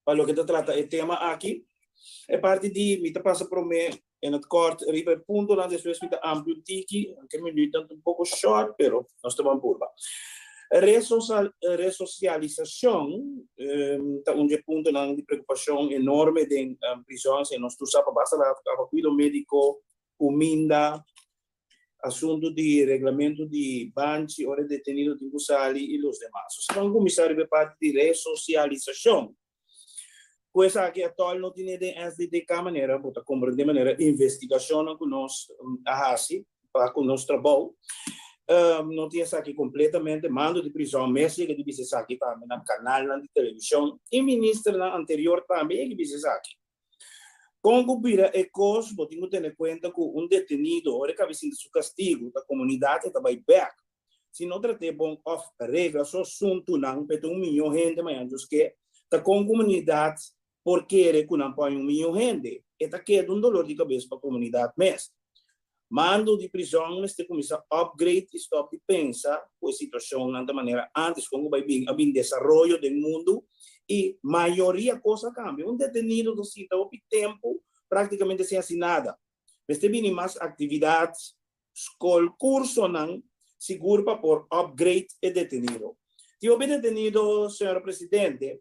Pa loke ta trata e tema aki, e parti di mi ta pasa prome in het kort riba e puntonan, despues mi ta amplia un tiki, aunke minuutnan ta un poko short, pero nos ta ban purba. Resosialisashon ta un di e puntonan di preokupashon enorme den prizòn, esei nos tur sa pa basta laat kaba kuido médiko, kuminda, asuntu di reglamento di banchi ora e detenido tin ku sali i los demas. So si ban kuminsá riba e parti di resosialisashon. Ku esaki atòl no tine den SDDK manera bo ta komprendé manera investigashonnan ku nos a hasi pa ku nos trabou no tin esaki kompletamente. Mando di prizòn mes yega di bisa esaki tambe na kanalnan di televishon i ministernan anterior tambe yega di bisa esaki. Kon ku bira e kos, bo tin ku tene kuenta ku un detenido ora e kabi sinti su kastigu ta komunidat e ta bai bèk. Si no trat'é bon òf regla su asuntunan p'e ta un mihó hende mañana Dios ke, ta kon komunidat por kere ku nan pòña un mihó hende? E ta keda un dolor di kabes pa komunidat mes. Mando di prizòn mester kuminsá upgrade i stòp di pensa ku e situashonnan ta manera ántes. Kon ku bai bin a bin desaroyo den mundu i mayoria kos a kambia. Un detenido ta sinta hopi tempu práktikamente sin hasi nada. Mester bini mas aktividat, skol, kursonan sigur pa por upgrade e detenido. Tin hopi detenido, señor presidente,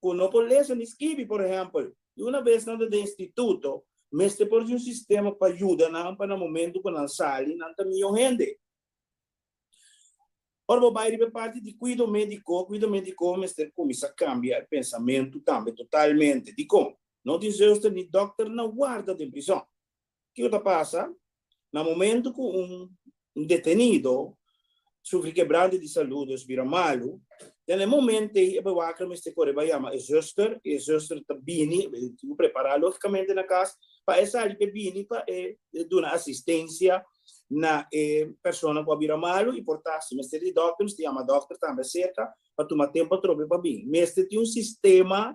ku no por lesa ni skibi, por ehèmpel, i una bes nan ta den instituto, mester por tin un sistema pa yuda nan pa na momentu ku nan sali nan ta mihó hende. Ora bo bai riba e parti di kuido médiko, kuido médiko mester kuminsá kambia e pensamentu tambe totalmente. Dikon? No tin zùster ni dòkter na warda den prizòn. Kiko ta pasa na momento ku un detenido sufri kebrante di salú, dus bira malu? Den e momento ei e bewaker mester kore bai yama e zuster i e zuster ta bini, e tin ku prepará lógikamente na kas pa e sali pa e bini pa e duna asistensia na e persona ku a bira malu i por ta si mester di dòkter mester yama dòkter tambe aserka pa tuma tempu atrobe pa bin. Mester tin un sistema,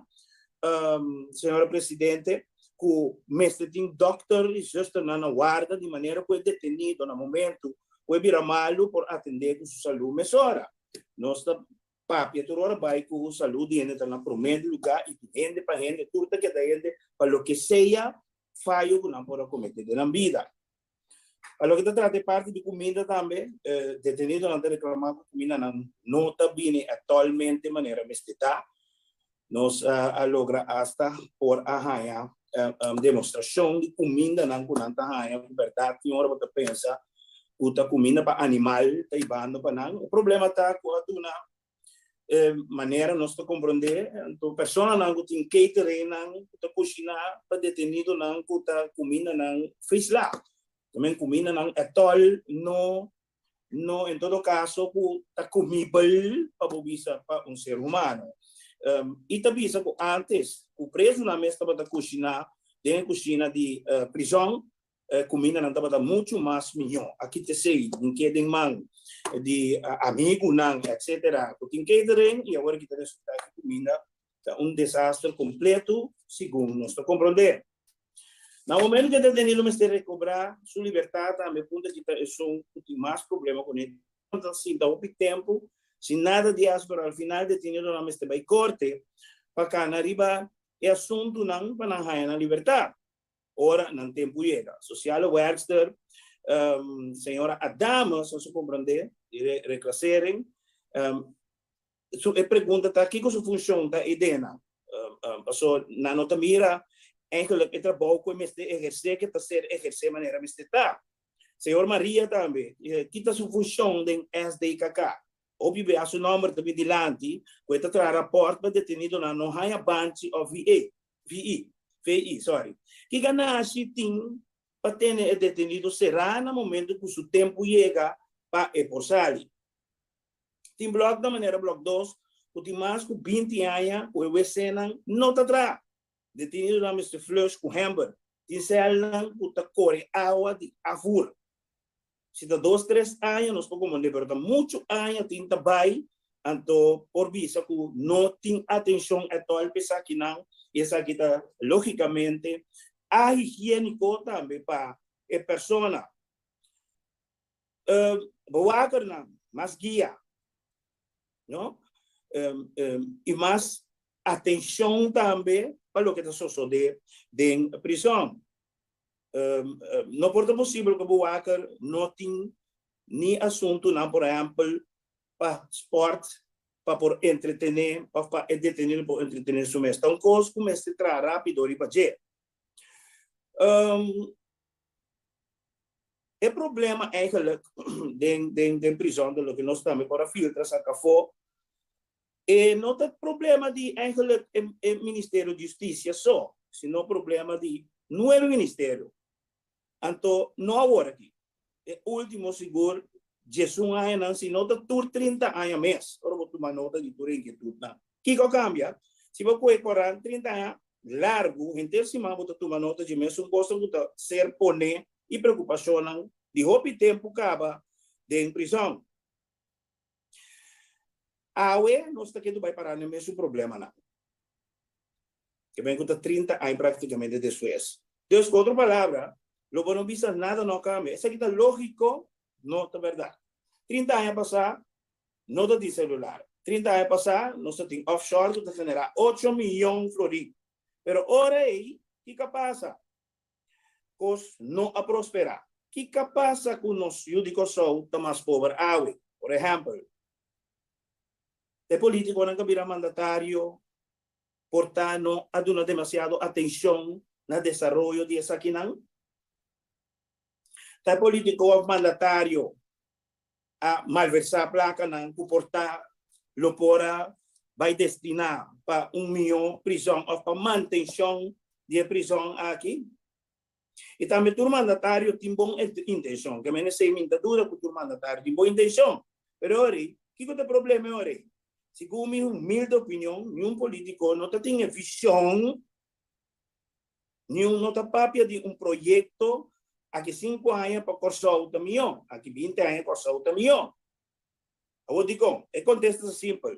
señora Presidente, ku mester tin dòkter i zusternan na warda di manera ku e detenido na momentu ku e bira malu por atendé ku su salú mesora. Nos ta papia tur ora bai ku salú di hende ta na promé lugá i di hende pa hende, tur ta keda hende pa loke sea fayo ku nan por a kometé den nan bida. Pa loke ta trata e parti di kuminda tambe, detenidonan ta reklamá ku kumindanan no ta bini atòlmente manera mester ta. Nos a logra asta por a haña demostrashon di kumindanan ku nan ta haña ku bèrdat tin ora bo ta pensa ku ta kuminda pa animal ta hibando pa nan. E problema ta ku a duna E manera nos ta komprondé, anto personanan ku tin cateringnan ku ta kushiná pa detenidonan ku ta kumindanan frisla. Tamen kumindanan ètòl no no en todo kaso ku ta kumibel pa bo bisa pa un ser humano. I ta bisa ku ántes ku prezunan mes tabata kushiná den e kushina di prizòn, E kumindanan tabata muchu mas mihó. Aki ta esei, tin ke den man di amigunan etcetera ku tin catering i awor aki ta resulta ku kuminda ta un desaster kompleto segun nos ta komprondé. Na momento ku e detenido mester rekobrá su libertat tambe punto aki ta esun ku tin mas problema kuné ta sinta hopi tempu sin nada di hasi pero al final detenidonan mester bai korte pa kana riba e asuntunan pa nan haña nan libertat. Ora nan tempu yega. Sociale werkster señora Adames a su comprende di reclassering. Su e pregunta ta kiko su funcion ta eidena. Paso nan no ta mira eigenlijk e trabou ku e mester eherce ke ta ser eherce manera mester ta. Señor Maria tambe, ki ta su funcion den SDKK? Hopi bia su nomber ta bin dilanti ku e ta traha raport pa detenidonan no haña banchi of VA. VI, VI, sorry. Ki ganashi tin pa tene e detenido será na momento ku su tempu yega pa e por sali? Tin blòknan manera blòk dos ku tin mas ku 20 aña ku e wc-nan no ta traha. Detenidonan mester flush ku hèmber. Tin sèlnan ku ta kore awa di afvur. Si ta dos tres aña nos por komprendé, pero ta muchu aña tin ta bai, anto por bisa ku no tin atenshon ètòl pa esakinan i esaki ta lógikamente ahigiéniko tambe pa e persona. Bewakernan mas guia, no? I mas. atenshon tambe pa loke ta sosodé den prizòn. No por ta posibel ku bewaker no tin ni asuntunan, por ehèmpel, pa spòrt, pa por entretené òf pa e detenido por entretené su mes. Ta un kos ku mester traha rápido riba dje. E problema eigenlijk den den den prizòn ta loke nos tambe por a filtra saka afó, e no ta problema di eigenlijk e e Ministerio di Hustisia so, sino problema di nuebe ministerio. Anto no awor aki, e ultimo sigur diesun añanan, si no ta tur 30 aña mes, ora bo tuma nota di tur e inkietudnan. Kiko a kambia? Si bo kohe koran 30 aña largu, henter siman bo ta tuma nota dje mesun kosnan ku ta ser poné i preokupashonnan di hopi tempu kaba den prizòn. Awe nos ta ketu bai pará na e mesun problemanan. Ke ben ku ta 30 aña praktikamente despues. Dus ku otro palabra, lo bo no bisa nada no a kambia. Esaki ta lógiko? No ta bèrdat. 30 aña pasá no ta tin selular. 30 aña pasá nos ta tin offshore ku ta generá ocho miyon florin. Pero ora ei, kiko a pasa? Kos no a prosperá. Kiko a pasa ku nos yu di Kòrsou ta mas pober awe? Por ehèmpel, e polítikonan ku a bira mandatario por ta no a duna demasiado atenshon na desaroyo di esakinan? Ta e polítiko òf mandatario a malversá plakanan ku por ta lo por a bai destiná pa un mihó prizòn òf pa mantenshon di e prizòn aki. I tambe tur mandatario tin bon intenshon. Ke men esei mi ta duda ku tur mandatario tin bon intenshon. Pero e ora ei, kiko ta e problema e ora ei? Segun mi humilde opinion, niun polítiko no ta tin e vishon. Niun no ta papia di un proyekto aki sinku aña pa Kòrsou ta mihó, aki binti aña Kòrsou ta mihó. Awor dikon? E kontesta ta simpel,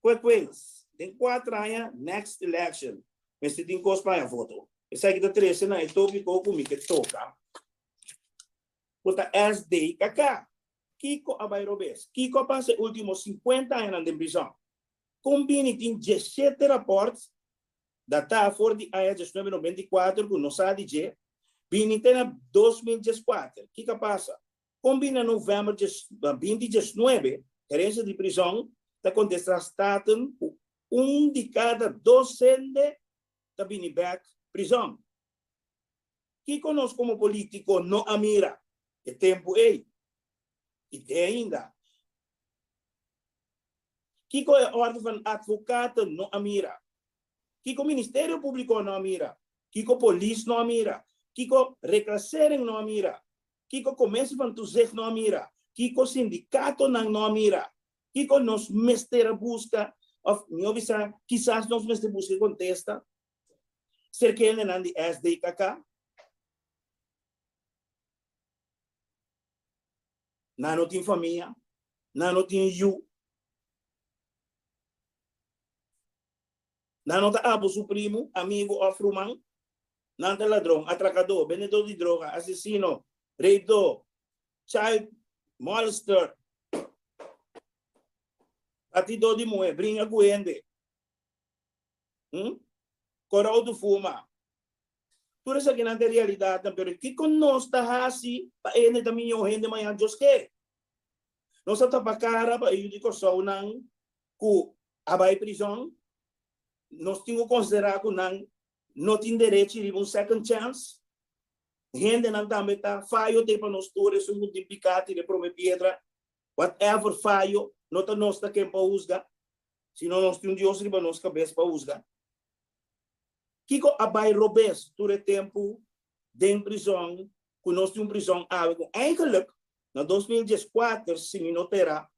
Quick wins, den kuater aña next election mester tin kos pa haña voto. Esaki ta trese na e topiko ku mi ke toka, ku ta SDKK. Kiko a bai robes? Kiko a pasa e ultimo sinkuenta añanan den prizòn? Kon bini tin diesshete rapòrt Datá for di aña 1994 ku no sa di dje, bini te na 2014. Kiko a pasa? Kon bini na novèmber 2019, gerensia di prizòn ta kontestá Staten ku un di kada dos hende ta bini bèk prizòn. Kiko nos komo polítiko no a mira e tempu ei i te ainda? Kiko e Orde van Advocaten no a mira? Kiko Ministerio Publico no a mira? Kiko Polis no a mira? Kiko Reclassering no a mira? Kiko Commissie van Toezicht no a mira? Kiko sindicatonan no a mira? Kiko nos mester a busca of mihor bisa kisas nos mester busca e contesta cerca hendenan di SDKK? Nan no tin famia, nan no tin yu. Nan no ta abo su primu, amigu òf ruman. Nan ta ladron, atrakadó, bendedó di droga, asesino, reidó, child molester, batidó di muhé, bringa ku hende. Hm? Kore outo fuma. Tur esakinan ta e realidatnan, pero kiko nos ta hasi pa e hende ta mihó hende mañan Dios ke? Nos a tapa kara pa e yu di Kòrsounan ku a bai prizòn? Nos tin ku konsiderá ku nan no tin derechi riba un second chance? Hendenan tambe ta fayo te pa nos tur, esun ku tin piká tira e promé piedra, whatever fayo, no ta nos ta ken pa husga. Sino nos tin un Dios riba nos kabes pa husga. Kiko a bai robes tur e tempu den prizòn ku nos tin un prizòn awe ku eigenlijk na 2014 si mi no ta era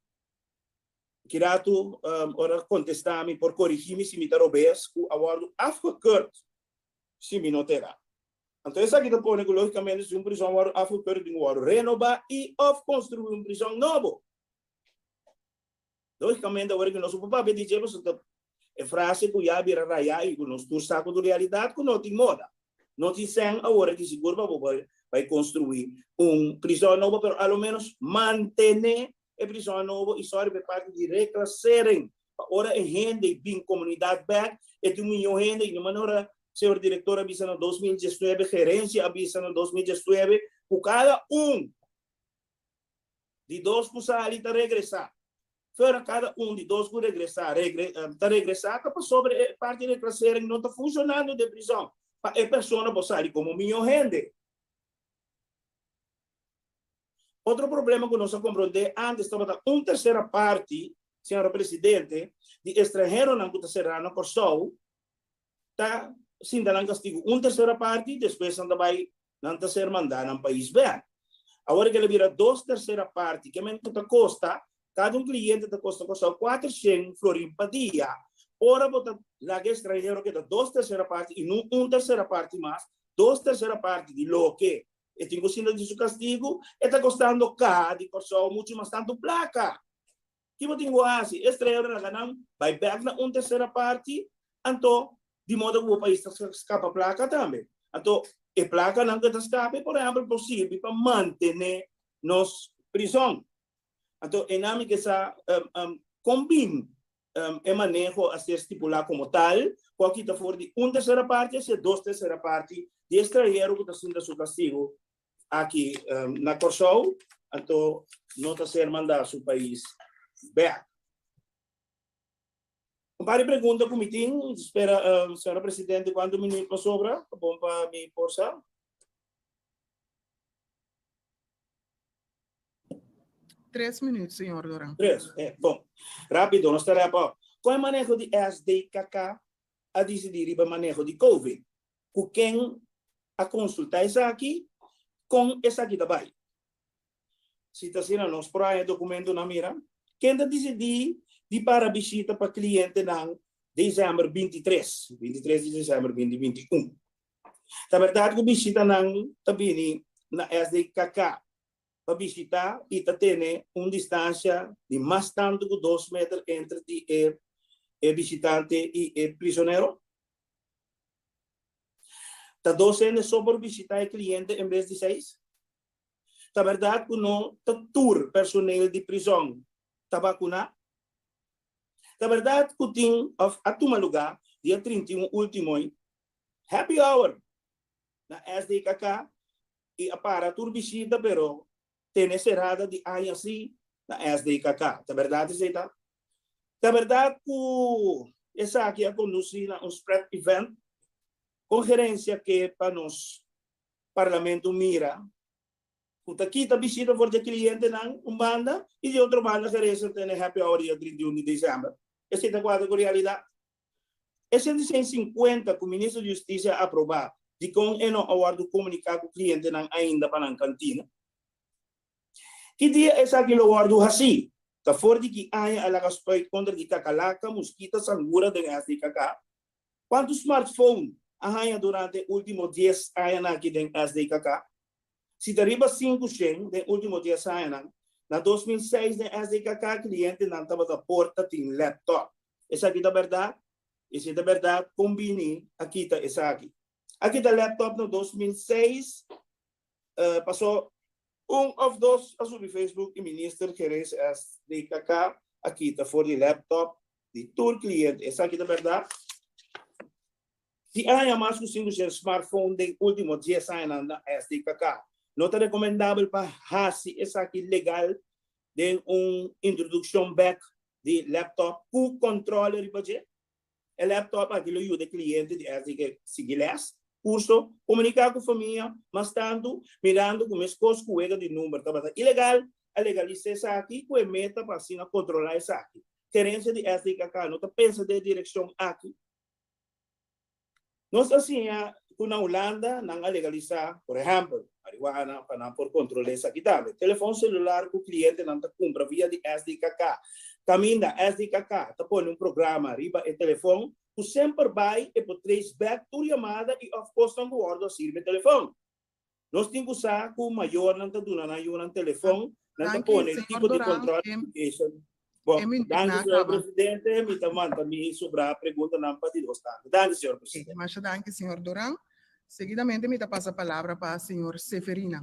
kiratu ora kontesta mi por korigi mi si mi ta robes ku a wòrdu afgekeurd si mi no ta era. Anto esaki ta pone ku logikamente si un prizòn wòrdu afgekeurd tin ku wòrdu renobá i òf konstruí un prizòn nobo. Lógicamente awor cu nos por papia di dje pasobra ta e frase cu ya bira raya y cu nos tur sa cu ta realidad cu no tin moda. No tin sen awor aki sigur pa bo bay construi un prison nobo pero a lo menos mantene e prison nobo y sorry pa e parti di reclassering. Pa ora e hende bin komunidat bèk, e tin un mihó hende i no manera señor direktor a bisa na 2019, gerensia a bisa na 2019, ku kada un di dos ku sali ta regresá. Fuera kada un di dos ku regresá ta regresá ta pasobra e parti di reclassering no ta funshonando den prizòn pa e persona por sali komo mihó hende. Otro problema ku nos a komprondé antes tabata un tersera parti, señora Presidente, di estranheronan ku ta será na Kòrsou ta sinta nan kastigu un tersera parti, despues nan ta bai nan ta ser mandá nan pais bèk. Awor ke el a bira dos tersera parti, ke men ku ta kosta, kada un kliente ta kosta Kòrsou kuatershen florin pa dia. Ora bo ta laga e estranhero keda dos tersera parti i no un tersera parti mas, dos tersera parti di loke E tin ku sinta di su kastigu, e ta kostando kaha di Kòrsou muchu mas tantu plaka. Ki bo tin ku hasi? E estranhero laga nan bai bèk na un tersera parti, anto di modo ku bo pais ta skapa plaka tambe. Anto e plakanan ku e ta skapa por ehèmpel por sirbi pa mantené nos prizòn. Anto e nan mi ke sa kon bin E maneho a ser stipulá komo tal ku a kita for di un tersera parti hacia dos tersera parti di e stranhero ku ta sinta su kastigu aki na Kòrsou, anto no ta ser mandá su pais bèk. Un par di pregunta ku mi tin, mi ta spera, señora Presidente, kuantu minüt pa sobra? Ta bon pa mi por sa. Tres minuut, señor Doran. Tres, eh, bon. Rápido, nos ta wrap up. Kon e maneho di SDKK a disidí riba maneho di Covid? Ku ken a konsultá esaki? Kon esaki ta bai? Si ta asina, nos por haña e dokumentonan mira. Ken ta disidí di para bishita pa klientenan desèmber 23, 23 di desèmber 2021? Ta bèrdat ku bishitanan ta bini na SDKK pa bishitá i ta tene un distansia di mas tantu ku dos meter entre di e e bishitante i e prisonero? Ta dos hende so por bishitá e kliente en bes di seis? Ta bèrdat ku no ta tur personel di prizòn ta bakuná? Ta bèrdat ku tin òf a tuma lugá dia 31 último Happy hour na SDKK y a para tur bishita pero tene cerada di aña si na SDKK. Ta berdad esey ta? Ta berdad cu esaki a conduci na un spread event? Con gerencia ke pa nos Parlamento mira cu ta kita bishita for dje clientenan un banda y di otro banda gerencia tene happy hour dia 31 di december? Esey ta cuadra cu realidad? E 150 ku Minister di Hustisia a aprobá, dikon e no a wòrdu komuniká ku klientenan ainda pa nan kantina? Ki dia esaki lo wòrdu hasí? Ta for di ki aña a laga spuit kontra di kakalaka, muskita, sangura den SDKK? Kuantu smartphone a haña durante e último dies añanan aki den SDKK? Si ta riba 500 den último dies añanan, na 2006 den SDKK klientenan tabata por ta tin laptop. Esaki ta bèrdat? I si ta bèrdat, kon bini a kita esaki? A kita laptop na 2006, paso un òf dos a subi Facebook i Minister Gerez SDKK a kita for di laptop di tur kliente. Esaki ta bèrdat? Si a haña mas ku 500 smartphone den último dies añanan na SDKK, no ta rekomendabel pa hasi esaki legal den un introdukshon bèk di laptop ku kòntròle riba dje. E laptop aki lo yuda e kliente di SDK sigui lès, kurso, komuniká ku famia mas tantu, mirando ku meskos ku wega di number tabata ilegal, a legalisá esaki ku e meta pa asina kontrolá esaki. Gerensia di SDKK no ta pensa den e direkshon aki. Nos a siña ku na Hulanda nan a legalisá, por ehèmpel, marihuana pa nan por kontrol'é esaki tambe. Telefòn selular ku klientenan ta kumpra via di SDKK. Kaminda SDKK ta pone un programa riba e telefòn ku semper bai e por trace back tur yamada i òf kosnan ku wòrdu a sirbi e telefòn. Nos tin ku sa ku mayornan ta duna nan yunan telefòn, nan ta pone tipo di control application. Bon, danki señor presidente, mi ta manda mi sobrá preguntanan pa di dos tantu. Danki señor presidente. Masha danki señor Duran. Seguidamente mi ta pasa palabra pa señor Seferina.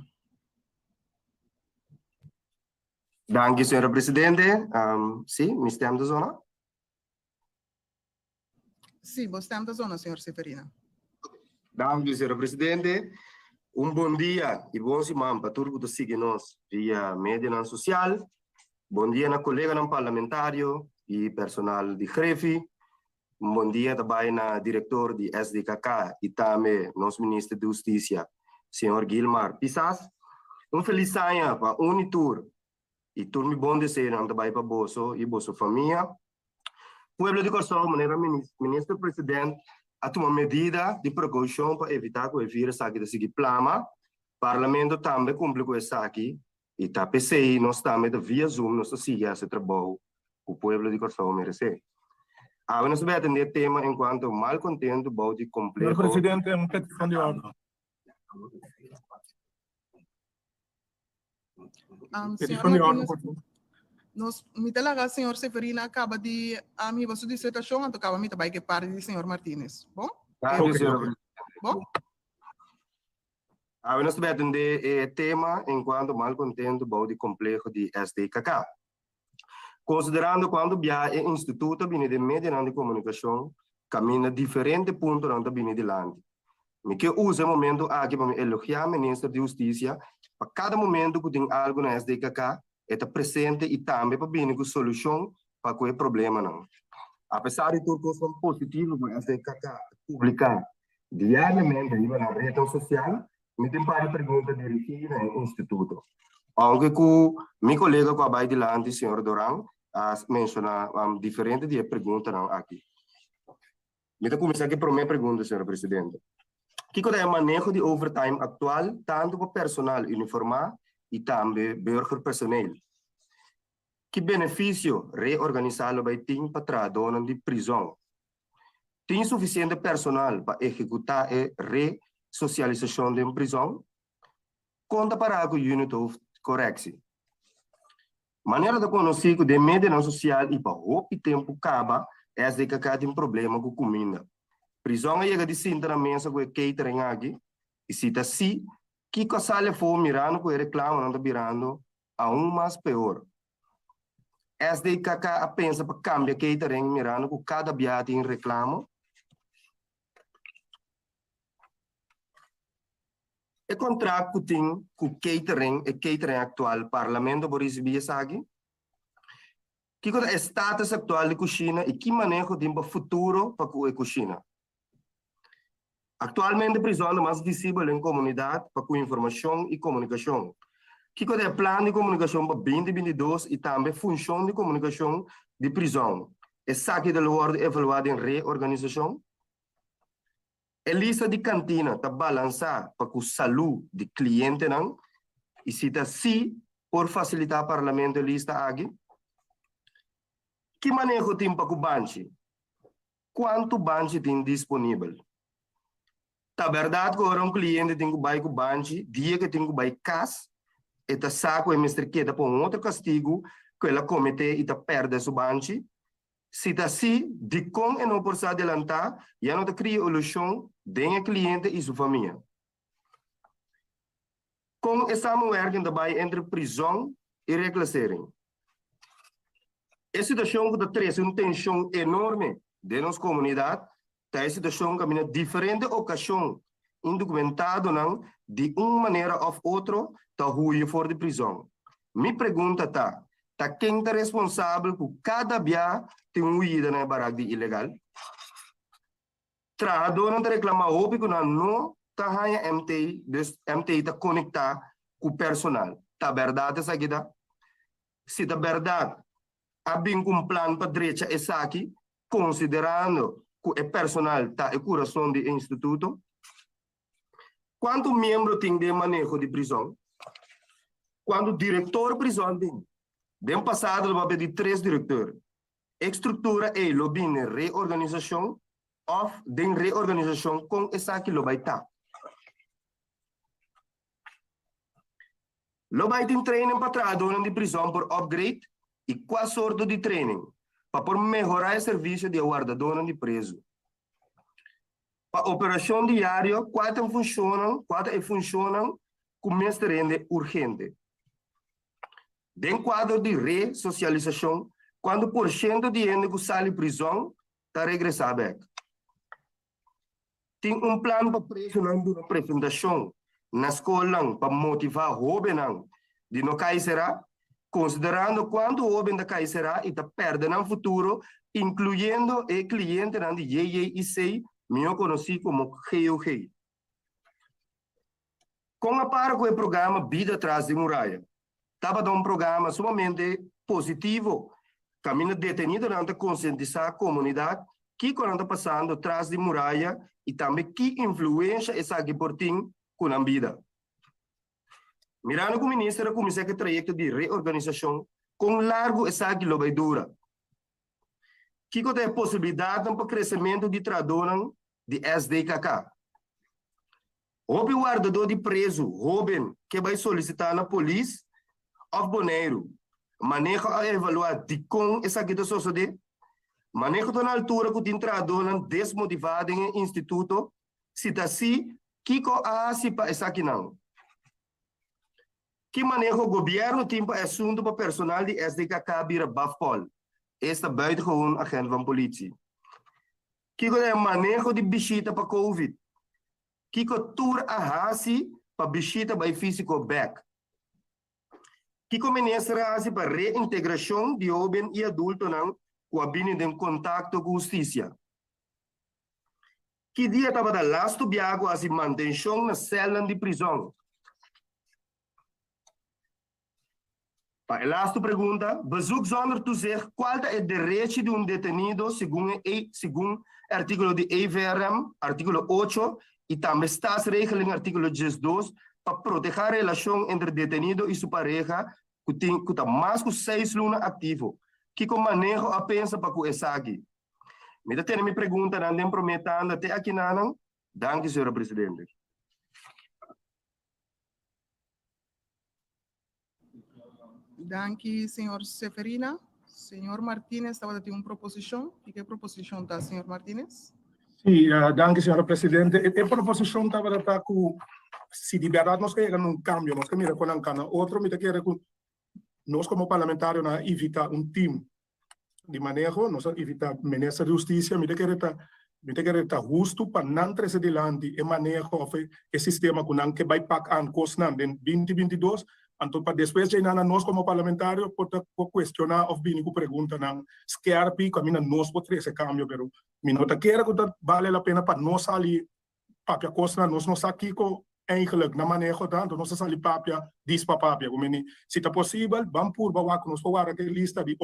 Danki señora presidente. Sí, mi stem ta zona? Sí, bo stem ta zona, señor Seferina. Danki, señora presidente. Un bon dia i bon siman pa tur ku ta sigui nos via medianan sosial. Bon dia na koleganan parlamentario i personal di Grefi. Un bon dia ta bai na direktor di SDKK i tambe nos minister di Hustisia, señor Gilmar Pisas. Un felis aña pa un i tur i tur mi bon deseonan ta bai pa boso i boso famia. Pueblo di Kòrsou, manera Minister President a tuma medida di prekoushon pa evitá ku e virus aki ta sigui plama, Parlamento tambe kumpli ku esaki i ta p'esei nos tambe ta via Zoom nos ta sigui hasi trabou ku pueblo di Kòrsou meresé. Awe nos ta bai atendé tema enkuanto malkontentu bou di Señor kompleho. Presidente, un peticion di orde. Señor Peticion di orde, Martinez, por favor. nos, mi ta laga señor Seferina kaba di um, hiba su disertacion, anto kaba mi ta bai ke parti di señor Martinez. Bon? Danki, Ok, señora ok. Presidente. Bon? Awe nos ta bai atendé e tema enkuanto malkontentu bou di kompleho di SDKK. Konsiderando kuantu biaha e instituto ta bini den medianan di komunikashon kaminda diferente puntonan ta bini dilanti. Mi ke usa e momento aki pa mi elogiá Minister di Hustisia pa kada momento ku tin algu na SDKK e ta presente i tambe pa bini ku solushon pa ku e problemanan. Apesar di tur kosnan positivo ku SDKK ta publiká diariamente riba nan retnan sosial, Mi tin par di pregunta dirigí na e instituto. Ounke ku mi kolega ku a bai dilanti, señor Doran, a menshoná diferente di e preguntanan aki. Mi ta kuminsá ku e promé pregunta, señor presidente. Kiko ta e maneho di overtime aktual tantu pa personal uniformá i tambe burgerpersoneel? Ki benefisio reorganisá lo bai tin pa trahadónan di prizòn? Tin sufisiente personal pa ehekutá e re-sosialisashon den prizòn? Kon ta pará ku Unit Hoofd Correctie? Manera ta konosí ku den medianan sosial i pa hopi tempu kaba SDKK tin problema ku kuminda. Prizòn a yega di sinta na mesa ku e catering aki? I si ta sí, kiko a sali afó mirando ku e reklamonan ta birando aun mas peor? SDKK a pensa pa kambia catering mirando ku kada biaha tin reklamo? E kontrakt ku tin ku catering, e catering aktual, Parlamento por risibí esaki? Kiko ta e status aktual di kushina i ki maneho tin pa futuro pa ku e kushina? Aktualmente prizòn ta mas visibel den komunidat pa ku informashon i komunikashon. Kiko ta e plan di komunikashon pa 2022 i tambe funshon di komunikashon di prizòn? Esaki ta lo wòrdu evaluá den reorganisashon? E lista di kantina ta balansá pa ku salú di klientenan? I si ta sí, por fasilitá Parlamento e lista aki? Ki maneho tin pa ku banchi? Kuantu banchi tin disponibel? Ta bèrdat ku ora un kliente tin ku bai ku banchi, dia ku e tin ku bai kas, e ta sa ku e mester keda pa un otro kastigu ku el a kometé i ta pèrdè su banchi? Si ta así, dikon e no por sa adelantá ya no ta kria ilushon den e kliente i su famia? Kon e samenwerking ta bai entre prizòn i reclassering? E situashon ku ta trese un tenshon enorme den nos komunidat ta e situashon kaminda diferente okashon indokumentadonan di un manera òf otro ta huye for di prizòn. Mi pregunta ta, ta ken ta responsabel ku kada bia tin un huyida na e barak di ilegal? Trahadónan ta reklamá hopi ku nan no ta haña MT, dus MT ta konektá ku personal. Ta bèrdat esaki ta? Si ta bèrdat, a bin ku un plan pa drecha esaki, konsiderando ku e personal ta e kurason di e instituto? Kuantu miembro tin den maneho di prizòn? Kuantu direktor prizòn tin? Den pasado lo papia di tres direktor. E struktura ei lo bini reorganisashon òf den reorganisashon kon esaki lo bai ta? Lo bai tin training pa trahadónan di prizòn por upgrade i kua sorto di training pa por mehorá e servisio di e wardadónan di prezu? Pa operashon diario kua ta e funshonnan kua ta e funshonnan ku mester rende urgente? Den kuadro di re-sosialisashon, kuantu porshento di hende ku sali prizòn ta regresá bèk? Tin un plan pa prezunan duna presentashon na skolnan pa motivá hóbennan di no kai será, konsiderando kuantu hóben ta kai será i ta pèrdè nan futuro, inkluyendo e klientenan di JJIC, mihó konosí komo GOG? Kon a para ku e programa Bida Tras di Muraya? Tabata un programa sumamente positivo kaminda detenidonan ta konsientisá komunidat kiko nan ta pasando tras di muraya i tambe ki influensha esaki por tin ku nan bida. Mirando ku minister a kuminsá ku e trayekto di reorganisashon, kon largu esaki lo bai dura? Kiko ta e posibilidatnan pa kresementu di trahadónan di SDKK? Hopi wardadó di prezu hóben ke bai solisitá na polis òf Boneiru. Maneho a evaluá dikon esaki ta sosodé? Maneho ta na altura ku tin trahadónan desmotivá den e instituto? Si ta sí, kiko a hasi pa esakinan? Ki maneho gobièrnu tin pa e asuntu pa personal di SDKK bira BAFPOL, esta Buitengewoon Agent van Politie? Kiko ta e maneho di bishita pa Covid? Kiko tur a hasi pa bishita bai físiko bèk? Kiko minister a hasi pa reintegrashon di hóben i adultonan ku a bini den kontakto ku hustisia? Ki dia tabata lastu biaha ku hasi mantenshon na sèlnan di prizòn? Pa e lastu pregunta, bezoek zonder toezicht, kual ta e derechi di un detenido segun e segun e artíkulo di EVRM, artíkulo ocho, i tambe Staatsregeling artíkulo diesdos, pa protehá relashon entre detenido i su pareha ku tin ku ta mas ku seis luna aktivo? Kiko maneho a pensa pa ku esaki? Mi ta tene mi preguntanan den promé tanda te akinanan. Danki, señora presidente. Danki, señor Seferina. Señor Martínez tabata tin un proposishon. Kiko e proposishon ta, señor Martínez? Sí, danki, señora presidente. E proposishon tabata ta ku si di bèrdat nos ke yega na un kambio, nos ke mira kon nan kana otro, mi ta kere ku nos komo parlamentarionan a invitá un tim di maneho, nos a invitá Minister di Hustisia, mi ta kere ta mi ta kere ta hustu pa nan trese dilanti e maneho òf e sistema ku nan ke bai pak aan kosnan den binti 22, anto pa despues djei nan nos komo parlamentario por ta por kuestioná òf bini ku preguntanan skèrpi kaminda nos por trese kambio, pero mi no ta kere ku ta bale la pena pa nos sali papia kosnan nos no sa kiko eigenlijk na maneho ta, anto nos a sali papia dis pa papia. Ku meni si ta posibel ban purba wak ku nos por warda ku e lista di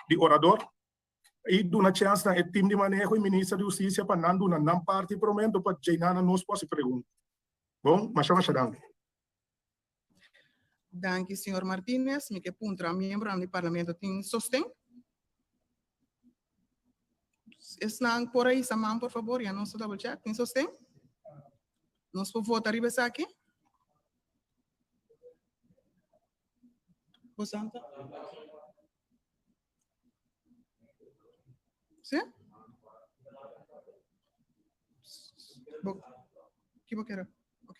di orador i duna chèns na e tim di maneho i minister di hustisia pa nan duna nan parti promé anto pa djei nan nos por hasi pregunta. Bon, masha masha danki. Danki señor Martinez. Mi ke puntra miembronan di Parlamento tin sosten? Esnan por a hisa man por fabor, ya nos ta double check. Tin sosten? Nos por vota riba esaki? Bosanta? Sí? Bo, ki bo kere? Ok.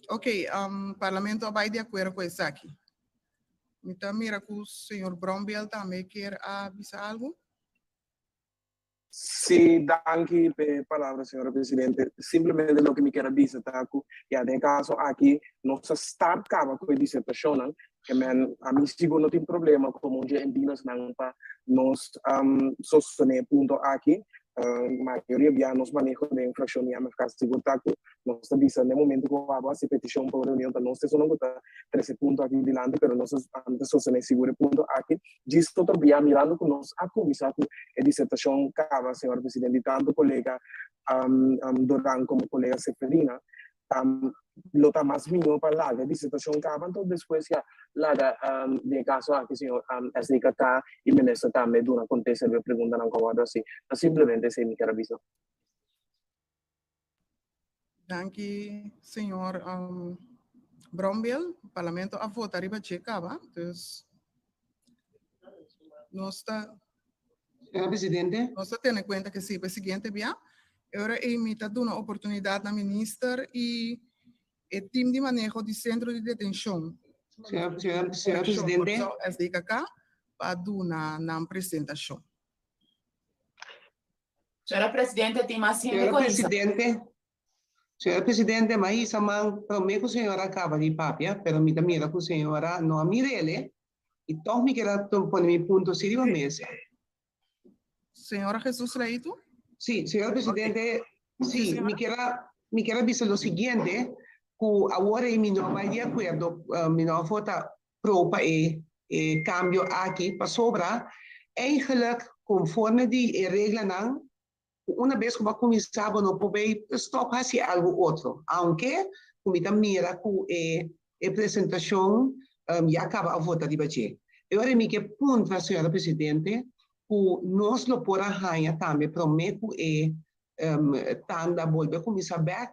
Ok, um, parlamento a bai di akuerdo ku esaki. Mi ta mira ku señor Brombiel tambe kier a bisa algu. Sí, danki p'e palabra, señora presidente. Simplemente loke mi kier a bisa ta ku ya den e kaso aki nos a start kaba ku e disertashonnan, ke men ami sigur no tin problema komo un dje endinosnan pa nos sostené e punto aki. Mayoria bia nos maneho den frakshon di MFK sigur ta ku nos ta bisa den momento ku abo hasi petishon pa un reunion ta nos esunnan ku ta trese e punto aki dilanti, pero nos ta sostené sigur e punto aki. Djis otro bia mirando ku nos a kuminsá ku e disertashon kaba, señor presidente, di tantu kolega Doran komo kolega Seferina, lo ta mas mihó pa laga e disertashon kaba, anto despues ya laga den e kaso aki señor SDKK i minister tambe duna kontesta riba e preguntanan ku a wòrdu hasi. Ta simplemente esei mi ker a bisa. Danki señor Brombiel. Parlamento a vota riba dje caba, dus nos ta Señora Presidente. Nos ta tene cuenta que si pa e siguiente bia. E ora ey mi ta duna oportunidad na minister y e team di maneho di Centro di Detencion. Señora, señora, señora Presidente. SDKK pa duna nan presentacion. Señora Presidente, tin mas hende Señora ku a hisa. Presidente, Señora Presidente, m'a hisa man promé ku señora kaba di papia, pero mi ta mira ku señora no a mir'el i tòg mi kier a pone mi punto si riba mesa. Señora Jesus Leito. Sí, señora Presidente, Sí, sí, mi señora. kier a, mi kier a bisa lo siguiente, ku awor ei mi no a bai di akuerdo, mi no a vota pro pa e e kambio aki, pasobra eigenlijk konforme di e reglanan, ku una bes ku bo a kuminsá bo no por bai stòp hasi algu otro, aunke ku mi ta mira ku e e presentashon ya kaba a vota riba dje. E ora mi ke puntra, señora Presidente, ku nos lo por a haña tambe promé ku e tanda bolbe kuminsá bèk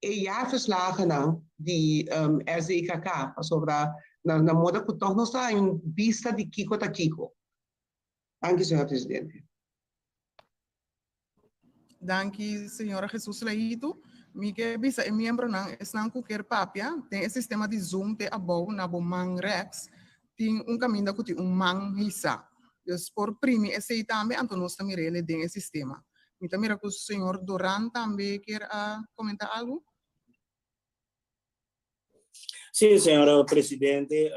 e jaarverslagennan di SDKK, pasobra na moda ku tòg nos ta haña un bista di kiko ta kiko. Danki, señora Presidente. Danki, señora Jesus Leito. Mi ke bisa e miembronan, esnan ku kier papia, den e sistema di Zoom te abou na bo man rechts tin un kaminda ku tin un man hisa. Dus por primi esei tambe, anto nos ta mir'el den e sistema. Mi ta mira ku señor Doran tambe kier a komenta algu. Sí, señora presidente,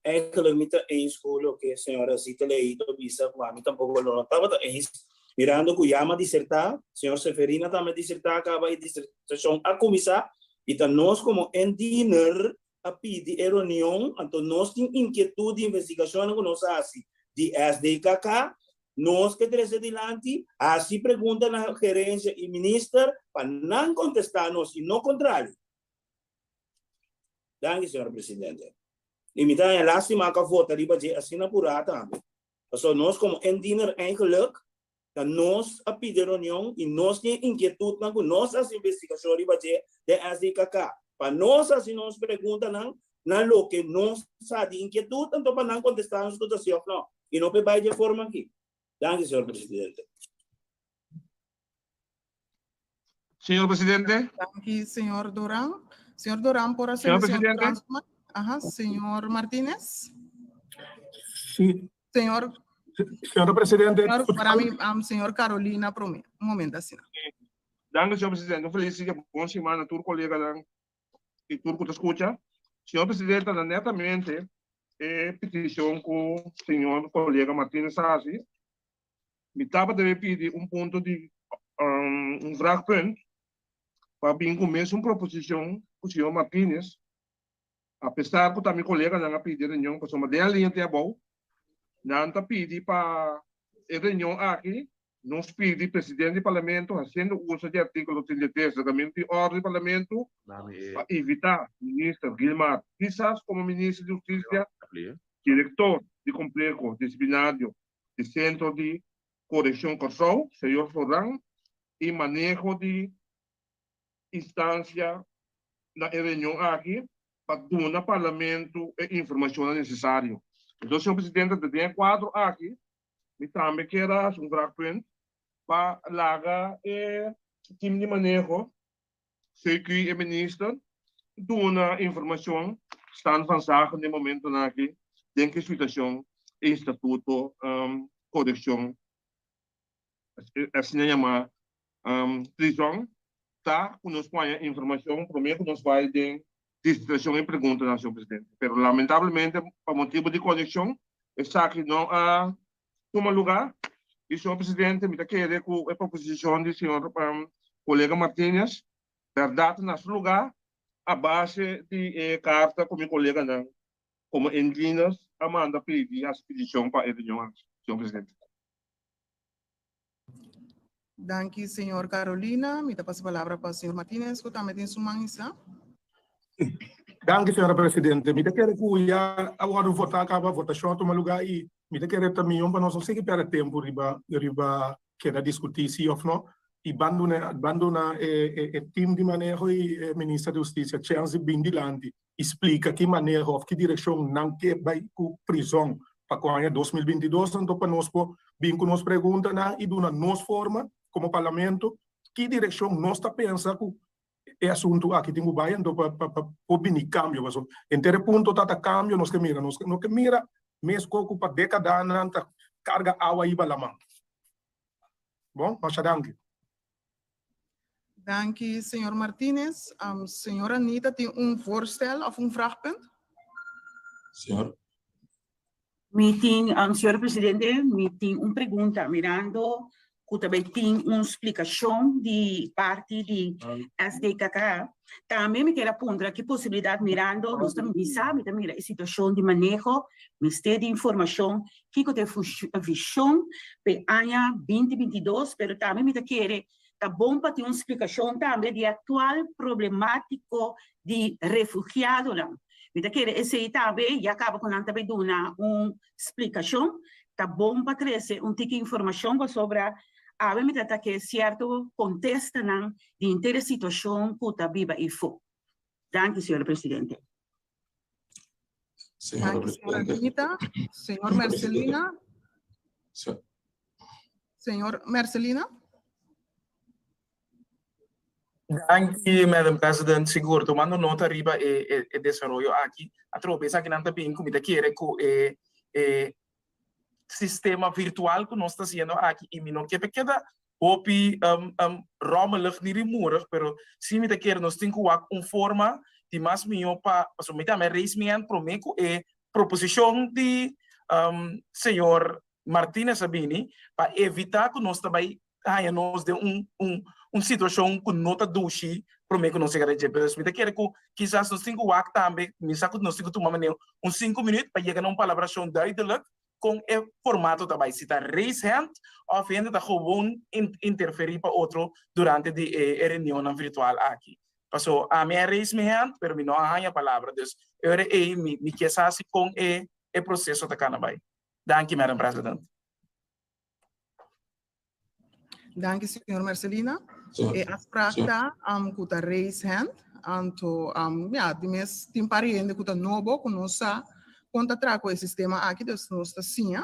eigenlijk mi ta eens ku loke señora Zita Leito a bisa, ku ami tampoko lo no tabata eens, mirando ku ya mi a disertá, señor Seferina tambe a disertá kaba e disertashon a kuminsá i ta nos komo indiener a pidi e reunion, anto nos tin inkietud di investigashonnan ku nos a hasi di SDKK, nos ke trese dilanti, hasi pregunta na gerensia i minister pa nan kontestá nos i no kontrali. Danki, señor presidente. I mi ta haña lástima ku a vota riba dje asina purá tambe. Pasobra nos komo indiener eigenlijk ta nos a pidi reunion i nos tin e inkietudnan ku nos hasi investigashon riba dje den SDKK. Pa nos hasi nos preguntanan na loke nos sa di inkietud anto pa nan kontestá nos ku ta si òf nò. I no por bai dje forma aki. Danki, señor presidente. Señor presidente. Danki, señor Doran. Señor Doran, por hacer Señor presidente. Ajá, señor Martínez. Sí. Señor. Señor presidente. Señor, para mi, um, señor Carolina, prome. Un momento, así. Danki, señor presidente. Un feliz dia, bon semana, tur coleganan y tur cu ta scucha. Señor presidente, na netamente e peticion cu señor colega Martínez a haci, Mi tabata debe pidi un punto di un vraagpunt pa bin ku mesun proposishon ku señor Martinez, apesar ku ta mi koleganan a pidi e reunion pasobra den a liña te abou nan ta pidi pa e reunion aki nos pidi presidente di parlamento hasiendo uso di artíkulo 33 Reglamento di Orde di Parlamento pa invitá minister Gilmar Pisas komo minister di Hustisia, direktor di Kompleho Disiplinario di Sentro di Korekshon Kòrsou, señor Floran, i maneho di instansia na e reunion aki pa duna Parlamento e informashonnan nesesario. Entonces, señor Presidente, ta den e kuadro aki mi tambe kier a hasi un vraagpunt pa laga e tim di maneho CQ e minister duna informacion stand van zaken den momentonan aki den ki situacion e instituto coreccion asina yama prison ta cu nos por haya informacion prome cu nos bay den distraccion e preguntanan señor presidente pero lamentablemente pa motibo di conexion esaki no a tuma lugar y señor presidente mi ta kere cu e proposicion di señor colega Martinez berdad na su lugar a base di e carta cu mi coleganan como indienes a manda pidi haci peticion pa e reunion aki, señor presidente. Danki señor Carolina. Mi ta pasa palabra pa señor Martinez cu tambe tin su man hisa. Danki señora presidente. Mi ta kere cu ya a wordo vota caba, votacion a tuma lugar y mi ta kere ta miyon pa nos no sigui perde tempo riba riba keda discuti si of no y ban duna ban duna e e team di maneho y e minister di husticia chance di bin dilanti y splica ki maneho of ki direccion nan ke bay cu prizon pa cu aña 2022 anto pa nos por bin cu nos preguntanan y duna nos forma como parlamento ki direccion nos ta pensa cu e asuntu aki tin ku bai anto pa pa pa por bini kambio pasobra henter e punto ta ta kambio nos ke mira nos no ke mira mes ko ku pa dekadanan ta karga awa hiba laman. Bon, masha danki. Danki, señor Martinez. Señor Anita tin un voorstel of un vraagpunt? Señor. Mi tin, señor presidente, mi tin un pregunta mirando ku ta bai tin un splikashon di parti di SDKK. Tambe mi kier a puntra ki posibilidat mirando nos ta bisa, mi ta mira e situashon di maneho, mester di informashon, kiko ta e vishon pa e aña binti 22, pero tambe mi ta kere ta bon pa tin un splikashon tambe di e aktual problemátiko di refugiadonan. Mi ta kere esei tambe ya kaba ku nan ta bai duna un splikashon. Ta bon pa trese un tiki informashon pasobra awe mi ta ta ke sierto kontestanan di henter e situashon ku ta biba eifó. Danki, señor presidente. Señora Danki, señora presidente. Anita. Señor Mercelina. Señor Mercelina. Danki, Madam President. Sigur, tomando nota riba e, e, e desaroyo aki, atrobe esakinan ta bin ku mi ta kere ku e, e sistema virtual ku nos ta hasiendo aki i mi no ke pa keda hopi um, um, rommelig ni rimurig, pero si mi ta kere nos tin ku wak un forma di mas mihó pa, pasobra mi tambe a raise mi hand promé ku e proposishon di um, señor Martinez a bini pa evitá ku nos ta bai haña nos den un un un situashon ku no ta dushi promé ku nos yega na dje. Pues mi ta kere ku kisas nos tin ku wak tambe, mi sa ku nos tin ku tuma manera un sinku minüt pa yega na un palabrashon duidelijk kon e formato ta bai, si ta raise hand òf hende ta gewoon interferí pa otro durante di e reunionnan virtual aki. Paso ami a raise mi hand pero mi no a haña palabra, dus e ora ei mi mi ke sa si kon e e proseso ta kana bai. Danki, Madam President. Danki, señor Marcelina. E afspraak ta um, ku ta raise hand. Anto, um, ja, di mes tin par hende ku ta nobo, ku no sa kon ta traha ku e sistema aki, dus nos ta siña.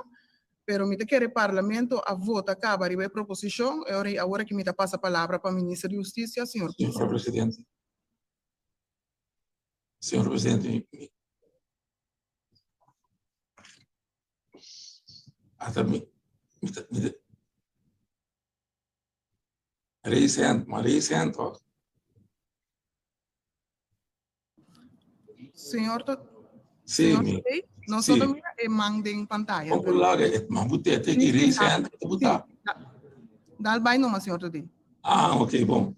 Pero mi ta kere parlamento a vota kaba riba e proposishon, e ora ei awor aki mi ta pasa palabra pa Minister di Hustisia, señor Señor Pisas. Presidente. Señor Presidente, mi, Ata mi, mi ta, mi ta, raise hand, ma raise hand toch? Señor, to, Sí, señor mi, Todey, nos sí. no ta mira e man den pantalla. Kon pero- laga e man bute te ki raise hand, te buta. Dal bai numa, señor Todey. Ah, ok, bon.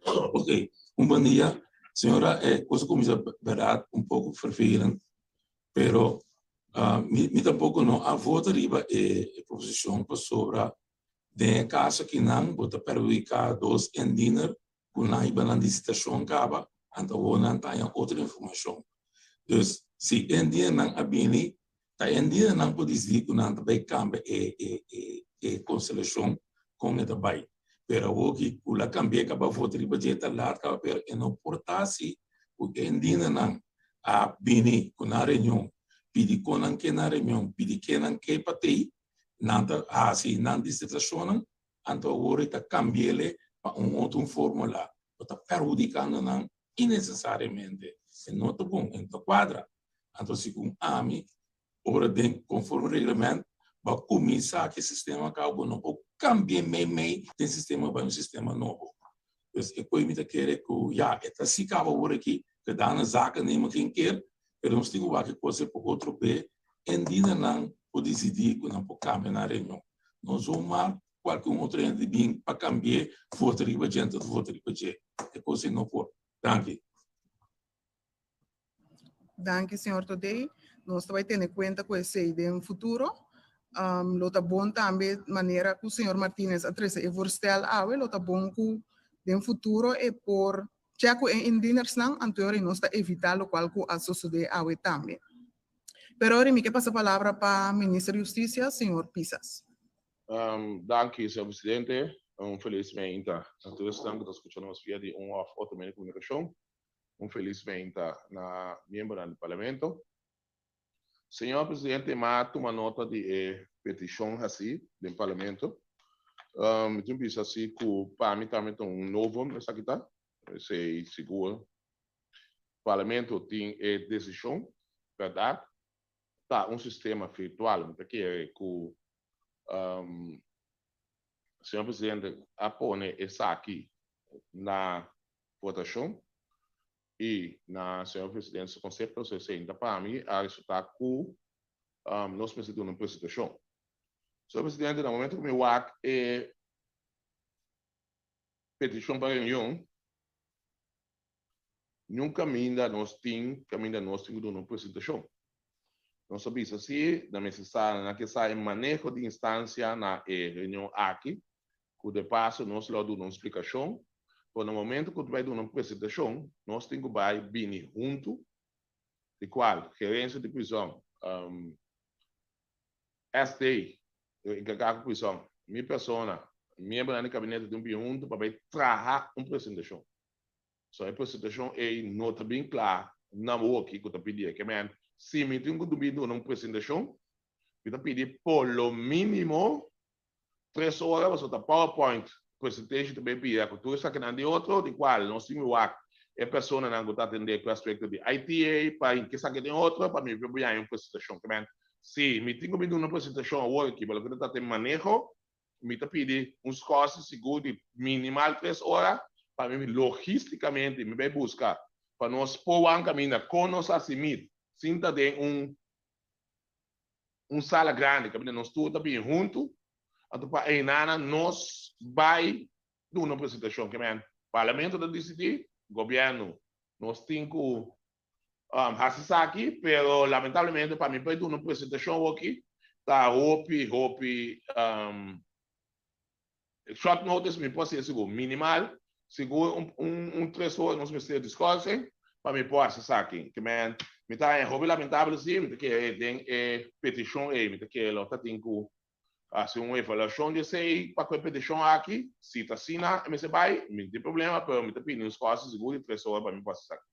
Ok, un bon dia. Señora, eh, cosa comienza, verdad, un poco vervelend, pero uh, mi, mi tampoco no a vota riba e, e proposición pasobra den e caso akinan bo ta perjudica dos indiener cu nan hiba nan disitacion caba, anto awor nan ta haña otro informacion. Dus, si indienernan a bini, ta indienernan por dicidi cu nan ta bay cambia e, e, e, e constelacion con e ta bay. Pero awor ki cu la cambia caba vota riba dje ta laat caba, pero e no por ta asi cu e indienernan a bini ku nan reunion, pidi kon nan ke nan reunion, pidi ke nan ke pa tei, nan ta hasi nan disertashonnan, anto awor e ta kambi'ele pa un otro un formula ku ta perhudikando nan inesesariamente. E no ta bon, e no ta kuadra. Anto segun ami, ora den konforme reglement bo a kuminsá ku e sistema kaba, bo no por kambi'é meimei den sistema bai un sistema nobo. Dus e koe mi ta kere ku ya e ta si kaba awor aki, gedane zaken nemen geen keer, pero nos tin ku wak e kos e poko otro be, endina nan por disidí ku nan por kambia nan reunion. No zomaar kualke un otro hende bin pa kambi'é vota riba dje anto vota riba dje. E kos ei no por. Danki. Danki, señor Todey. Nos ta bai tene cuenta cu esey den futuro. Um, lo ta bon tambe manera cu señor Martinez a trece e voorstel awe, lo ta bon cu den futuro e por check cu e indienersnan, anto ori nos ta evita locual cu a sosode awe tambe. Pero ori mi ke pasa palabra pa Minister di Husticia, señor Pisas. Um, danki, señor presidente. Un felis meinta na tur esnan ku ta skucha nos via di un òf otro medio di komunikashon. Un felis meinta na miembronan di Parlamento. Señor Presidente, mi a tuma nota di e petishon hasí den Parlamento. Mi tin bisa si ku pa mi tambe ta un novum esaki ta. Esei sigur Parlamento tin e desishon, bèrdat? Ta un sistema virtual, mi ta kere ku. Señor Presidente, a pone esaki na votashon i na Señor Presidente su konsepto 60 pa mi a resultá ku nos mester duna un presentashon. Señor Presidente, na momento ku mi wak e petishon pa reunion, Niun kaminda nos tin kaminda nos tin ku duna un presentashon. Nos a bisa si na mester sa nan ke sa e maneho di instansia na e reunion aki, ku de paso nos lo a duna un splikashon, pero na momento ku bai duna un presentashon nos tin ku bai bini huntu, di kual gerensia di prizòn, SD, enkargá ku prizòn, mi persona, miembronan di kabinete tin ku bini huntu pa bai traha un presentashon. So e presentashon ei no ta bin kla na woki ku ta pidi e. Ke men, si mi tin ku bin duna un presentashon, mi ta pidi por lo mínimo tres ora pasobra ta PowerPoint presentation ta bin bira ku tur esakinan di otro, di kual nos tin mi wak e personanan ku ta atendé ku aspekto di IT ei pa hinka esaki den otro pa mi por haña un presentashon. Ke men, si mi tin ku bin duna un presentashon awor aki pa loke ta trata e maneho, Mi ta pidi un skòrsi sigur di minimal tres ora pa mi logísticamente mi bai buska pa nos por wan kaminda kon nos hasi meet sin ta den un un sala grandi kaminda nos tur ta bini huntu anto pa einana nos bai duna un presentashon ke men parlamento ta disidí gobièrnu nos tin ku hasi esaki, pero lamentablemente pa mi por duna un presentacion awoki ta hopi hopi short notice mi por hasi sigur minimal sigur un un tres ora nos mester discorse pa mi por hasi esaki ke men mi ta haña hopi lamentabel si mi ta kere den e peticion ey mi ta kere lo ta tin ku Hasi un evaluashon di esei pa ku e petishon aki. Si ta asina e mester bai, mi no tin problema, pero mi ta pidi un skòrsi sigur di tres ora pa mi por hasi esaki.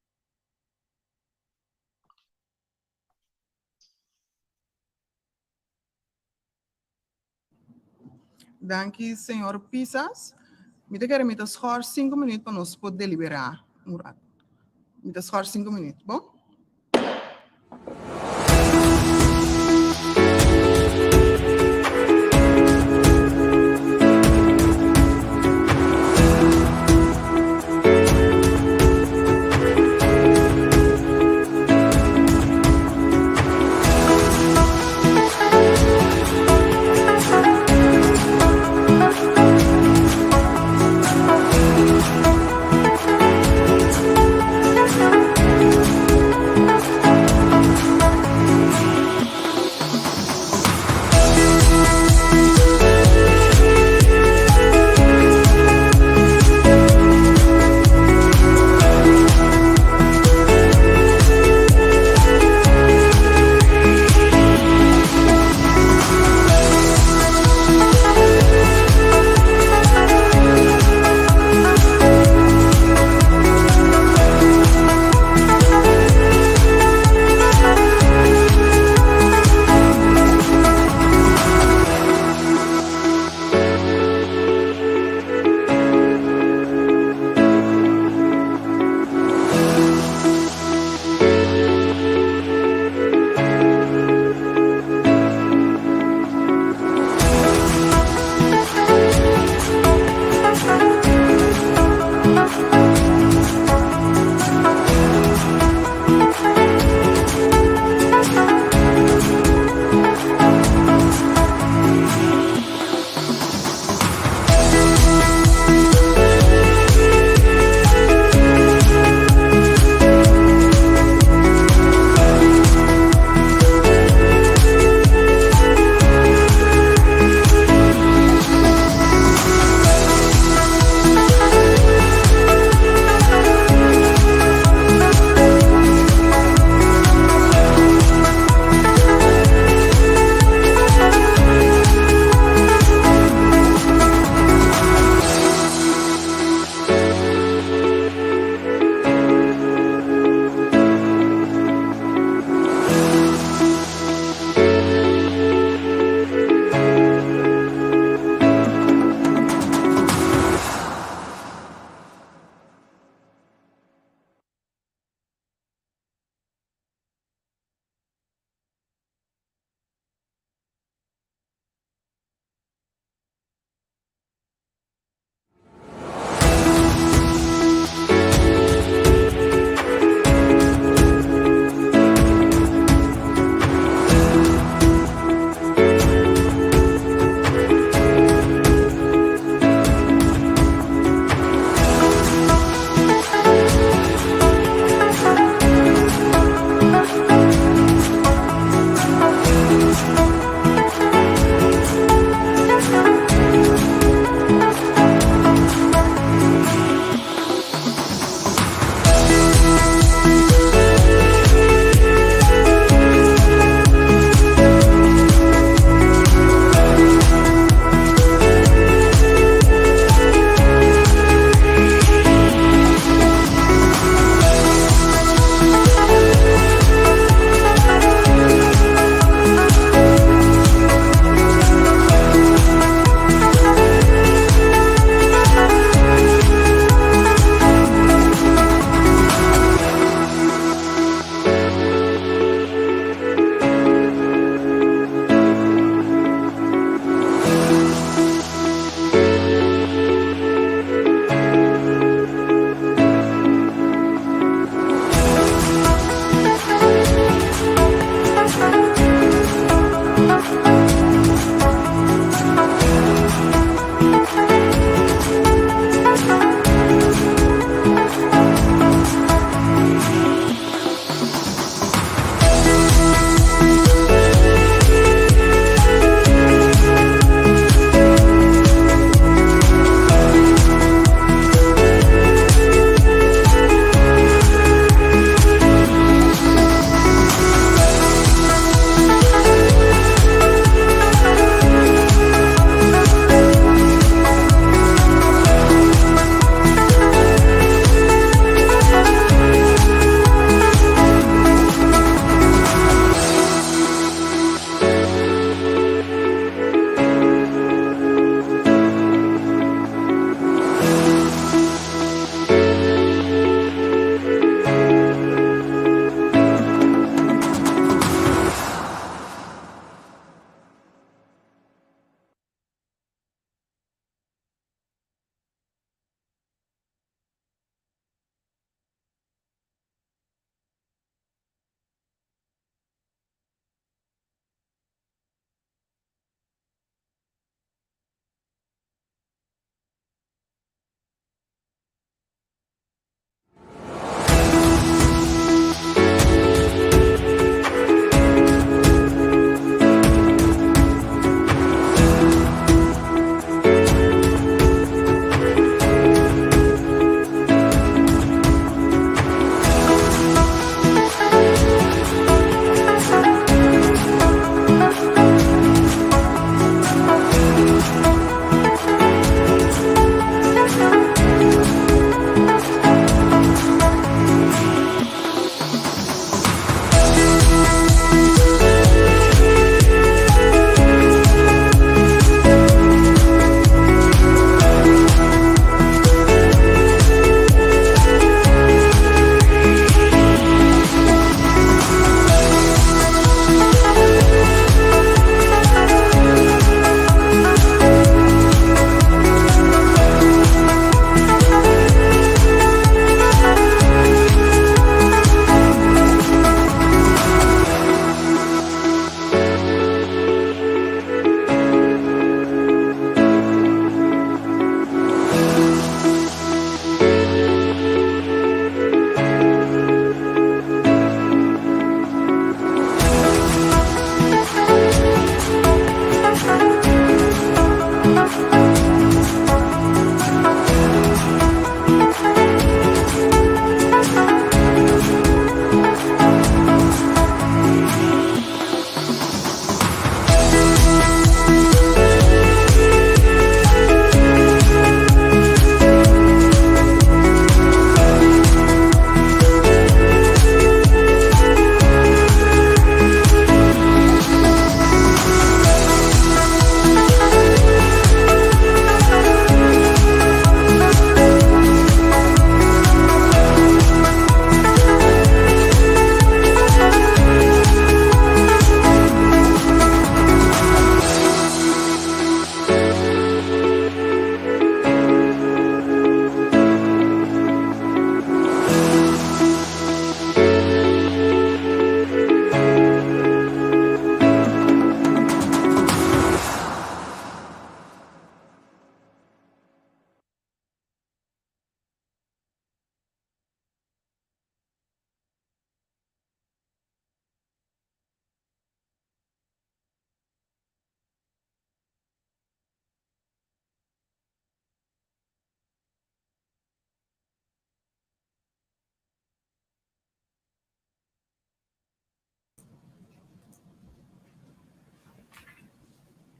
Danki señor Pisas. Mi ta kere mi ta schors sinku minuut pa nos por deliberá un rato. Mi ta schors sinku minuut, bon?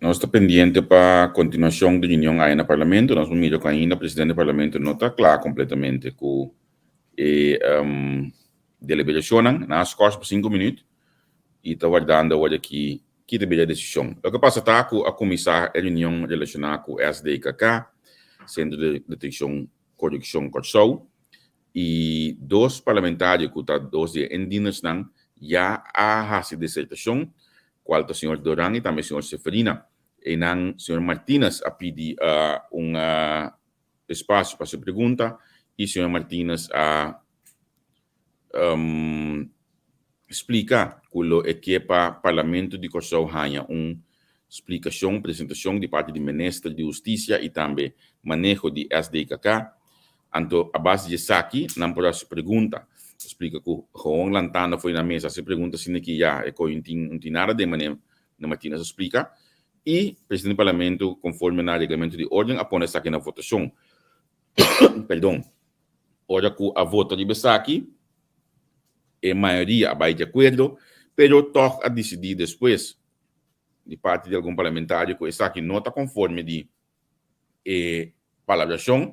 Nos ta pendiente pa continuacion di reunion aya na Parlamento. Nos por mira cu ainda presidente di Parlamento no ta cla completamente cu e deliberacionnan. Nan a scors pa cinco minuut y ta wardando awor aki ki ta bira e decision. Loke a pasa ta cu a cuminsa e reunion relaciona cu SDKK, Centro de Deteccion Corrupcion Corsou, y dos parlamentario cu ta dos di e indienersnan ya a haci disertacion, cual ta señor Doran y tambe señor Seferina. Eynan señor Martinez a pidi un espacio pa haci pregunta y señor Martinez a splica cu lo e ke pa Parlamento di Corsou haña un splicacion, presentacion di parti di Minister di Husticia y tambe maneho di SDKK. Anto a base di esaki nan por haci pregunta. Ta splica cu gewoon lantando fo'i nan mesa haci pregunta asina ki ya e coy un tin un tin nada den manera Martinez a splica. Y Presidente di Parlamento conforme na Reglamento di Orden a pone esaki na votacion. Perdon. Ora cu a vota riba esaki, e mayoria a bay di acuerdo, pero tog a dicidi despues di parti di algun parlamentario cu esaki no ta conforme di e palabracion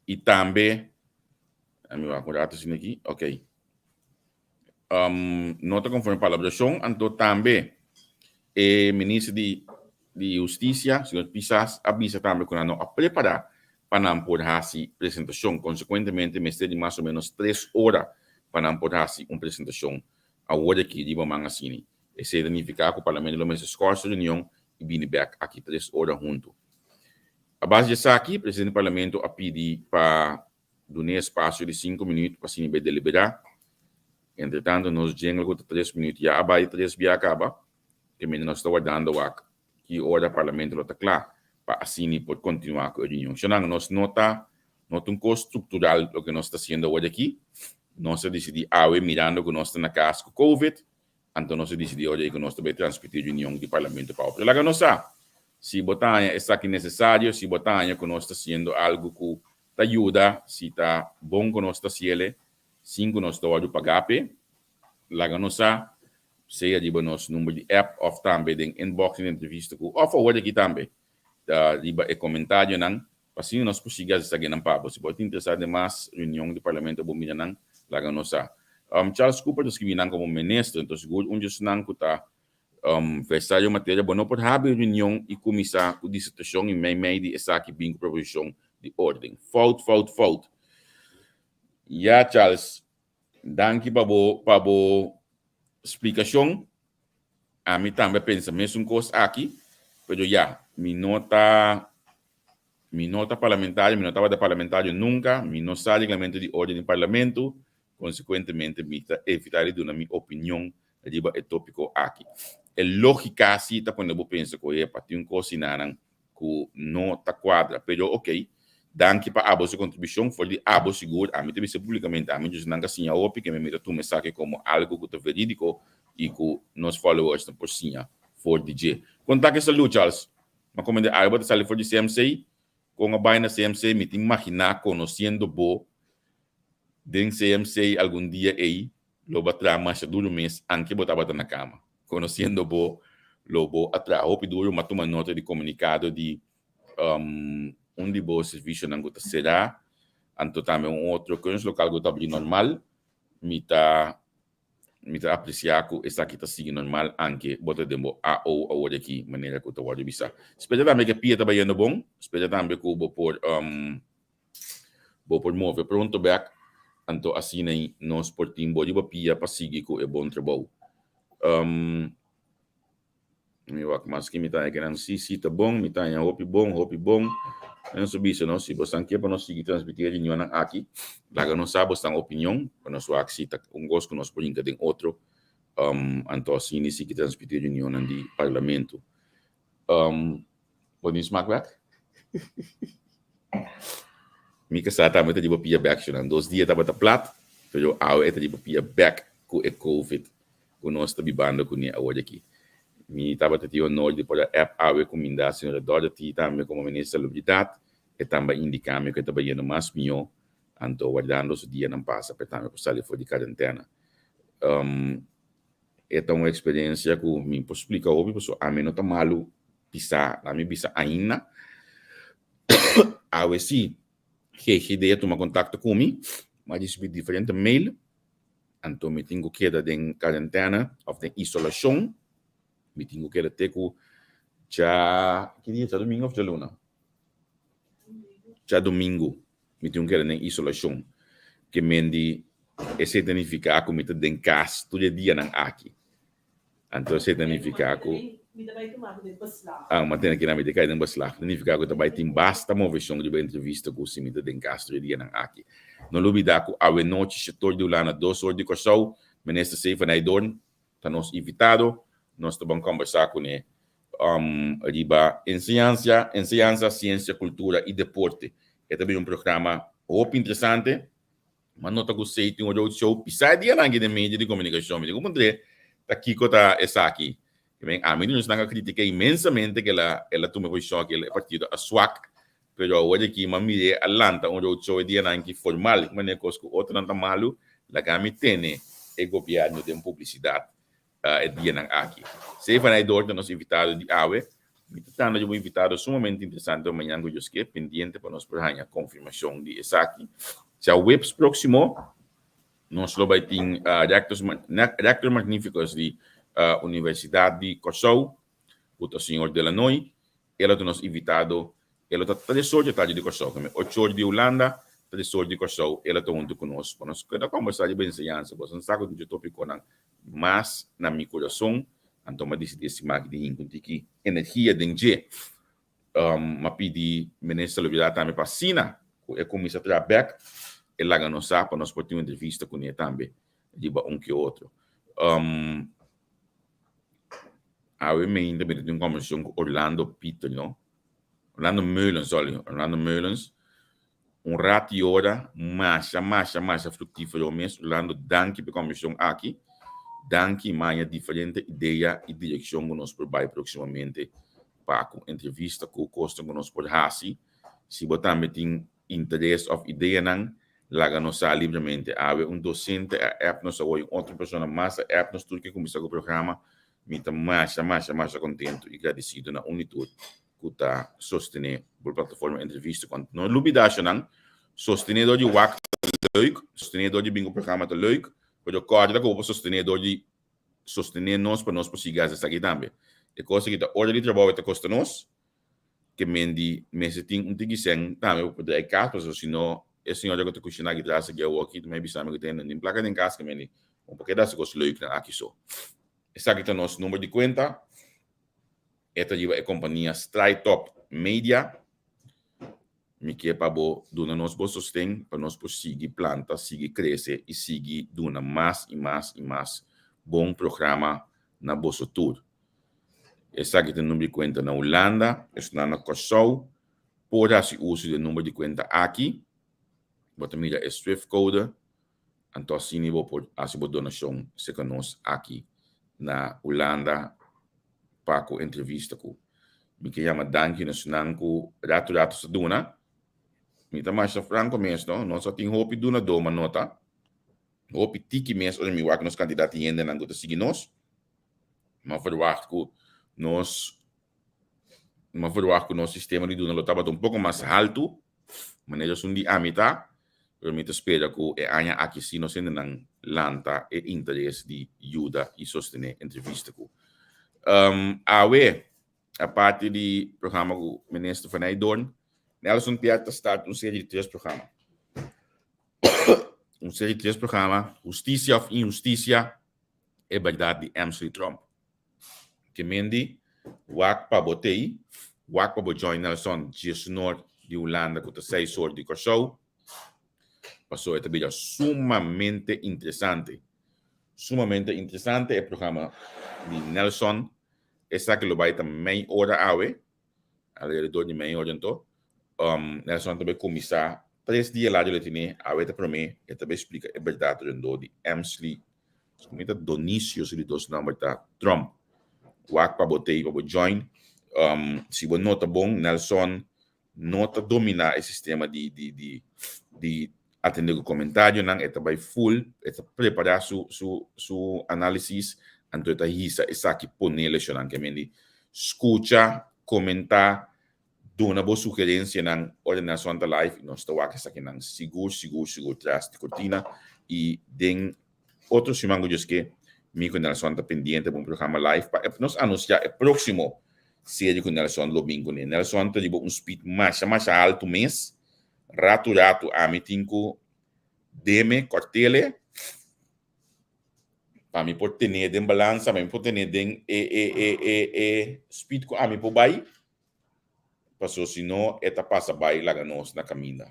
y tambe, mi wak un rato asina aki, ok. No ta conforme palabracion, anto tambe e minister di di Husticia, señor Pisas, a bisa tambe cu nan no a prepara pa nan por haci presentacion. Consecuentemente mester di mas o menos tres ora pa nan por haci un presentacion awor aki riba man asini. Esey ta nifica cu Parlamento lo mester scor su reunion y bini bek aki tres ora hunto. A base di esaki, Presidente di Parlamento a pidi pa Dun'é espasio di sinku minüt pa asina bai deliberá. Entretantu nos djenga ku ta tres minüt ya a bai tres bia kaba, kaminda nos ta wardando wak ki ora parlamento lo ta kla pa asina por kontinuá ku e reunion. Shonnan, nos no ta no ta un kos struktural loke nos ta hasiendo awor aki. Nos a disidí awe mirando ku nos ta na kas ku covid, Anto nos a disidí ora ei ku nos ta bai transmití reunion di Parlamento pa otro. Laga nos sa si bo ta haña esaki nesesario, si bo ta haña ku nos ta hasiendo algu ku ta yuda, si ta bon ku nos ta hasiel sin ku nos ta wòrdu pagá p'e. Laga nos sa, sea riba nos number di app òf tambe den inbox di entrevista ku òf awor aki tambe riba e komentarionan Pa asina nos por sigui haci esaki nan pa bo. Si bo ta interesa den mas reunion di Parlamento bo mira nan, laga nos sa. Charles Cooper ta scribi nan como minister, enton sigur un di esnan cu ta versa den materia, bo no por habri reunion y cuminsa cu disertacion y mei mei di esaki bin cu proposicion di orden. Fout, fout, fout. Ya Charles, danki pa bo pa bo splicacion. Ami tambe a pensa mesun cos aki, pero ya, mi no ta Mi no ta parlamentario, mi no tabata parlamentario nunca, mi no sa reglamento di orden di parlamento, consecuentemente mi ta evita di duna mi opinion riba e topico aki. E logica si ta pone bo pensa cu epa tin un cos sinanan cu no ta cuadra, pero ok, danki pa abo su contribucion, for di abo sigur ami ta bisa publicamente ami dus nan ka siña hopi ke mi ta tuma esaki como algo cu ta veridico y cu nos followers ta por siña for di dje. Con ta ke salud Charles? Ma como de awe bo ta sali for di CMC, con a bai na CMC mi tin magina conociendo bo den CMC algun dia ey lo bo a traha masha duro mes anke bo tabata na cama. Conociendo bo lo bo a traha hopi duro, m'a tuma nota di comunicado di un di bo servicionan cu ta cera, anto tambe un otro kunstlokaal cu ta abri normal, mi ta Mi ta apresiá ku esaki ta sigui normal anke bo ta den bo AO awor aki manera ku ta wòrdu bisá. Spera tambe ku e pia ta bayendo bon. Spera tambe ku bo por bo por move pronto bèk anto asina nos por tin bo riba pia pa sigui ku e bon trabou. Mi wak maske mi ta haña kinan si si ta bon, mi ta haña hopi bon, hopi bon. Nos a bisa nos si bosnan ke pa nos sigui transmití e reunionnan aki, laga nos sa bosnan opinion pa nos wak si ta un kos ku nos por hinka den otro, anto asina sigui transmití e reunionnan di parlamento. Bo tin smak bek? Mi kasá tambe ta riba pia bek shonnan. Dos dia tabata plat, pero awe e ta riba pia bek ku e covid ku nos ta bibando kuné awor aki. Mi tabata tin honor di por a app awe kumindá señora Dorothy tambe komo minister Salubridat. E tambe a indiká mi ku e ta bayendo mas mihó, anto wardando su dianan pasa pa e tambe por sali for di karentena. E ta un eksperensia ku mi por splika hopi pasobra ami no ta malu pisá, laat mi bisa ainda. Awe sí GGD a tuma kontakto ku mi, mi a risibí diferente mail, anto mi tin ku keda den karentena òf den isolashon, mi tin ku keda te ku dja, ki dia djadumingu òf djaluna? Djadumingu mi tin ku keda den isolashon, ke men di esei ta nifiká ku mi ta den kas tur e dianan aki. Anto esei ta nifiká ku Ah, ma tene kina mi ta kai den beslag. Ta nifiká ku ta bai tin basta moveshon riba entrevista ku si mi ta den kas tur e dianan aki. No lubidá ku awenochi shetor di Hulanda dos or di Kòrsou, Minister Sefa Nijdoorn ta nos invitado. Nos ta ban kòmbersá kuné riba enseñansa, enseñansa, siensia, kultura i deporte. E ta bini un programa hopi interesante. Ma no ta ku sei tin un road show pisá e dianan aki den medio di komunikashon. Mi tin ku puntr'é ta kiko ta esaki. I men ami di nos nan a kritik'é inmensamente ku el a el a tuma e posishon aki, e partido a swak. Pero awor aki m'a mir'é a lanta un road show e dianan aki formal. Ki manera kos ku otronan ta malu, laga mi tene e gobièrnu den publisidat e dianan aki. Stefan Aydor ta nos invitado di awe. Mi ta tanda riba un invitado sumamente interesante mañan ku Dios ke, pendiente pa nos por haña konfirmashon di esaki. Djaweps próksimo nos lo bai tin Rector Magnificus di Universidat di Kòrsou, ku ta señor Delanoy. E lo ta nos invitado. E lo ta tres or di tardi di Kòrsou, kende ocho or di Hulanda, tres or di Kòrsou. E lo ta huntu ku nos pa nos keda kòmbersá riba enseñansa. Boso sa ku tin dje tópikonan mas na mi kurason, anto m'a disidí e siman aki di hinka un tiki energia den dje. M'a pidi Minister Salubridad tambe pa asina ku e kuminsá traha bèk, e laga nos sa pa nos por tin un entrevista kuné tambe riba un ke otro. Awe meinta mi ta tin un kòmbersashon ku Orlando Pieter, no? Orlando Meulens, sorry, Orlando Meulens. Un rat i ora masha, masha, masha fruktífero mes. Orlando, danki pa e kòmbersashon aki. Danki, maña diferente idea i direkshon ku nos por bai próksimamente pa ku entrevista ku kosnan ku nos por hasi. Si bo tambe tin interes òf ideanan, laga nos sa libremente. Awe un dosente a app nos awor i un otro persona mas a app nos tur ke kuminsá ku programa. Mi ta masha, masha, masha kontentu i gradisido na un i tur ku ta sostené bo plataforma Entrevista ku No lubidá shonan, sostené dor di wak ta leuk, sostené dor di bin ku programa ta leuk, pero kòrda ku bo por sostené dor di sostené nos pa nos por sigui hasi esaki tambe. E kos aki ta ora di trabou e ta kosta nos, ke men di mester tin un tiki sèn tambe pa por drai kas pasobra si no e señora ku ta kushiná aki tras aki awor aki ta mai bisa mi ku ta no tin plaka den kas ke men di bo por keda hasi kos leuknan aki so. Esaki ta nos number di kuenta e ta riba e kompania Strijtop Media. Mi ke pa bo duna nos bo sosten pa nos por sigui planta, sigui krese i sigui duna mas i mas i mas bon programa na boso tur. Esaki ta number di kuenta na Hulanda, esnan na Kòrsou por hasi uso di e number di kuenta aki. Bo ta mira e swift code, anto asina bo por hasi bo donashon serka nos aki na Hulanda pa ku entrevista ku. Mi ke yama danki na esnan ku ratu ratu sa duna. Mi ta masha franko mes no, nos a tin hopi dunadó ma no ta hopi tiki mes ora mi wak nos kantidat di hendenan ku ta sigui nos. Mi a verwagt ku nos mi a verwagt ku nos sistema di duna lo tabata un poko mas haltu, manera esun di ami ta, pero mi ta spera ku e aña aki si nos hendenan lanta e interes di yuda i sostené entrevista ku awe. Aparte di programa ku Minister Van Heydoorn, Nelson Pierre ta start un serie di tres programa. Un serie di tres programa, Hustisia of Inhustisia, e bèrdat di Emsley Tromp. Ke men di, wak pa bo tei, wak pa bo join Nelson djesnor di Hulanda ku ta seis or di Kòrsou, pasobra e ta bira sumamente interesante. Sumamente interesante e programa di Nelson. Esaki lo bai ta mei ora awe, alrededor di mei ora anto. Nelson ta bai kuminsá tres dia later lo tene, awe ta promé, e ta bai splika e bèrdat rondó di Emsley, mi ta Donicio su di dos nòmber ta Trump. Wak pa bo tei pa bo join. Si bo nota bon, Nelson no ta dominá e sistema di di di di atendé ku komentarionan, e ta bai full, e ta prepará su su su análisis. Anto e ta hisa esaki pone leshonnan ke men di skucha, komentá, duna bo sugerensianan ora Nelson ta live i nos ta wak esakinan sigur sigur sigur tras di kortina i den otro siman ku Dios ke mi ku Nelson ta pendiente pa un programa live pa nos anunsiá e próksimo serie ku Nelson lo bin kuné. Nelson ta riba un speed masha masha haltu mes, ratu ratu ami tin ku deme, kòrtele. Pa mi por tene den balansa, pa mi por tene den e e e e e speed ku ami por bai, paso si no e ta pasa bai laga nos na kaminda.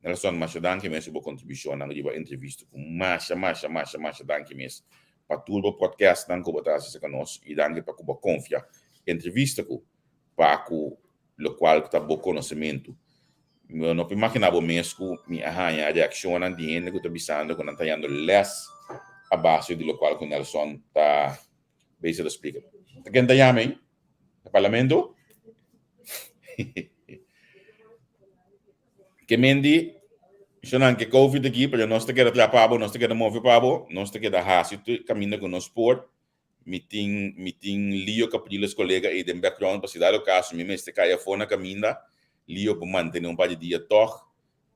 Nelson, masha danki mes pa bo kontribushonnan riba entrevista ku masha masha masha masha danki mes pa tur bo podcastnan ku bo ta hasi serka nos i danki pa ku bo konfia entrevista ku pa ku lokual ku ta bo konosementu. Mi no por imaginá bo mes ku mi a haña reakshonnan di hende ku ta bisando ku nan ta hañando lès a base di lokual ku Nelson ta bezig ta splika. Ta ken ta yama ei? Ta parlamento? Ke men di, Shonnan, ke covid aki, pero nos ta keda traha pa bo, nos ta keda move pa bo, nos ta keda hasi tur kaminda ku nos por. Mi tin mi tin Lio Capriles colega ei den background pa si dado caso mi mester cay afo na caminda, Lio por mantene un par di dia tog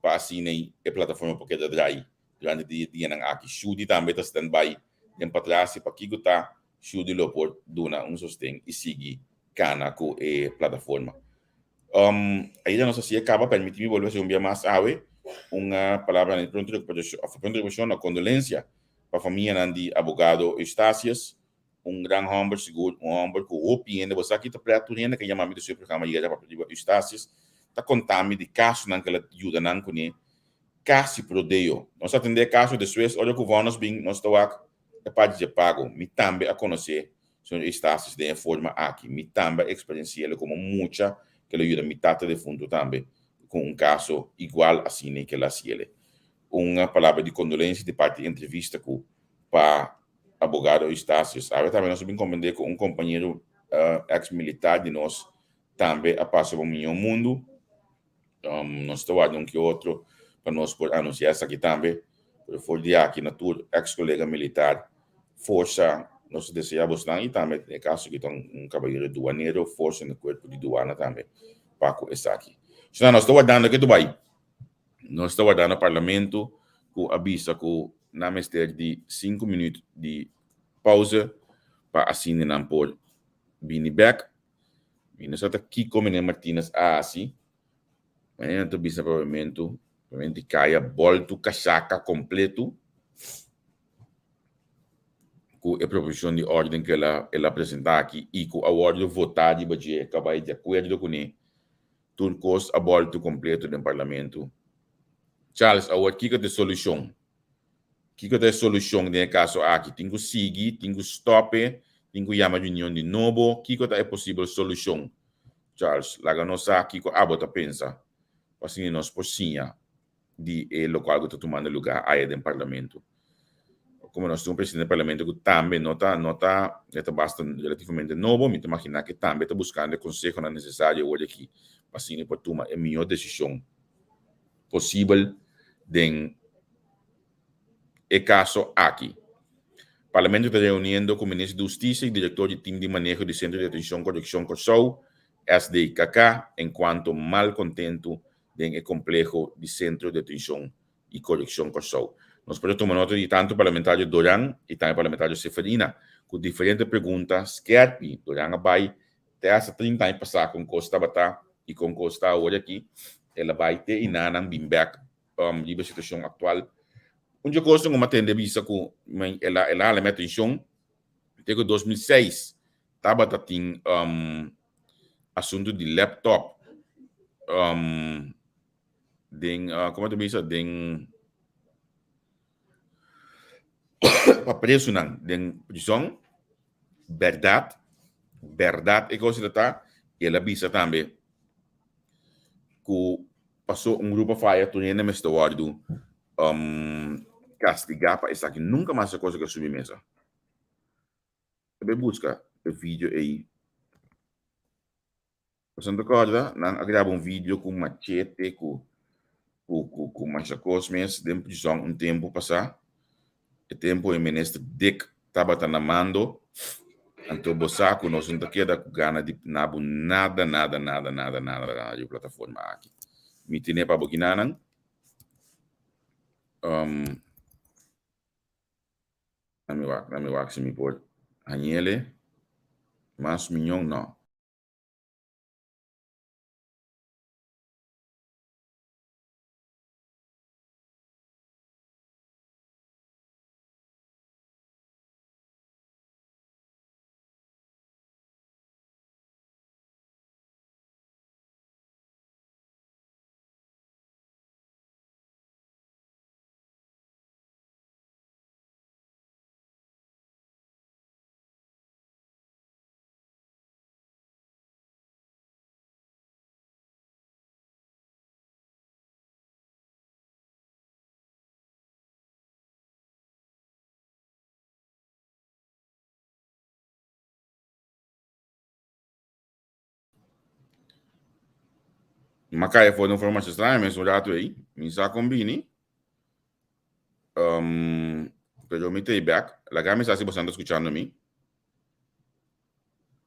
pa asina ei e plataforma por keda draai durante di e dianan aki. Shudi tambe ta stand by den patras si pakico ta Shudi lo por duna un sosten y sigui cana cu e plataforma. Um, ayera nos a caba, permiti mi bolbe haci un bia mas awe un palabra na pronto recuperacion, of pronto recuperacion no, condolencia pa famianan di abogado Eustatius, un gran homber sigur, un homber cu hopi hende, bo sa ki ta pret tur hende ke yama mi di su programa yera papia riba Eustatius, ta conta mi di casonan ke el a yuda nan cune, casi prodeo. Nos a atende e caso despues ora cu vonnis bin nos ta wak e parti dje pago. Mi tambe a conoce señor Eustatius den e forma aki, mi tambe a experienciele como mucha ke el a yuda mi tata defunto tambe cu un caso igual asina ke el a haciele. Un palabra di kondolensia di parti entrevista ku pa abogado Eustatius. Awe tambe nos a bin komprendé ku un kompañero eks militar di nos tambe a pasa pa mihó mundu. Nos ta warda un ke otro pa nos por anunsiá esaki tambe. Pero for di aki na tur eks kolega militar forsa nos ta deseá bosnan i tambe den e kaso aki ta un kabayero duanero forsa na kuerpo di duana tambe pa ku esaki. Sina nos ta wardando ke Dubai. Nos ta warda na Parlamento cu a bisa cu nan mester di cinco minuut di pauze pa asina nan por bini bek. Mi no sa ta kico Meneer Martinez a haci, ma nan ta bisa probablemente, probablemente caya bolto casaca completo cu e proposicion di orden cu el a presenta aki y cu a wordo vota riba dje, cu a bay di acuerdo cune. Tur kos a bòltu kompleto den parlamento. Charles, awor kiko ta e solushon? Kiko ta e solushon den e kaso aki? Tin ku sigui? Tin ku stòp e? Tin ku yama reunion di nobo? Kiko ta e posibel solushon? Charles, laga nos sa kiko abo ta pensa pa asina nos por siña di e lokual ku ta tumando lugá aya den parlamento. Komo nos tin un presidente di parlamento ku tambe no ta no ta e ta basta relativamente nobo, mi ta imaginá ku e tambe ta buskando e konsehonan nesesario awor aki pa asina e por tuma e mihó desishon posibel den e kaso aki. Parlamento ta reuniendo ku Minister di Hustisia i Direktor di Tim di Maneho di Sentro di Detenshon Korekshon Kòrsou, SDKK, enkuanto malkontentu den e kompleho di Sentro Detenshon i Korekshon Kòrsou. Nos por a tuma nota di tantu Parlamentario Doran i tambe Parlamentario Seferina ku diferente pregunta skèrpi. Doran a bai te hasta 30 aña pasá kon kos tabata i kon kos ta awor aki. El a bai te i nanan bin bèk riba e situashon aktual. Un dje kosnan ku mi a tende bisa ku el a el a hala mi atenshon te ku 2006 tabata tin asuntu di laptop um, den, uh, como te bisa, den pa presonan den prison, berdad, berdad e cosa ta, y el a bisa tambe ku pasó un grupo faya tur hende mester wordu um, castiga pa esaki nunca mas e cosa ke subi mesa. Ta bay busca e video ey. Boso no ta corda? Nan a graba un video cu machete, cu cu cu cu masha cos mes den prison un tempo pasa. E tempo e minister Dick tabata na mando. Anto bo sa ku nos no ta keda ku gana di na bo nada, nada, nada, nada, nada na e plataforma aki. Mi tene pa bo kinanan. Um, na mi wak, na mi wak si mi por hañele. Mas miñon no. M'a kai afó den un forma masha straño mes un ratu ei. Mi sa kon bini. Um, pero mi ta ei bek. Laga mi sa si boso ta skuchando mi.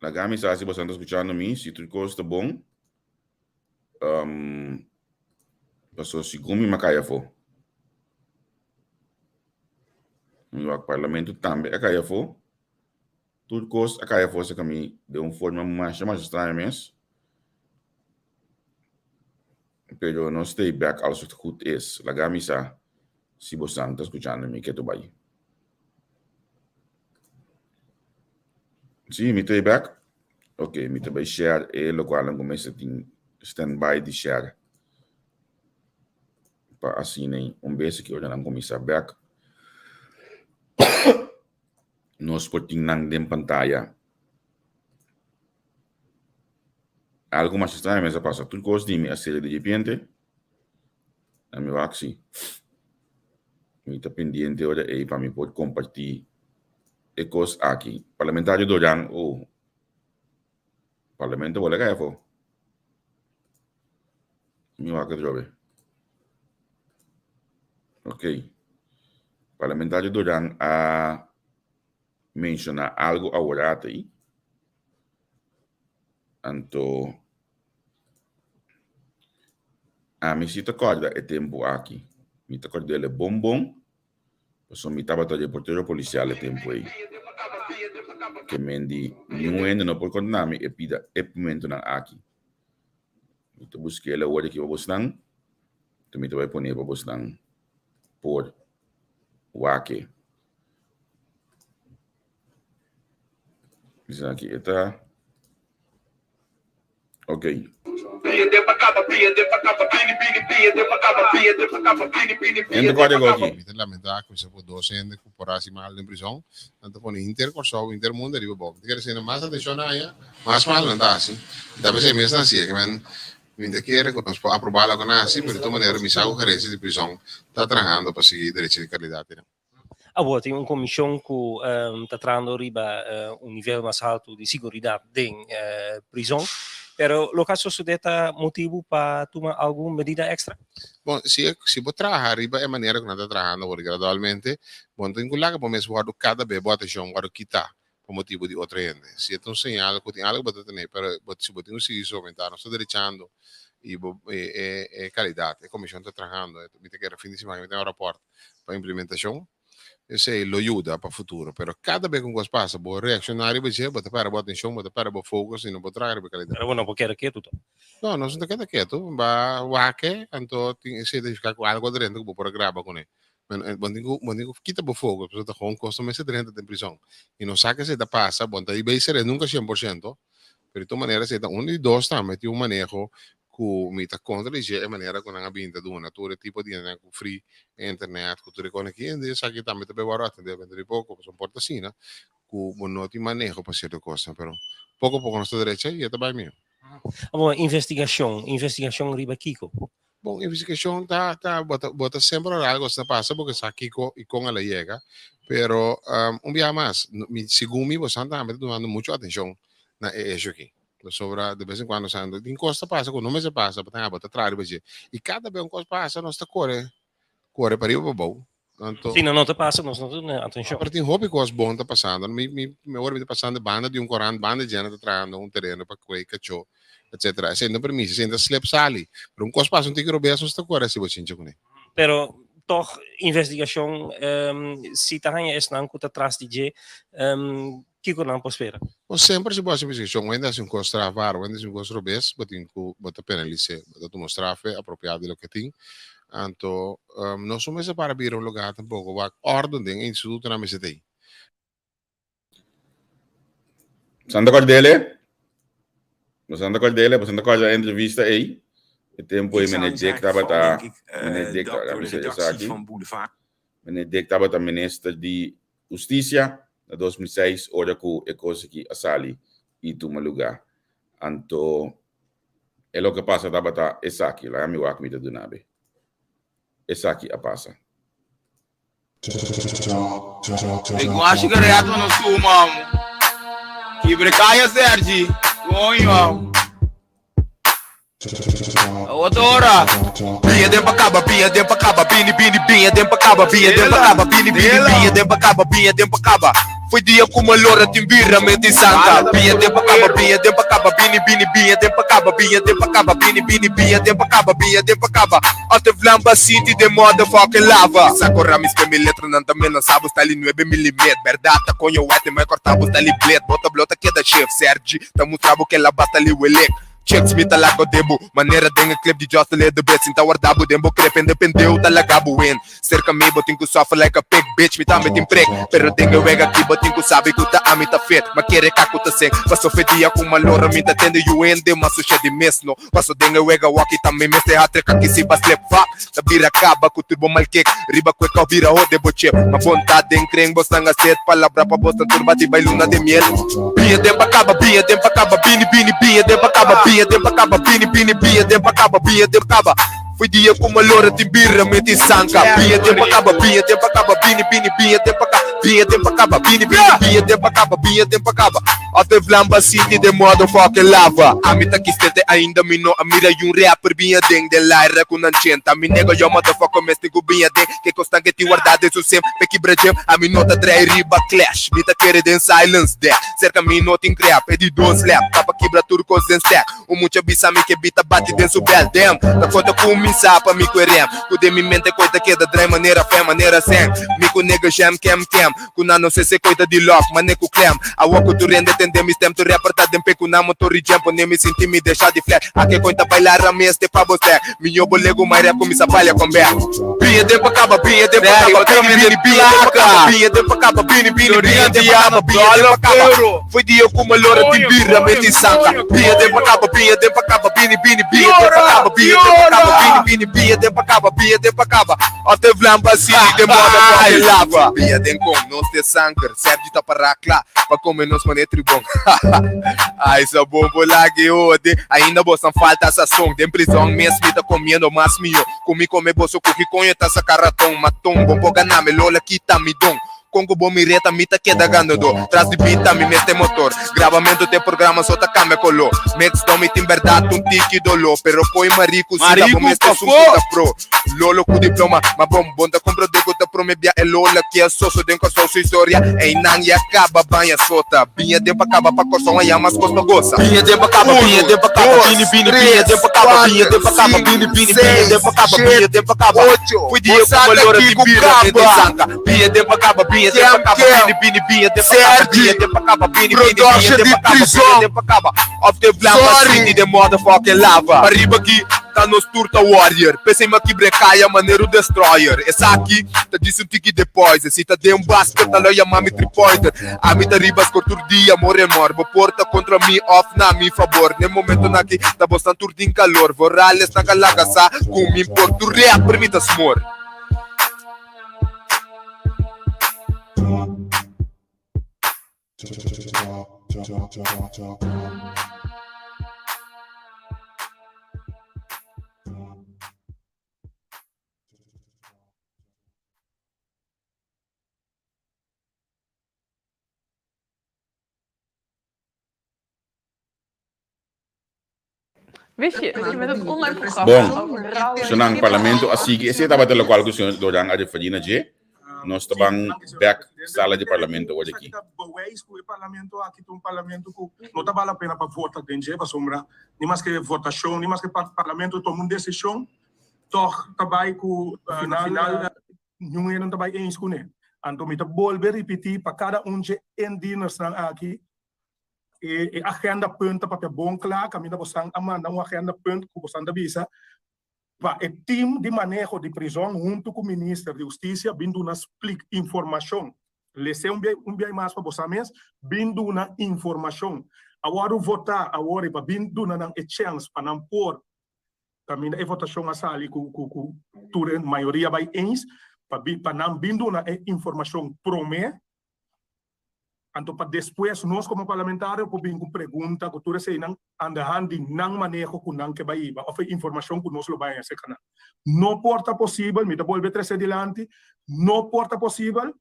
Laga mi sa si boso ta skuchando mi, si tur kos ta bon. Um, paso segun mi m'a kai afó. Mi wak parlamento tambe a kai afó. Tur kos a kai afó serka mi den un forma masha masha straño mes. Pero no stay back als het goed is. Laga mi sa si bosan ta skuchando mi ketu bai. Si, mi ta back. Ok, mi ta bai share e lokualnan ku mester tin standby di share. Pa asina un bes ki ora nan kuminsá bek nos por tin nan den pantaya. Algo mas extraño mes a pasa. Tur kos di mi a sali di repente. Na mi wak si. Mi ta pendiente ora ei pa mi por kompartí e kos aki. Parlamentario Doran, oh. Parlamento bola kai afó. Mi wak atrobe. Ok. Parlamentario Doran a menshoná algo aworat ei. Anto ami si ta kòrda e tempu aki. Mi ta kòrd'el e bon bon, pasobra mi tabata reportero polisial e tempu ei. Ke men di niun hende no por konta mi e pida e momentunan aki. Mi ta busk'el awor aki pa bosnan, anto mi ta bai pone pa bosnan por wak e. Esaki e ta. Ok. Hende kòrda e goki. Mi ta lamentá ku esei por dos hende ku por hasi mal den prison. Nan ta pone henter Kòrsou, henter mundu ariba bou. Mi ta kere sende mas atenshon na aya, mas mal nan ta hasi. I ta p'esei mes nan hasié. Ke men mi ta kere ku nos por aprobá loke nan hasi, pero di tur manera mi sa ku gerensia di prison ta trahando pa sigui derecho di kalidat ei nan. Awor tin un komishon ku ta trahando riba un nivel mas haltu di siguridat den prizon, pero loke a sosodé ta motibu pa tuma algun medida èkstra? Bon, si e si bo traha riba e manera ku nan ta trahando awor gradualmente, bo no tin ku laga bo mes wòrdu kada be bo atenshon wòrdu kitá pa motibu di otro hende. Si e ta un señal ku tin algu bo ta tene, pero bo si bo tin ku sigui somentá nos ta derechando i bo e e e kalidat, e komishon ta trahando, mi ta kere fin di siman mi ta un rapòrt pa implementashon, esei lo yuda pa futuro. Pero kada be ku un kos pasa, bo reakshoná riba dje, bo ta pèrdè bo atenshon, bo ta pèrdè bo focus i no por traha riba e kalidat. Pero bo no por keda ketu to? No, nos no ta keda ketu. Ba wak e, anto tin esei ta nifiká ku algu a drenta ku bo por a graba kuné. Bo tin ku bo tin ku kita bo focus pasobra ta gewoon kos no mester drenta den prison. I no sa ke esei ta pasa, bo no ta riba esei nunka 100%, pero di tur manera esei ta un di dos tambe tin un maneho ku mi ta kontra di dje e manera ku nan a bin ta duna tur e tipo di hendenan ku free internet ku tur e kos aki hende esaki tambe ta bay wòrdu atendé dentro di poko pasobra por ta asina ku bo no tin maneho pa sierto kosnan pero poko poko nos ta drecha i e ta bay mihó. Bon, investigashon, investigashon riba kiko? Bon, investigashon ta ta bo ta bo ta semper ora algo asina pasa bo ke sa kiko i kon el a yega pero un biaha mas mi segun mi bosan tambe ta dunando mucho atenshon na e esho aki. Pasobra de bes en cuando sa tin cos ta pasa cu no mester pasa, bo ta traha riba dje. Y cada bes un cos pasa nos ta core, core pariba pabou. Anto, Si nan no ta pasa, nos no ta duna atenshon. Pero tin hopi kos bon ta pasando. Mi, mi, mi ora mi ta pasando banda di un korant, banda di djena ta trahando un tereno pa kue kachó, etcetera. Esei no permisi, esei ta slep sali. Pero un kos pasa un tiki robes, nos ta kore hasi bochincha kuné. Pero tog investigashon si ta haña esnan ku ta tras di dje, kiko nan por spera? Bo semper si bo hasi investigashon, wende hasi un kos strafbaar, wende hasi un kos robes, bo tin ku bo ta penalis'é, bo ta tuma straf apropiado di loke tin. Anto nos no mester para bira un lugá tampoko wak órden den e institutonan mester ta ei. Santa Cordele? Bo Santa Cordele, bo Santa Cordele entrevista ei? E tempo ei Ik zou meneer een Dick zaak tabata, val, denk ik, meneer Dick, dat door laat me de zeggen redactie esaki. van Boulevard. Meneer Dick tabata minister di Husticia na 2006 ora cu e cos aki a sali y tuma lugar. Anto e loke pasa tabata esaki, laga mi wak mi ta duna be. Esaki a pasa. Igual sigareto no suma. Kibra Sergi. Coño. Otra hora. Binha den pa kaba, binha den pa kaba, bini bini binha den pa kaba, binha den pa kaba, bini bini binha den pa kaba, binha den pa kaba. Foi dia ku malora tin bira meti sanka. Binha den pa kaba, binha den pa kaba, bini bini binha den pa kaba, binha den pa kaba, bini bini binha den pa kaba, binha den pa kaba. Até vlamba sinti den motherfucking lava. Sa kora mi spé mi letranan ta menasá bo style nuebe milimet. Bèrdat ta koño wèt e mai kòrtá bo style blet. Bo ta blo ta keda chef Sergi ta mustra bo kela basta li welek. Chicks mi ta laga den bo manera den e clip di Just a Little Bit Sin ta warda bo den bo krep en dependeu ta laga bo win Serka mi bo tin ku suffer like a pig bitch mi tambe tin prik Pero den e wega aki bo tin ku sabi ku ta ami ta fit Ma kere kaku ta sing Paso fe dia ku malora mi ta tende yu hende Ma sushe di mes no Paso den e wega waki ta mi mester hatre kaki si ba slip Fuck ta bira kaba ku tur bo mal kick Riba ku e kau bira hode bo chip Ma bon ta den kren bos nan a set Palabra pa bos ta turba di bai luna de miel Binha den pa kaba, binha den pa kaba Bini bini binha den pa kaba Binha den pa kaba, bini bini binha den pa kaba Binha den pa kaba Foi dia ku malora tin bira meti sanka Binha den pa kaba, binha den pa kaba Bini bini binha den pa kaba Binha den pa kaba, bini bini binha den pa kaba Binha den pa kaba Of e vlamba sinti den motherfucking lava Ami ta kistente ainda mi no a mira yun rapper binha den den laira ku nan chenta Mi nega yo motherfucker mester ku binha den ke kosnan ke tin warda den su sem pe kibra djem Ami no ta drai riba clash mi ta kere den silence de serka mi no tin crap e di don slap ta pa kibra tur kos den stack Un mucha bisa mi ke bita bati den su bel Damn ta kota kuminsa pa mi kue rem Ku den mi mente koi ta keda drai manera fem manera sen Mi ku nigga jam kem kem Ku nan no se se koi ta di love mane ku klem Awo ku tur hende tende mi stem tur rapper ta den pe ku nan motor i jam Pone mi sinti mi desha di flat Ake koi ta baila rami este pa bo stek Mi ño bo legu mai rap kuminsa balia kon bek Binha den pa kaba binha den pa kaba bini bini binha den pa kaba binha den pa kaba bini bini binha den pa kaba binha den pa kaba Foi dia ku malora tin bira meti sanka Binha den pa kaba binha den pa kaba bini bini binha den pa kaba binha den pa kaba bini bini binha den pa kaba binha den pa kaba Of te vlamba sini den motherfucking lava Binha den kon nos te sanker Sergi ta para kla pa kome nos mane tribon Ai sa bon bo lage hode Ainda bosan falta sason Den prizon mes mi ta komiendo mas mihó Ku mi kome boso kuki koño ta saka raton Maton bon por gana mi lola kita mi don Kon ku bo mi reta mi ta keda ganadó Tras di bita mi mester motor Grabamentu te programa so ta kambia koló Mix don mi tin bèrdat un tiki doló Pero koi mariku si ta bo mester sun ku ta pro Lolo ku diploma ma bon bon ta komprondé ku ta prome bia e lola Ke a soso den Kòrsou su historia Einan ya kaba baña sota Biña den pa kaba pa Kòrsou a yama skos pa gosa Biña den pa kaba biña den pa kaba Bini bini biña den pa kaba biña den pa kaba Bini bini biña den pa kaba biña den pa kaba Fui dia ku balora di bira den sanka Binha den pa kaba, binha den pa kaba, bini bini binha den pa kaba, binha den pa kaba, bini bini binha den pa kaba, binha den pa kaba. Of de vlamba sinti den motherfucking lava. Pariba ki ta nos tur ta warrior, p'esei mi a kibra e kaya manera un destroyer. Esaki ta djis un tiki de poison, si ta den basket ta lo yama mi three pointer. Ami ta riba skor tur dia, mor en mor, bo por ta kontra mi of na mi fabor. N'e momentonan aki ta bosnan tur den kalor, vorales nan ka laga sa ku mi por tur rapper mi ta smor. Wist je dat je met het online programma Bon, over rouw so nan parlamento a sigui, esei tabata lokual ku señor Doran a referí na dje. Nos ta ban bek sala di parlamento awor aki. Ta bewijs ku e parlamento aki ta un parlamento ku no ta bal la pena pa vota den dje, pasobra ni maske votashon, ni maske parlamento tuma un desishon, tòg ta bai ku na final niun hende no ta bai eens kuné. Anto mi ta bolbe ripití pa kada un dje indienersnan aki, e agenda punt ta papia bon kla, kaminda bosan a manda un agenda punt ku bosan ta bisa Pa e team di maneho di prizon huntu ku Minister di Hustisia bin duna splik informashon. Les'é un bia un bia mas pa bo sa mes, bin duna informashon. A wòrdu votá awor i pa bin duna nan e chèns pa nan por kaminda e votashon a sali ku ku ku tur e mayoria bai eens pa bin pa nan bin duna e informashon promé. Anto pa despues nos komo parlamentario por bin ku pregunta ku tur eseinan aan de hand di nan maneho ku nan ke bai hiba òf e informashon ku nos lo bai haña serka nan. No por ta posibel, mi ta bolbe trese dilanti, no por ta posibel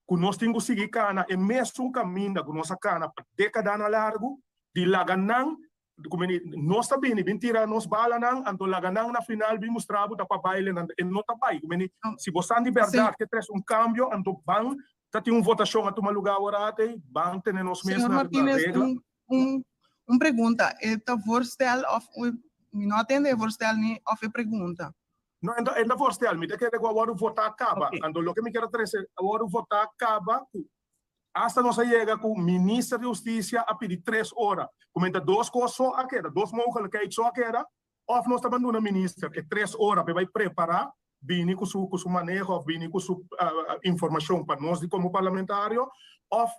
ku nos tin ku sigui kana e mesun kaminda ku nos a kana pa dekadanan largu di laga nan Ku meni nos ta bini bin tira nos balanan anto laga nan na final bin mustra bo ta pa baile nan e no ta bai ku meni si bo san di berdad ke tres un cambio anto ban ta tin un votacion a tuma lugar awor atey ban tene nos mes Señor na Martinez, regla. un, un, un pregunta. E ta voorstel of mi no a tende e voorstel ni of e pregunta. No, e ta, e ta voorstel. Mi ta kere ku a wòrdu votá kaba. Oké. Anto loke mi kier a trese, a wòrdu votá kaba ku Asta nos a yega ku Minister di Hustisia a pidi tres ora. Kumenta dos kos so a keda, dos mogelijkheid so a keda, òf nos ta banduna Minister e tres ora pa e bai prepará, bini ku su ku su maneho òf bini ku su informashon pa nos di komo parlamentario, òf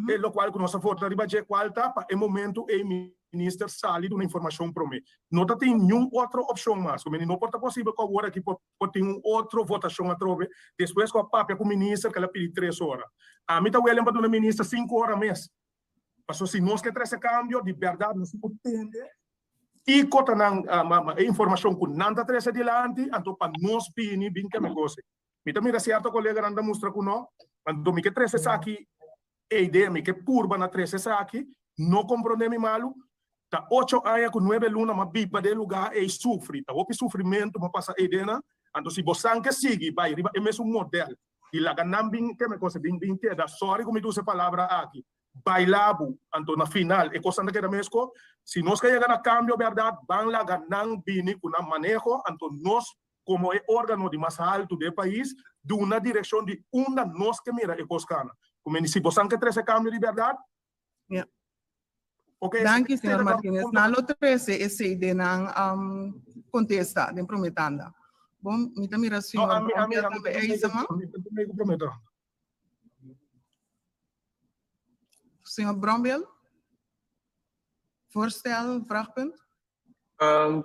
e lokual ku nos a vota riba dje kual ta pa e momentu ei Minister sali duna informashon promé. No ta tin niun otro opshon mas. Kumeni no por ta posibel ku awor aki por por tin un otro votacion atrobe despues cu a papia cu minister cu el a pidi tres ora. Ami ta welen pa duna minister cinco ora mes. Pasobra si nos ke trece cambio di berdad nos tin cu tende kico ta nan e informacion cu nan ta trece dilanti anto pa nos bini bin keme cos. Mi ta mira cierto coleganan ta mustra cu no, anto mi ke trece esaki E idea mi ke purba na trese esaki, no komprondé mi malu, ta ocho aña ku nuebe luna m'a biba den e lugá ei sufri, ta hopi sufrimentu m'a pasa ei den nan, anto si bosan ke sigui bai riba e mesun modèl di laga nan bin keme kos bin bin keda, sòri ku mi ta usa e palabra aki, baila bo, anto na final e kosnan ta keda mesko, si nos ke yega na kambio bèrdat ban laga nan bini ku nan maneho, anto nos komo e órgano di mas haltu di e pais, duna direkshon di unda nos ke mira e kos kana. Ku meni si bosan ke trese kambio di bèrdat, Ja. oke, Danki, esei señor ta ta Martinez. punto. Nan lo trese esei den nan um, kontesta den prome tanda. Bon, mi ta mira No, señor ami, ami, Bromfield ami tambe ta ei, mei sama. ami ta mei ku prome tanda. Señor Bromfield? Voorstel, vraagpunt? Um,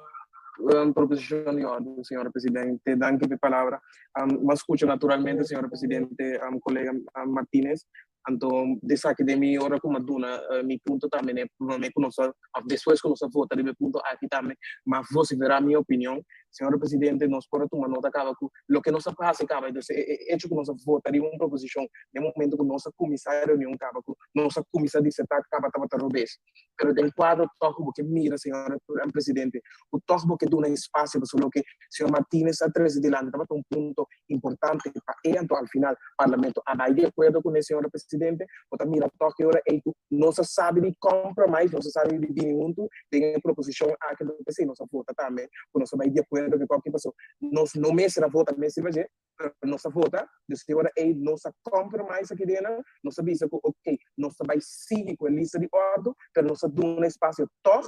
un proposicion di orde, señora presidente. Danki pa e palabra. Um, m'a scucha naturalmente, señora presidente, um, colega um, Martinez. Anto, desaki den mi ora cu m'a duna uh, mi punto tambe, ne, prome cu nos a, of despues cu nos a vota riba e punto aki tambe, m'a vocifera mi opinion. Señora presidente, nos por a tuma nota caba cu loke nos a haci caba, dus e, e hecho cu nos a vota riba un proposicion den momento cu nos a cuminsa e reunion caba, cu nos a cuminsa diserta caba tabata robes. Pero den kuadro tòg ku bo ke mira, señor presidente, ku tòg bo ke duna espasio pasobra loke señor Martínez a trese dilanti tabata un punto importante pa e, anto al final Parlamento a bai di akuerdo kuné, señor presidente. Bo ta mira tòg e ora ei ku nos a sabi di compromise, nos a sabi di bini huntu den e proposishon aki, anto p'esei nos a vota tambe ku nos a bai di akuerdo ku e kòki pasobra nos no mester a vota mes riba dje. Pero nos a vota, dus e ora ei nos a compromise aki den, nos a bisa ku ok, nos ta bai sigui ku e lista di ordu, pero nos a duna espasio tòg,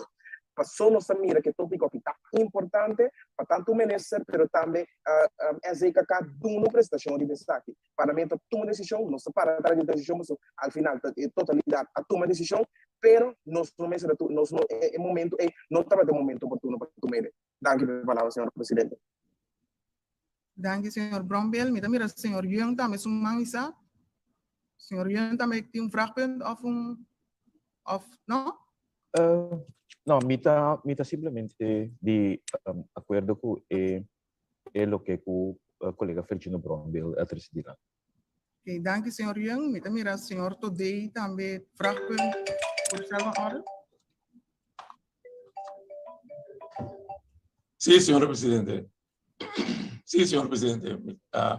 paso nos a mira ku e topiko aki ta importante pa tantu minister pero tambe SDKK duna un prestashon riba esaki. Parlamento a tuma desishon, nos ta para tras di e desishon pasobra al final ta e totalidat a tuma desishon, pero nos no mester a nos no e momento ei no tabata e momento oportuno pa tuma e. Danki pa e palabra señor presidente. Danki señor Brombiel. Mi ta mira señor Yeung tambe su man isa. Señor Yeung tambe tin un vraagpunt of un of no? Uh, no, mi ta, mi ta simplemente di um, acuerdo cu e, e loke cu uh, colega Fergino Brombiel a trece dilanti. Ok, danki señor Yeung. Mi ta mira señor Todey tambe vraagpunt voorstel van orde. Sí, señor presidente. Sí, señor presidente. Uh,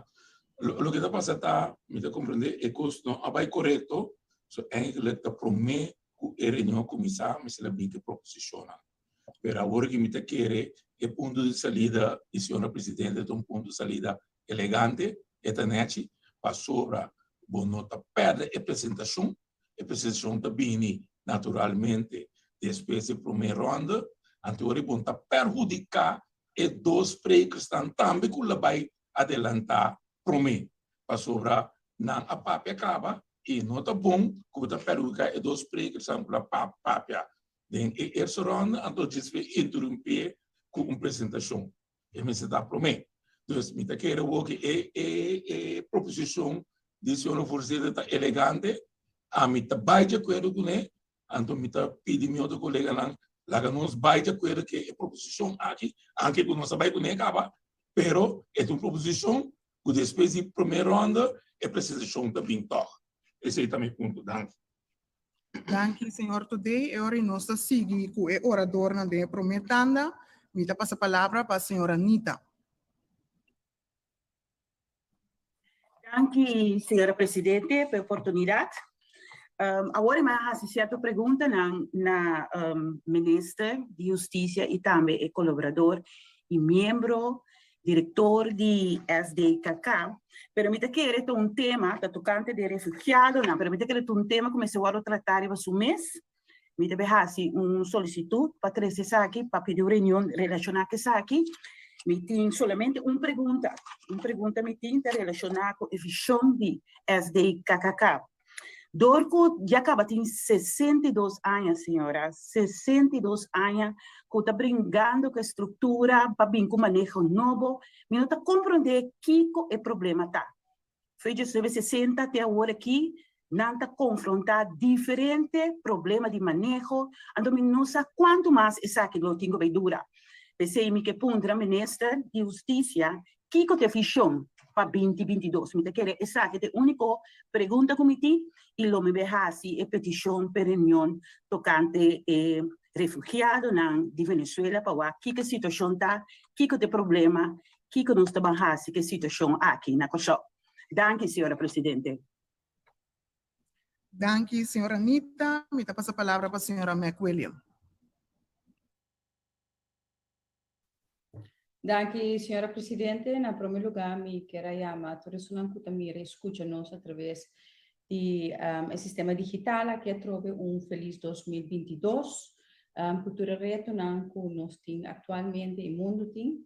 Loke ta pasa ta, mi ta komprendé e kos no a bai korekto, so eigenlijk ta promé ku e reunion a kuminsá mester a bin ku e proposishonnan. Pero awor ki mi ta kere e punto di salida di señora presidente ta un punto di salida elegante, e ta nechi, pasobra bo no ta pèrdè e presentashon, e presentashon ta bini naturalmente despues di e promé ronde, anto ora bo no ta perhudiká e dos sprekersnan tambe ku lo bai adelantá promé, pasobra nan a papia kaba i no ta bon ku bo ta perhudiká e dos sprekersnan ku lo a papia den e eerste ronde, anto djis por interumpié ku un presentashon. E mester ta promé. Dus mi ta kere wou ku e e e proposishon di señor voorzitter ta elegante, ami ta bai di akuerdo kuné, Anto mi ta pidi mi otro koleganan, laga nos bai di akuerdo ku e proposishon aki, anke ku nos a bai kuné kaba, pero e ta un proposishon ku despues di promé ronda e presentashon ta bin tòg. Esei ta mi punto. Danki. Danki, señor Todey. E ora nos ta sigui ku e oradornan den e promé tanda. Mi ta pasa palabra pa señora Nita. Danki, señora presidente, pa e oportunidad. Um, awor mi a hasi cierto preguntanan na um, minister di Justicia y tambe e colaborador y miembro director di SDKK. Pero mi ta kere ta un tema ta tocante de refugiadonan, pero mi ta kere ta un tema ku mester wordo tratá riba su mes. Mi ta bay hasi un solicitud pa trece esaki, pa pidi un reunion relaciona cu esaki. Mi tin solamente un pregunta, un pregunta mi tin ta relaciona cu e vision di SDKKK. Door cu ya caba tin 62 aña, señora, 62 aña cu ta bringando cu e structura pa bin cu maneho nobo, mi no ta comprende kico e problema ta. Fe 1960 te awor aki nan ta konfrontá diferente problema di maneho, anto mi no sa kuantu mas esaki lo tin ku bai dura. P'esei mi ke puntra Minister di Hustisia kiko ta e vishon pa 2022. Mi ta kere esaki ta e úniko pregunta ku mi tin i lo mi bai hasi e petishon p'e reunion tokante e refugiadonan di Venezuela pa wak kiko e situashon ta, kiko ta e problema Kiko nos ta ban hasi ku e situashon aki na Kòrsou? Danki, señora presidente. Danki, señora Anita. Mi ta pasa palabra pa señora Mac William. Danki, señora presidente. Na prome lugá mi kier a yama tur esunnan ku ta mira i skucha nos atraves di e sistema digital aki atrobe un felis 2022 ku tur e retonan ku nos tin aktualmente i mundu tin.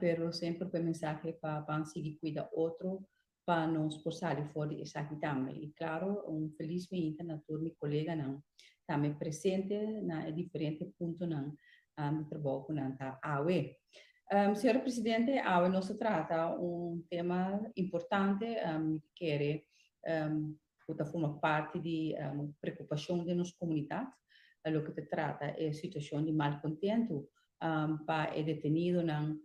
Pero semper ku e mensahe pa ban sigui kuida otro pa nos por sali for di esaki tambe. I klaro, un felis meinta na tur mi koleganan tambe presente na e diferente puntonan di trabou ku nan ta awe. Señora Presidente, awe nos ta trata un tema importante, mi ta kere ku ta forma parti di preokupashon den nos komunidat, loke ta trata e situashon di malkontentu pa e detenidonan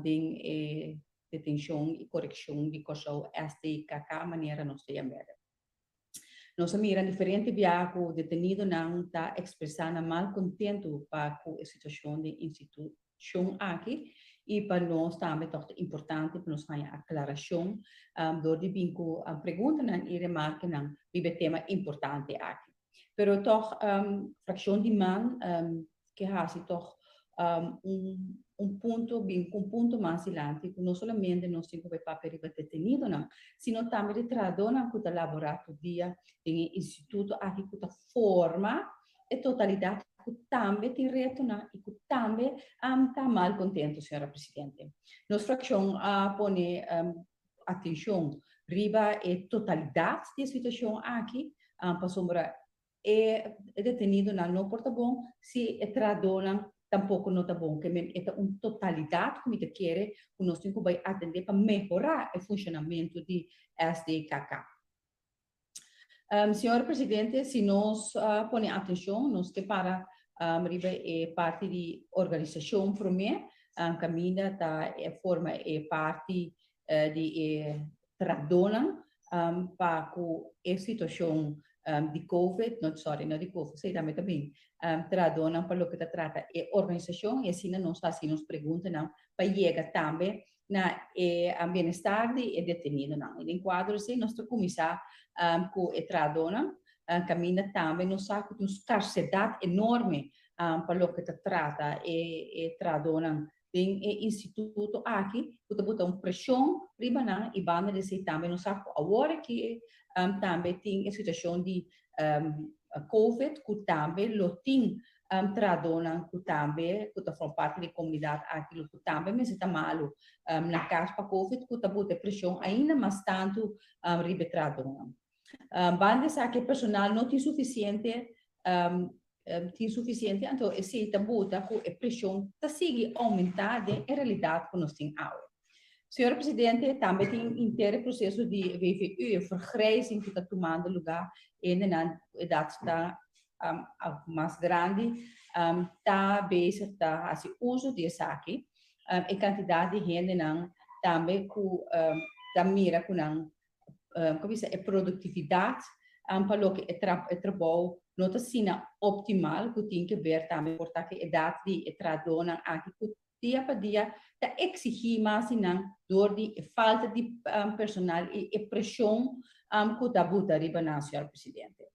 den e detenshon i korekshon di Kòrsou, SDKK, manera nos ta yam'e. Nos a mira diferente biaha ku detenidonan ta ekspresá nan malkontentu pa ku e situashon den institushon aki i pa nos tambe tòg ta importante pa nos haña aklarashon dor di bin ku preguntanan i remarkenan riba e tema importante aki. Pero tòg frakshon di man ke hasi tòg un un punto bin ku un punto mas dilanti ku no solamente nos tin ku bai papia riba detenidonan, sino tambe di trahadónan ku ta laborá tur dia den e instituto aki ku ta forma e totalidat ku tambe tin retonan i ku tambe ta malkontentu, señora presidente. Nos frakshon a pone atenshon riba e totalidat di e situashon aki, pasobra e detenidonan no por ta bon si e trahadónan tampoko no ta bon. Ke men e ta un totalidat ku mi ta kere ku nos tin ku bai atendé pa mehorá e funshonamentu di SDKK. Señor Presidente, si nos pone atenshon, nos ke para riba e parti di organisashon promé, kaminda ta forma e parti di e trahadónan pa ku e situashon. di Covid, no sorry no di Covid, esei tambe ta bin, trahadónan pa loke ta trata e organisashon i asina nos ta hasi nos preguntanan pa yega tambe na e bienestar di e detenidonan. I den kuadro esei nos ta kuminsá ku e trahadónan kaminda tambe nos sa ku tin un skarsedat enorme pa loke ta trata e trahadónan den e instituto aki ku ta buta un preshon riba nan i banda di esei tambe nos sa ku awor aki tambe tin e situashon di covid ku tambe lo tin trahadónan ku tambe ku ta forma parti di e komunidat aki lo ku tambe mester ta malu na kas pa covid ku ta buta e preshon ainda mas tantu riba e trahadónan. Banda di esaki e personal no tin sufisiente tin sufisiente, anto esei ta buta ku e preshon ta sigui oumentá den e realidat ku nos tin awe. Señor Presidente, tambe tin henter e proseso di WVU, e vergrijzing ku ta tumando lugá, hendenan ku edat ta mas grandi ta bezig ta hasi uso di esaki. E kantidat di hendenan tambe ku ta mira ku nan como bisa, e productividad pa loke e tra e trabou no ta asina optimal cu tin ke ber tambe por ta cu edad di e trahadornan aki cu dia pa dia ta exigi mas di nan door di e falta di personal y e presion cu ta buta riba nan, señor Presidente.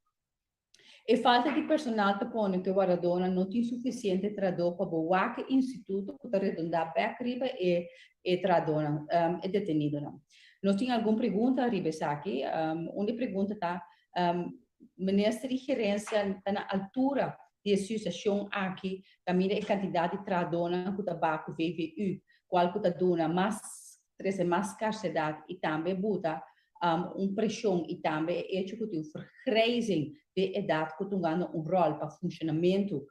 E falta di personal ta pone ku e wardadónan no tin sufisiente trahadó pa bo wak e instituto ku ta redondá bèk riba e e trahadónan, e detenidonan. Nos tin algun pregunta riba esaki. Un di e pregunta ta, Minister di Gerensia ta na altura di e situashon aki kaminda e kantidat di trahadónan ku ta baha ku VVU, kual ku ta duna mas trese mas skarsedat i tambe buta un preshon i tambe e echo ku tin un vergrijzing den edat ku tungando un ròl pa funshonamentu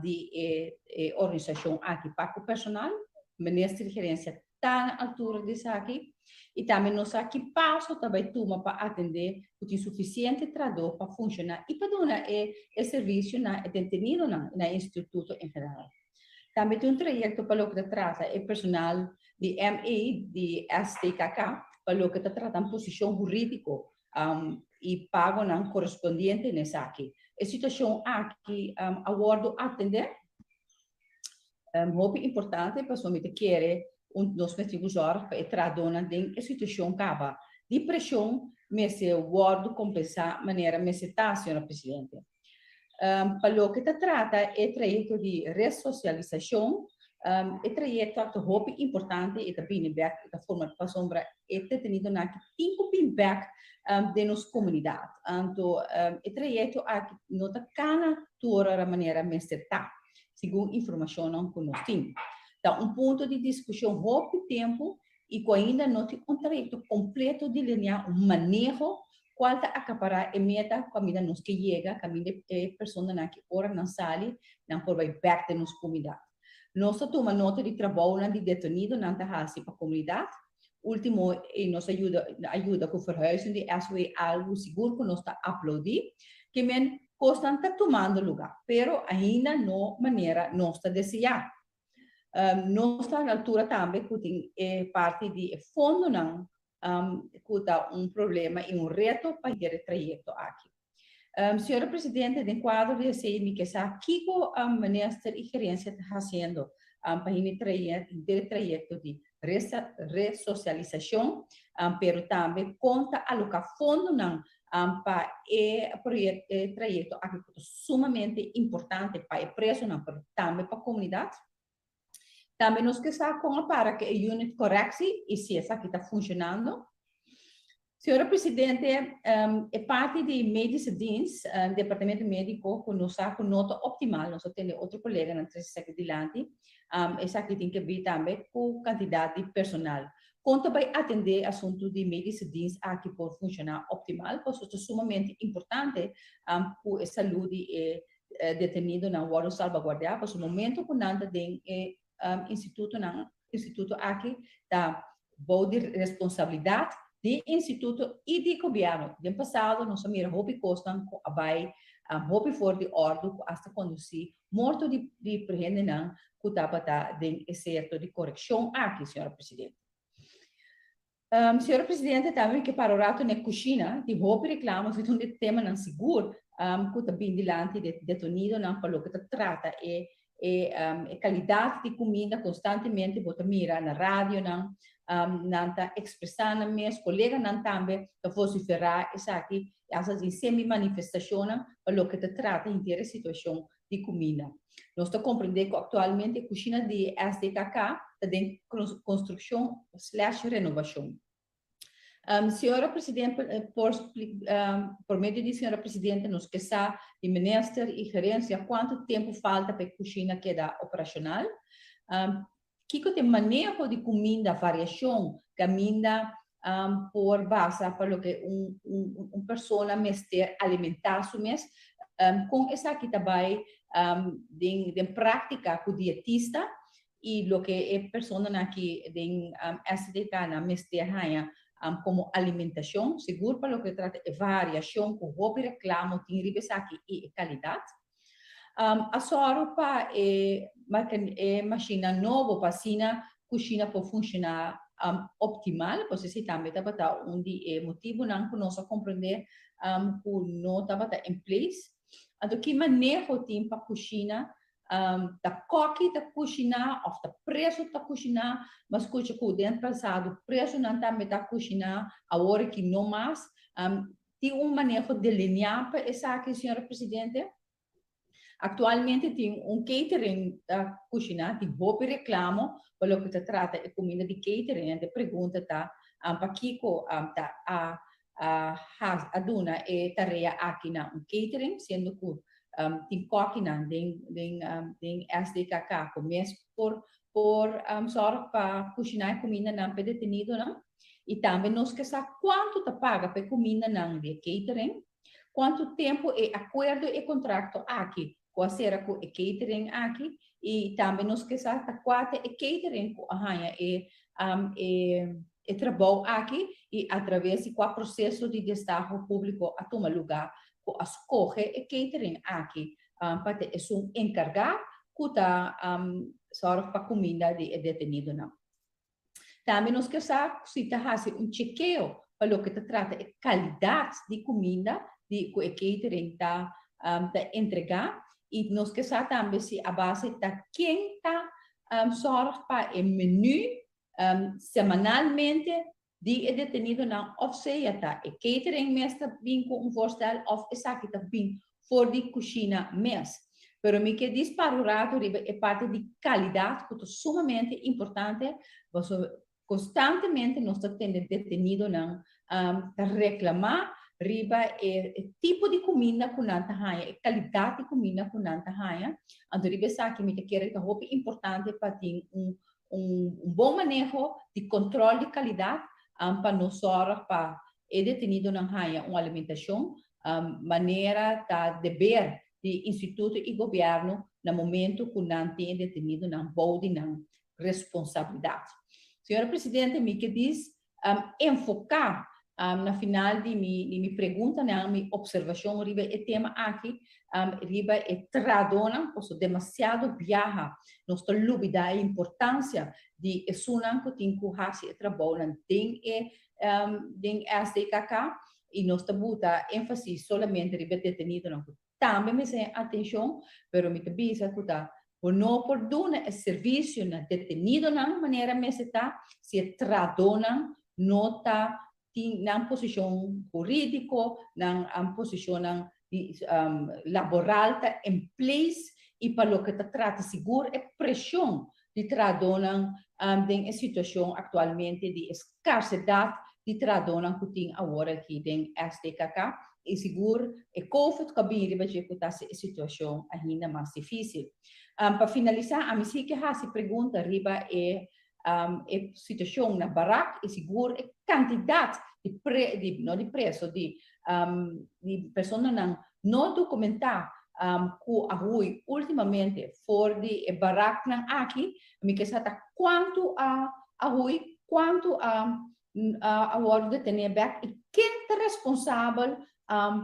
di e organisashon aki pa ku personal. Minister di Gerensia ta na altura di esaki i tambe nos sa ki paso ta bai tuma pa atendé ku tin sufisiente trahadó pa funshoná i pa duna e servisio na e detenidonan i na e instituto en general. Tambe tin un trayekto pa loke ta trata e personal di ME di STKK pa loke ta trata un posishon hurídiko i pagonan korespondiente na esaki. E situashon aki a wòrdu atendé. Hopi importante pasobra mi ta kere un nos mester ku zòrg pa e trahadónan den e situashon kaba di preshon mester wòrdu kompensá manera mester ta, señora Presidente. Pa loke ta trata e trayekto di resosialisashon, e trayekto aki ta hopi importante i ta bini bèk i ta forma pasobra e detenidonan aki tin ku bin bèk den nos komunidat. Anto e trayekto aki no ta kana tur ora manera mester ta, segun informashonnan ku nos tin. Ta un punto di diskushon hopi tempu i ku ainda no tin un trayekto kompleto delineá, un maneho Cual ta acapará e meta caminda nos ke yega, caminda e personanan ki ora nan sali, nan por bai bek den nos comunidad. Nos ta tuma nota di trabounan di detenidonan ta haci pa comunidad. Ultimo y nos a yuda a yuda cu verhuizing di SOA algo sigur cu nos ta aplaudi. Ke men cosnan ta tumando luga, pero ainda no manera nos ta desea. Nos ta na altura tambe cu tin e parti di e fondonan cu ta un problema y un reto pa henter e trayecto aki. Señora Presidente, den cuadro di esey mi ke sa kico Minister y Gerencia ta haciendo pa henter e trayecto di resocialisacion, pero tambe con ta aloca fondonan pa e trayecto aki cu ta sumamente importante pa e presonan, pero tambe pa comunidad. Tambe nos ke sa kon a para ku e unit koreksi i si esaki ta funshonando. Señora Presidente, e parti di medische dienst, departamento mediko, ku nos sa ku no ta optimal, nos a tende otro koleganan trese esaki dilanti, esaki tin ke bi tambe ku kantidat di personal. Kon ta bai atendé e asuntu di medische dienst aki por funshoná optimal? Pasobra ta sumamente importante ku e salú di e detenidonan wòrdu salbaguardiá, pasobra momento ku nan ta den e institutonan, instituto aki ta bou di responsabilidat di instituto i di gobièrnu. Den pasado nos a mira hopi kosnan ku a bai hopi for di òrdu ku asta kondusí morto di di hendenan ku tabata den e serto di korekshon aki, señora Presidente. Um, señora Presidente, tambe mi ke para un rato na e kushina. Tin hopi reklamo, esaki ta un di e temanan sigur um, ku ta bin dilanti di e detenidonan pa loke ta trata e e um, e kalidat di kuminda. Konstantemente bo ta mira na radionan, um, nan ta ekspresá nan mes, koleganan tambe ta vosiferá esaki, i asta tin semi manifestashonnan pa loke ta trata henter e situashon di kuminda. Nos ta komprendé ku aktualmente e kushina di SDKK ta den konstrukshon slash renovashon. Señora Presidente, por por medio di señora Presidente nos ke sa di Minister i gerensia kuantu tempu falta pa e kushina keda operashonal. Kiko ta e maneho di kuminda, variashon, kaminda por basa pa loke un un persona mester alimentá su mes? Kon esaki ta bai den den práktika ku dietista i loke e personanan aki den SDK nan mester haña komo alimentashon, sigur pa loke ta trata e variashon ku hopi reklamo tin riba esaki i e kalidat? A sòru pa e e mashinnan nobo pa asina kushina por funshoná optimal. Pues esei tambe tabata un di e motibunan ku nos a komprendé ku no tabata in place. Anto ki maneho tin pa kushina? Ta kòki ta kushiná òf ta preso ta kushiná? Mi a skucha ku den pasado presonan tambe ta kushiná, awor aki no mas. Tin un maneho delineá pa esaki, señora Presidente? Aktualmente tin un catering ta kushiná, tin hopi reklamo pa loke ta trata e kuminda di catering. En e pregunta ta pakiko ta a a duna e tarea aki na un catering, siendo ku tin kòkinan den den den SDKK ku mes por por sòrg pa kushiná e kumindanan pa e detenidonan. I tambe nos ke sa kuantu ta paga pa e kumindanan di e catering, kuantu tempu e akuerdo e kontrakto aki ku a sera ku e catering aki i tambe nos ke sa ta kua ta e catering ku a haña e e e trabou aki i atraves di kua proseso di destaho públiko a tuma lugá ku a skohe e catering aki pa ta esun enkargá ku ta sòrg pa kuminda di e detenidonan. Tambe nos ke sa si ta hasi un chekeo pa loke ta trata e kalidat di kuminda di ku e catering ta ta entregá i nos ke sa tambe si a base ta ken ta sòrg pa e menú semanalmente di e detenidonan òf sea ta e catering mes ta bin ku un voorstel òf esaki ta bin for di kushina mes. Pero mi ke dispara un ratu riba e parti di kalidat ku ta sumamente importante pasobra konstantemente nos ta tende detenidonan ta reklamá riba e tipo di kuminda ku nan ta haña, e kalidat di kuminda ku nan ta haña. Anto riba esaki mi ta kere ta hopi importante pa tin un un bon maneho di control di calidad pa nos zorg pa e detenidonan haya un alimentacion manera ta deber di instituto y gobierno na momento cu nan tin e detenidonan bou di nan responsabilidad. Señora Presidente, mi ke dis enfoká na final di mi di mi preguntanan, mi observashon riba e tema aki, riba e trahadónan, pasobra demasiado biaha nos ta lubidá e importansia di esunnan ku tin ku hasi e trabounan den e den SDKK i nos ta buta énfasis solamente riba e detenidonan ku Tambe mester haña atenshon, pero mi ta bisa ku ta bo no por duna e servisio na detenidonan manera mester ta si e trahadónan no ta tin nan posishon hurídiko, nan posishonnan di laboral ta en place i pa loke ta trata sigur e preshon di trahadónan den e situashon aktualmente di e skarsedat di trahadónan ku tin awor aki den SDKK i sigur e covid ku a bini riba dje ku ta hasi e situashon ainda mas difísil. Pa finalisá ami si ke hasi pregunta riba e e situashon na barak i sigur e kantidat di pre di no di preso di di personanan no dokumentá ku a hui últimamente for di e baraknan aki. Mi ke sa ta kuantu a a hui, kuantu a a wòrdu detené bèk i ken ta responsabel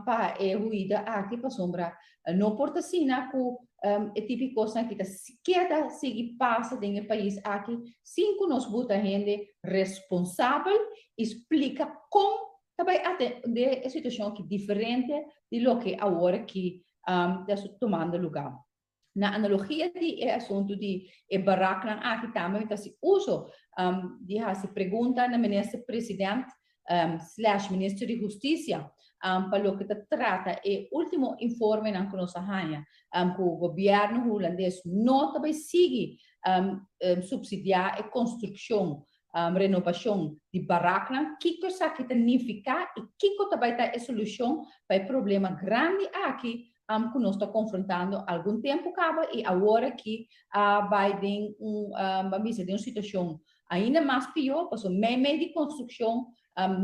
pa e huida aki pasobra no por ta asina ku. e tipo di kosnan aki ta keda sigui pasa den e pais aki sin ku nos buta hende responsabel i splika kon ta bai atende e situashon aki diferente di loke awor aki ta tumando lugá. Na analogia di e asuntu di e baraknan aki tambe mi ta hasi uso di hasi pregunta na Minister President slash Minister di Hustisia pa loke ta trata e ultimo informenan ku nos a haña ku gobièrnu Hulandes no ta bai sigui supsidiá e konstrukshon renobashon di baraknan, kiko esaki ta nifiká i kiko ta bai ta e solushon pa e problema grandi aki ku nos ta konfrontando algun tempu kaba i awor aki a bai den un, ban bisa, den un situashon ainda mas pió, pasobra meimei di konstrukshon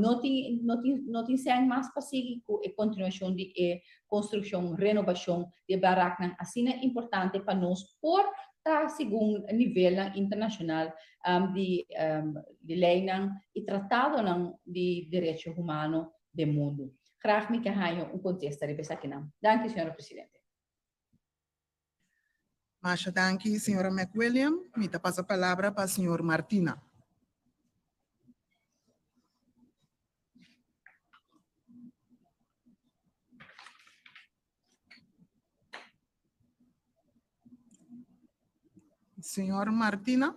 no tin no tin no tin sèn mas pa sigui ku e kontinuashon di e konstrukshon, renobashon di e baraknan asina importante pa nos por ta segun nivelnan internashonal di di leinan i tratadonan di derecho humano den mundu. Graag mi ke haña un kontesta riba esakinan. Danki, señora presidente. Masha danki, señora McWilliam. Mi ta pasa palabra pa señor Martina. Señor Martina.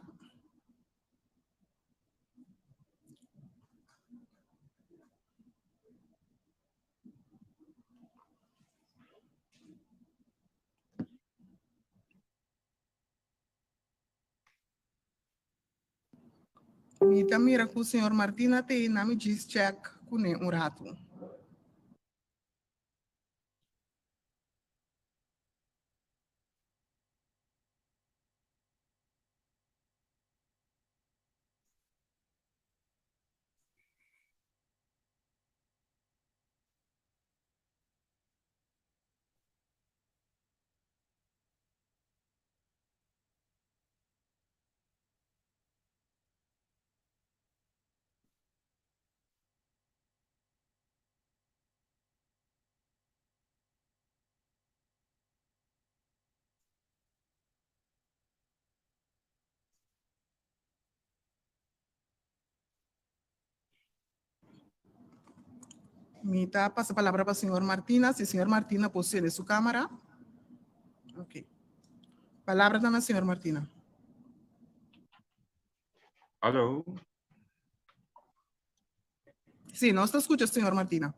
Mi ta mira ku señor Martina te na mi djis check kuné un ratu. Mi ta pasa palabra pa señor Martina, si señor Martina por sende su cámara. Ok. Palabra ta na señor Martina. Aló. Sí, nos ta escucha, señor Martina.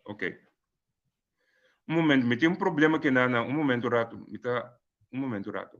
Ok. Un momento, mi tin un problema aki na, un momento rato, mi ta, un momento rato.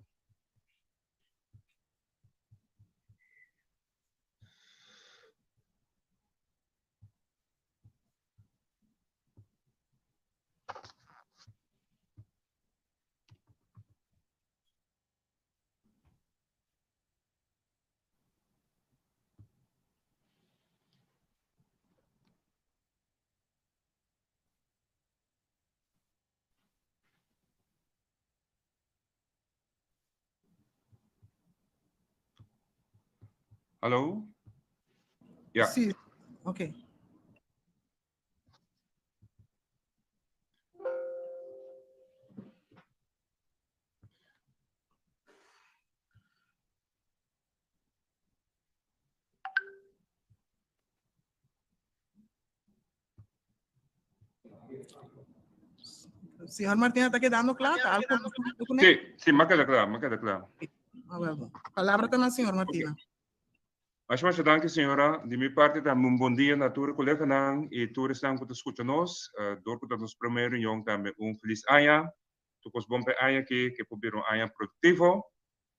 Hallo? Ja. Sí, ok. Señor Martina, ¿está quedando claro? ¿Algo Sí, sí, me queda claro, me queda claro. Ah, bueno. Palabra también, señor Martina. Okay. Masha masha danki señora. Di mi parti tambe un bon dia na tur e coleganan y tur esnan cu ta scucha nos. Door cu ta nos prome reunion tambe un feliz aña. Tur cos bon pa e aña aki, ke por bira un aña productivo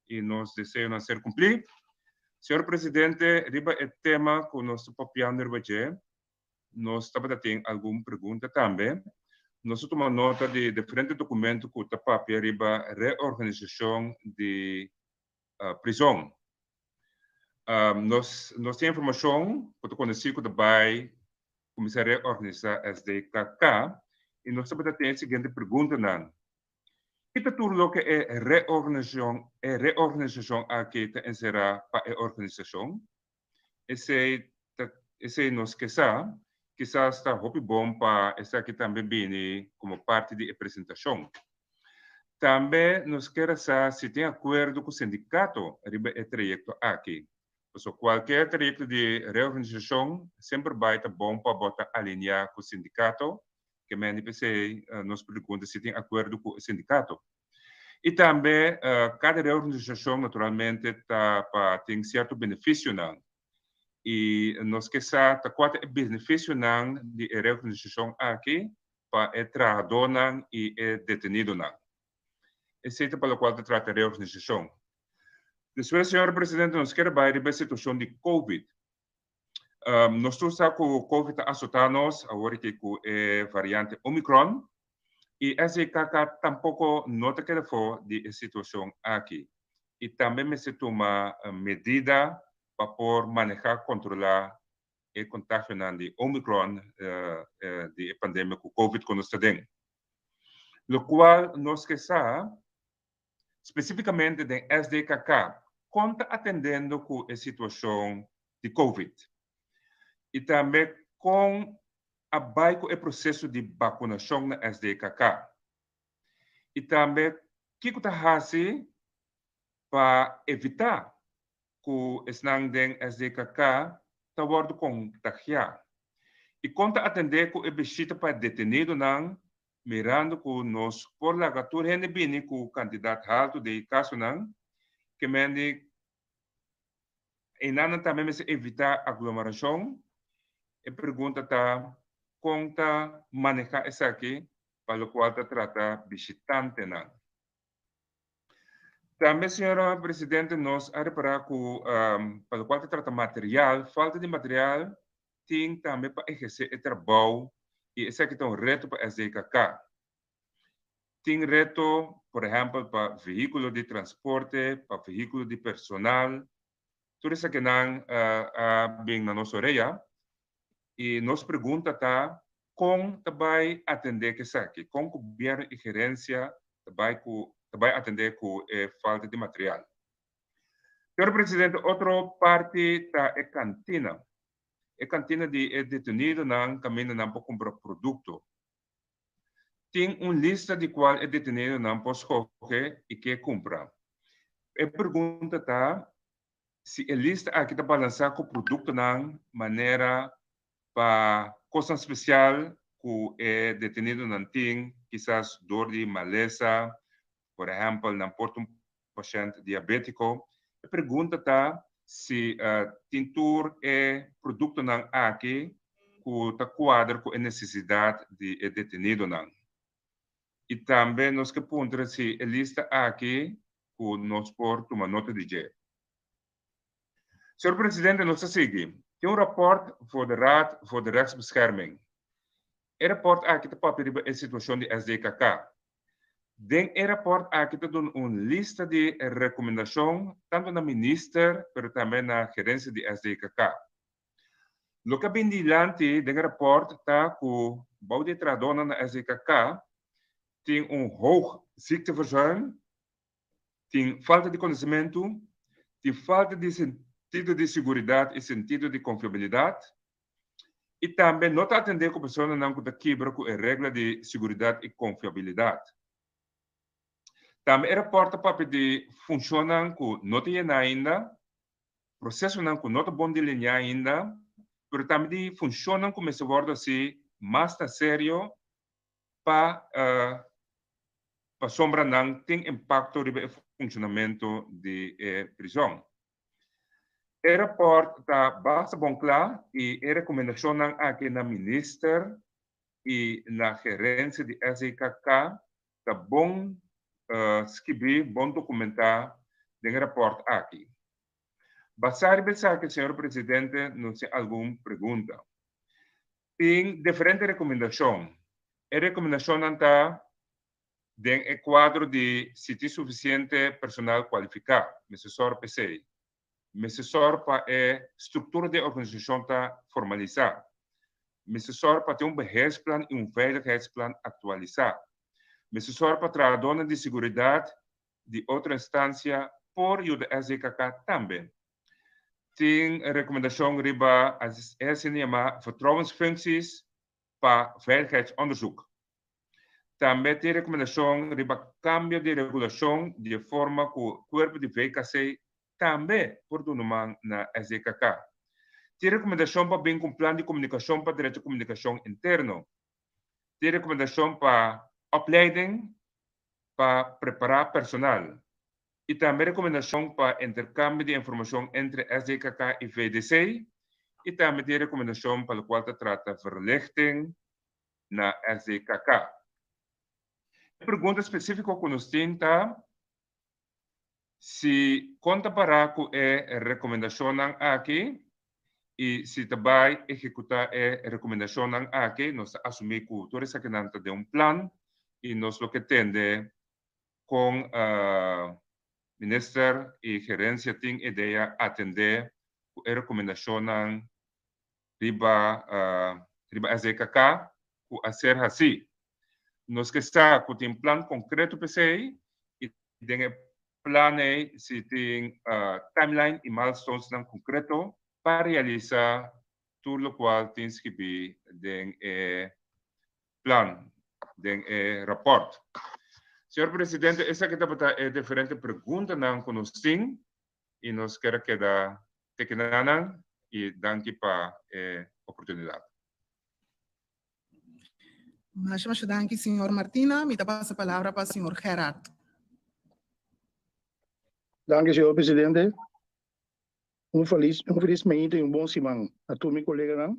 y nos deseonan ser cumpli. Señor Presidente, riba e tema cu nos ta papiando riba dje, nos tabata tin algun pregunta tambe. Nos a tuma nota di diferente documento cu ta papia riba reorganisacion di prizon. Nos nos tin informacion cu ta conoci cu ta bay cuminsa reorganisa SDKK y nos tabata tin e siguiente preguntanan, Ki ta tur loke e reorganisacion e reorganisacion aki ta encera pa e organisacion? Esey ta esey nos ke sa. Kisas ta hopi bon pa esaki tambe bini komo parti di e presentashon. Tambe nos kier a sa si tin akuerdo ku sindikato riba e trayekto aki. Pasobra kualke trayekto di reorganisashon semper bai ta bon pa bo ta alineá ku sindikato, ke men di p'esei nos pregunta si tin akuerdo ku e sindikato. I tambe kada reorganisashon naturalmente ta pa tin sierto benefisionan i nos ke sa ta kua ta e benefisionan di e reorganisashon aki pa e trahadónan i e detenidonan. Esei ta pa lokual ta trata reorganisashon. Despues, señor presidente, nos kier bai riba e situashon di covid. Nos tur sa ku covid ta asotá nos awor aki ku e variante Omicron i SJKK tampoko no ta keda afó di e situashon aki i tambe mester tuma medida pa por manehá kontrolá e kontagionan di Omicron di e pandemia ku covid ku nos ta den. Lokual nos ke sa spesífikamente den SDKK, kon ta atendendo ku e situashon di covid? I tambe kon a bai ku e proseso di bakunashon na SDKK? I tambe kiko ta hasi pa evitá ku esnan den SDKK ta wòrdu kontagiá? I kon ta atendé ku e bishita pa e detenidonan Mirando ku nos por laga tur hende bini ku kantidat haltu di kasonan, ke men di einannan tambe mester evitá aglomerashon. E pregunta ta kon ta manehá esaki pa lokual ta trata bishitantenan. Tambe, señora Presidente, nos a repará ku pa lokual ta trata material, falta di material tin tambe pa ehersé e trabou i esaki ta un reto pa SDKK. Tin reto, por ehèmpel, pa vehíkulo di transporte, pa vehíkulo di personal. Tur esakinan a bin na nos orea i nos pregunta ta kon ta bai atendé ku esaki? Kon gobièrnu i gerensia ta bai ku ta bai atendé ku e falta di material? Señor Presidente, otro parti ta e kantina. E kantina di e detenidonan kaminda nan por kumpra produkto. Tin un lista di kual e detenidonan por skohe i ke kumpra. E pregunta ta si e lista aki ta balansá ku produktonan manera pa kosnan spesial ku e detenidonan tin, kisas dor di malesa, por ehèmpel nan por ta un pashènt diabétiko. E pregunta ta si tin tur e produktonan aki ku ta kuadra ku e nesesidat di e detenidonan. I tambe nos ke puntra si e lista aki ku nos por tuma nota di dje. Señor Presidente, nos ta sigui. Tin un rapòrt voor de Raad voor de Rechtsbescherming. E rapòrt aki ta papia riba e situashon di SDKK. Den e rapòrt aki ta duna un lista di rekomendashon tantu na minister pero tambe na gerensia di SDKK. Loke a bin dilanti den e rapòrt ta ku bou di e trahadónan na SDKK tin un hoog ziekteverzuim, tin falta di konosementu, tin falta di sentido di siguridat i sentido di konfiabilidat, i tambe no ta atendé ku personanan ku ta kibra ku e regla di siguridat i konfiabilidat. Tambe e rapòrt ta papia di funshonnan ku no ta yená ainda, prosesonan ku no ta bon delineá ainda, pero tambe di funshonnan ku mester wòrdu hasi mas na serio pa pasobra nan tin impakto riba e funshonamentu di e prizòn. E rapòrt ta basta bon kla i e rekomendashonnan aki na minister i na gerensia di SEKK ta bon skibí, bon dokumentá den e rapòrt aki. Basá riba esaki, señor presidente, nos tin algun pregunta. Tin diferente rekomendashon. E rekomendashonnan ta den e kuadro di si tin sufisiente personal kualifiká, mester sòru pa esei. Mester sòru pa e struktura di e organisashon ta formalisá. Mester sòru pa tin un beheersplan i un veiligheidsplan aktualisá. Mester sòru pa trahadónan di siguridat di otro instansia por yuda SDKK tambe. Tin rekomendashon riba e asina yamá vertrouwensfuncties pa veiligheidsonderzoek. Tambe tin rekomendashon riba kambio di regulashon di e forma ku kuerpo di VKC tambe por duna man na SDKK. Tin rekomendashon pa bin ku un plan di komunikashon pa drecha komunikashon interno. Tin rekomendashon pa opleiding pa prepará personal i tambe rekomendashon pa interkambio di informashon entre SDKK i VDC i tambe tin rekomendashon pa lokual ta trata verlichting na SDKK. E pregunta spesífiko ku nos tin ta si kon ta pará ku e rekomendashonnan aki i si ta bai ehekutá e rekomendashonnan aki. Nos ta asumí ku tur esakinan ta den un plan i nos lo ke tende kon minister i gerensia tin idea atendé ku e rekomendashonnan riba riba SDKK ku a ser hasí. Nos ke sa ku tin plan konkreto p'esei i den e plan ei si tin timeline i milestonesnan konkreto pa realisá tur lokual tin skibí den e plan, den e rapòrt. Señor Presidente, esaki tabata e diferente preguntanan ku nos tin i nos kier a keda tekená nan i danki pa e oportunidat. Masha masha danki señor Martina. Mi ta pasa palabra pa señor Gerard. Danki señor Presidente. Un felis un felis mainta y un bon siman na tur mi coleganan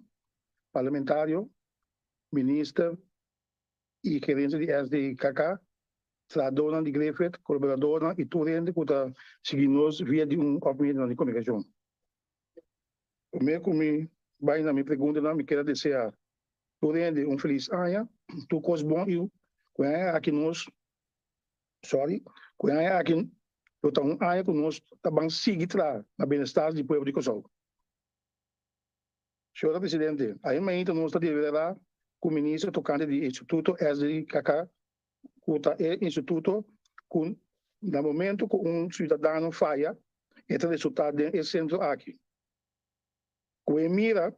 parlamentario, minister y gerencia di SDKK, trahadornan di Griffith, colaboradornan y tur hende cu ta sigui nos via di un of medionan di comunicacion. Prome cu mi bay na mi preguntanan mi kier a desea tur hende un felis aña, tur cos bon y cu e aña aki nos, sorry, cu e aña aki lo ta un aña cu nos ta ban sigui traha na bienestar di pueblo di Kòrsou. Señora Presidente, aye mainta nos ta deliberá cu Minister tocante di Instituto SDKK cu ta e instituto cu na momento cu un ciudadano faya e ta resulta den e centro aki. Cu e mira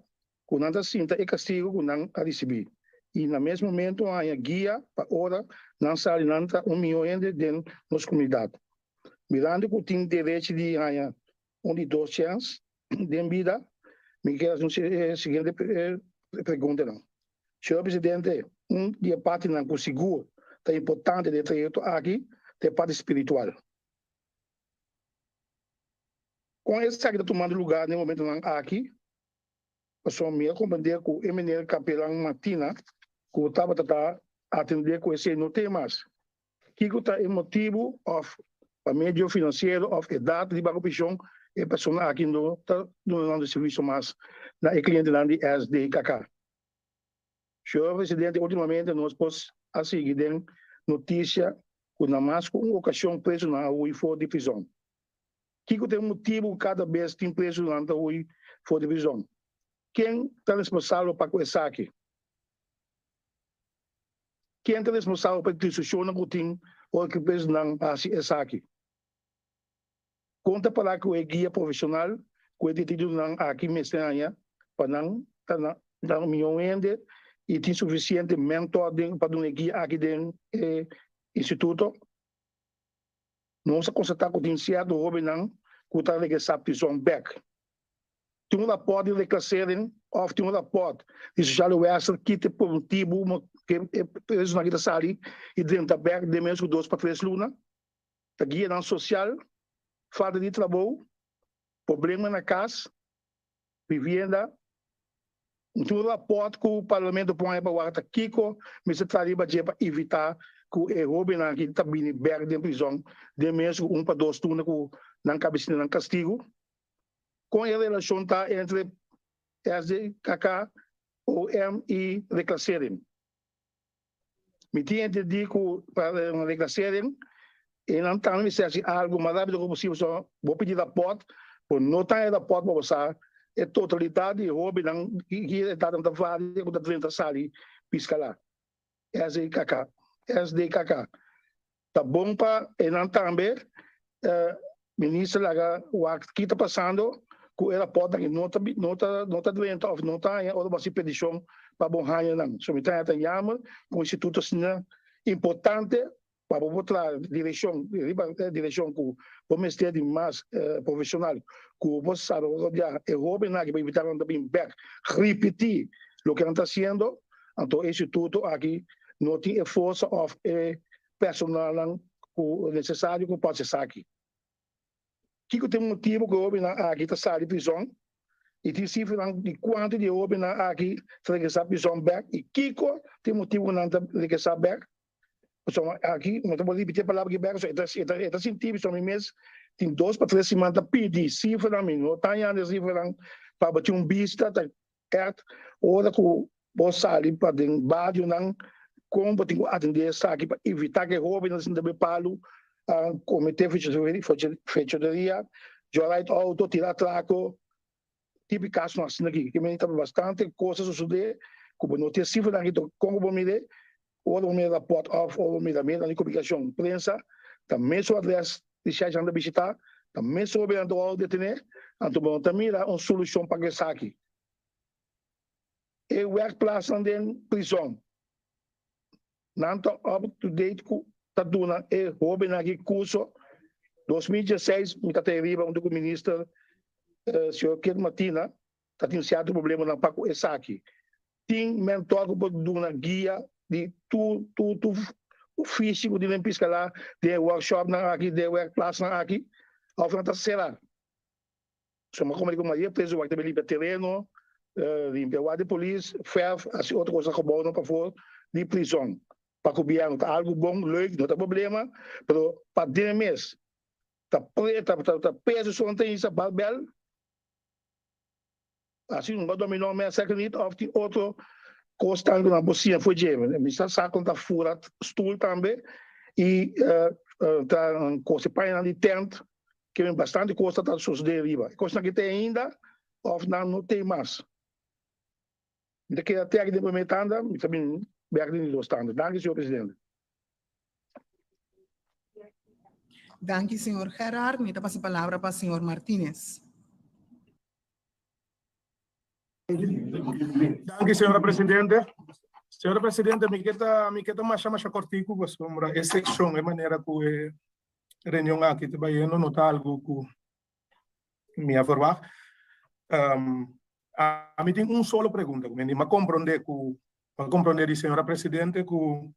cu nan ta sinta e castigo cu nan a ricibi y na mes momento haña guia pa ora nan sali nan ta un miho hende den nos comunidad. Mirando cu tin derechi di haña un di dos chens den bida, mi kier haci e siguiente preguntanan. Señor Presidente, un di e partinan cu sigur ta importante den e trayecto aki ta e parti spiritual. Con esaki ta tumando lugar den e momentonan aki? Pasobra mi a comprende cu e meneer Capelan Martina cu tabata ta atende cu esey no te mas. Kiko ta e motibu of pa medio financiero of edad di baho pension e persona aki no ta dunando servicio mas na e clientenan di SDKK? Señor Presidente, ultimamente nos por a sigui den noticia cu na mas cu un ocasion presonan a huy for di prison. Kiko ta e motibu cu cada bes tin presonan ta huy for di prison? Ken ta responsabel pa cu esaki? Ken ta responsabel pa e discusionnan cu tin ora cu presonan haci esaki? Kon ta para cu e guia profesional cu e detenidonan aki mester haña pa nan ta na miho hende y tin suficiente mentor den pa duna e guia aki den e instituto? Nos a constata cu tin cierto hobennan cu ta regresa prison bek. Tin un raport di reclassering of tin un raport di sociale welster ki ta motibu cu e presonan aki ta sali y drenta bek den menos cu dos pa tres luna? Ta guianan social, falta di trabou, problema na cas, vivienda. Tin un raport cu Parlamento pone pa wak ta kico mester traha riba dje pa evita cu e hobennan aki ta bini bek den prison den menos cu un pa dos luna cu nan cabecina nan castigo. Kon e relashon ta entre SDKK, OM i Reclassering? Mi tin entendí ku pa Reclassering e nan tambe mester hasi algu mas rápido ku posibel so bo pidi rapòrt, bo no ta e rapòrt pa bo sa e totalidat di hóbennan ki edatnan ta varia ku ta drenta sali piskala. SDKK, SDKK. Ta bon pa e nan tambe minister laga wak ki ta pasando. ku e rapòrtnan aki no ta no ta no ta drenta òf no ta haña ora bo hasi petishon pa bo haña nan. So mi ta haña ta yamer ku un instituto asina importante pa bo por traha direkshon riba e direkshon ku bo mester di mas profeshonal ku bo sabe rodia e hóbennan aki pa evitá ku nan ta bin bèk ripití loke nan ta hasiendo. Anto e instituto aki no tin e forsa òf e personalnan ku nesesario ku por hasi esaki. Kiko ta e motibu ku e hóbennan aki ta sali prizòn? I tin sifranan di kuantu di e hóbennan aki ta regresá prizòn bèk? I kiko ta e motibu ku nan ta regresá bèk? Pasobra aki, mi ta por ripití e palabra aki bèk, pasobra e ta e ta sinti pasobra mi mes tin dos pa tres siman ta pidi sifranan, mi no ta hañando e sifranan pa bo tin un bista ta Ègt, ora ku bo sali pa den barionan, kon bo tin ku atendé esaki pa evitá ku e hóbennan sinta be palu, kometé fechoderia, jorait outo, tira atrako, tipo di kasonan asina aki. Ke mester ta bastante kos a sosodé ku bo no tin e sifranan aki, kon ku bo mir'é? Ora bo mira rapòrt òf ora bo mira medionan di komunikashon, prensa, ta mesun adrès di shèshnan ta bishitá, ta mesun hóbennan ta wòrdu detené, anto bo no ta mira un solushon pa esaki. E wèrkplasnan den prizòn, nan ta up to date ku ta duna e hóbennan aki kurso. 2016 mi ta ta riba huntu ku minister señor Kit Martina, ta tin sierto problemanan pa ku esaki. Tin mentor ku por duna guia di tur tur tur ofishi ku tin den Piscala den e workshopnan aki, den e werkplaatsnan aki, òf nan ta sera. So mi a komprende ku mayoria preso wak ta bin limpia tereno, limpia wak di polis, fèrf, hasi otro kos na gebounan pafor di prizòn. Pa gobièrnu ta algu bon, leuk, no ta problema, pero pa den mes ta ta preso so nan ta hisa barbèl. Asi un ba dominó mes sèker nit òf tin otro kosnan ku nan por siña for dje. Mi sa sa kon ta fura stul tambe i ta kose pañanan di tènt ke men bastante kos ta sosodé riba. E kosnan aki ta ainda òf nan no tin mas. Mi ta keda te aki den promé tanda, mi ta bin bèk den di dos tanda. Danki señor presidente. Danki señor Gerard. Mi ta pasa palabra pa señor Martinez. Danki, señora presidente. Señora presidente, mi ke ta, mi ke ta masha masha kortiku pasobra e sekshon, e manera ku e reunion aki ta bayendo no ta algu ku mi a verwagt. Ami tin un solo pregunta ku mi a komprondé ku, mi a komprondé di señora presidente ku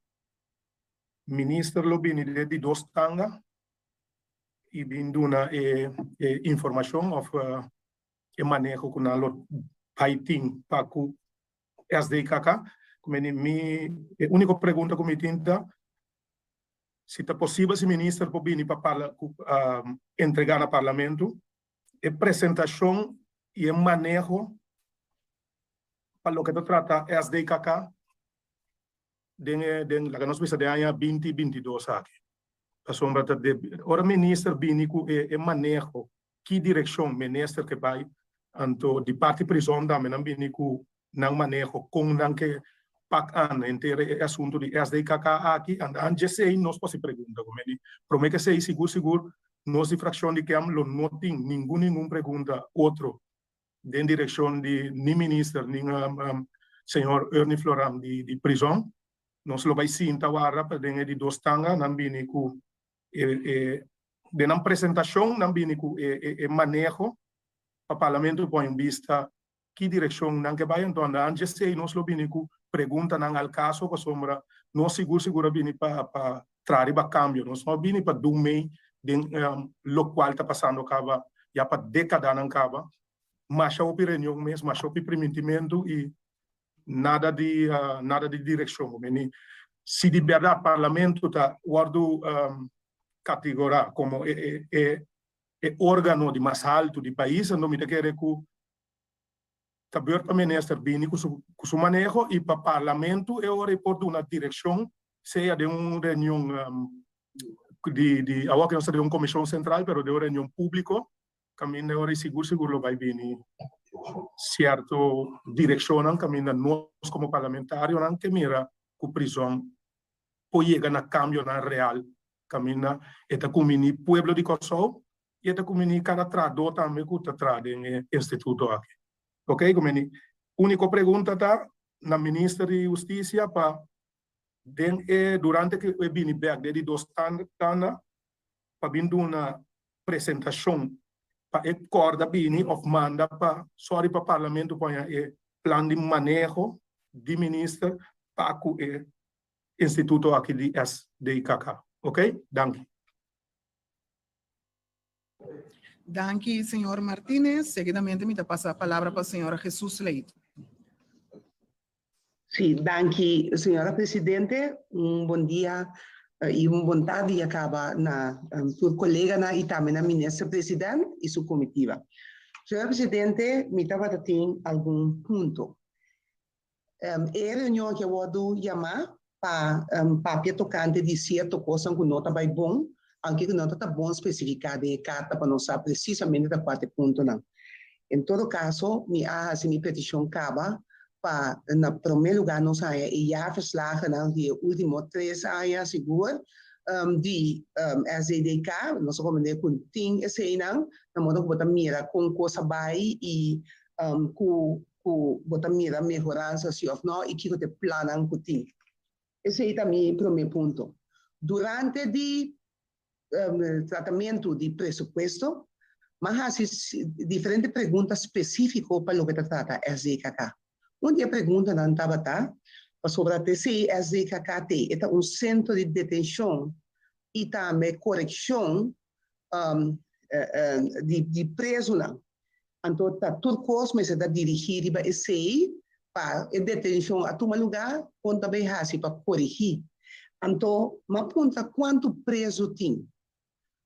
minister lo bini den di dos tanga i bin duna e informashon òf e maneho ku nan lo bai tin pa ku SDKK. Ku mi mi e úniko pregunta ku mi tin ta si ta posibel si minister por bini pa parla ku entregá na parlamento e presentashon i e maneho pa loke ta trata SDKK den e den laga nos bisa den aña binti 22 aki. Pasobra ta ora minister bini ku e e maneho ki direkshon minister ke bai, anto di parti prizòn tambe nan bini ku nan maneho kon nan ke pak an henter e asuntu di SDKK aki, anda an djesei nos por hasi pregunta ku meni. Prome ke esei sigur sigur nos di frakshon di KEM lo no tin ningun ningun pregunta otro den direkshon di ni minister ni señor Ernie Floran di di prizòn. Nos lo bai sinta warda pa den e di dos tanga nan bini ku e e den nan presentashon nan bini ku e e e maneho pa parlamento pone un bista ki direkshon nan ke bai. Anto anda antes esei nos lo bini ku preguntanan al kaso pasobra nos sigur sigur a bini pa pa traha riba kambio. Nos no a bini pa dun mei den lokual ta pasando kaba ya pa dekadanan kaba. Masha hopi reunion mes, masha hopi primintimentu i nada di nada di direkshon. Mi si di bèrdat parlamento ta wòrdu kategorá komo e e e órgano di mas haltu di pais, anto mi ta kere ku ta beurt pa minister bini ku su ku su maneho i pa parlamento e ora e por duna direkshon sea den un reunion di di awor ke nos ta den un komishon sentral pero den un reunion públiko kaminda e ora i sigur sigur lo bai bini sierto direkshonnan kaminda nos komo parlamentarionan ke mira ku prizòn por yega na kambionan real kaminda e ta kumini pueblo di Kòrsou. i e ta kumbiní kada trahadó tambe ku ta traha den e instituto aki. Oke, kumbiní. Úniko pregunta ta na Minister di Hustisia pa den e durante ku e bini bèk den di dos tanda pa bin duna presentashon pa e kòrda bini òf manda pa sòri pa Parlamento por haña e plan di maneho di Minister pa ku e instituto aki di SDKK. Oke? Danki. Danki, señor Martinez. Seguidamente mi ta pasa palabra pa señora Jesus Leito. Sí, danki, señora presidente. Un bon dia y un bon tardi ya caba na tur coleganan y tambe na minister president y su comitiva. Señora presidente, mi tabata tin algun punto. E reunion aki a wordo yama pa papia tocante di cierto cosnan cu no ta bay bon, aunke cu no ta ta bon specifica den e carta pa nos sa precisamente ta cua ta e puntonan. En todo caso, mi a haci mi peticion caba pa na prome lugar nos haya e jaarverslagennan di e ultimo tres aña sigur di SDDK, nos a comprende cu tin eseynan, na modo cu bo ta mira con cos a bay y cu cu bo ta mira mehoransa si of no y kico ta e plannan cu tin. Esey ta mi prome punto. Durante di tratamento di presupuesto, m'a haci diferente pregunta specifico pa loke ta trata SDKK. Un di e preguntanan tabata pasobra ta esey SDKK t'e, e ta un centro di detencion y tambe coreccion di prezunan. Anto ta tur kos mester ta dirigí riba esei pa e detenshon a tuma lugá, kon ta bay hasi pa korigí. Anto m'a puntra kuantu prezu tin.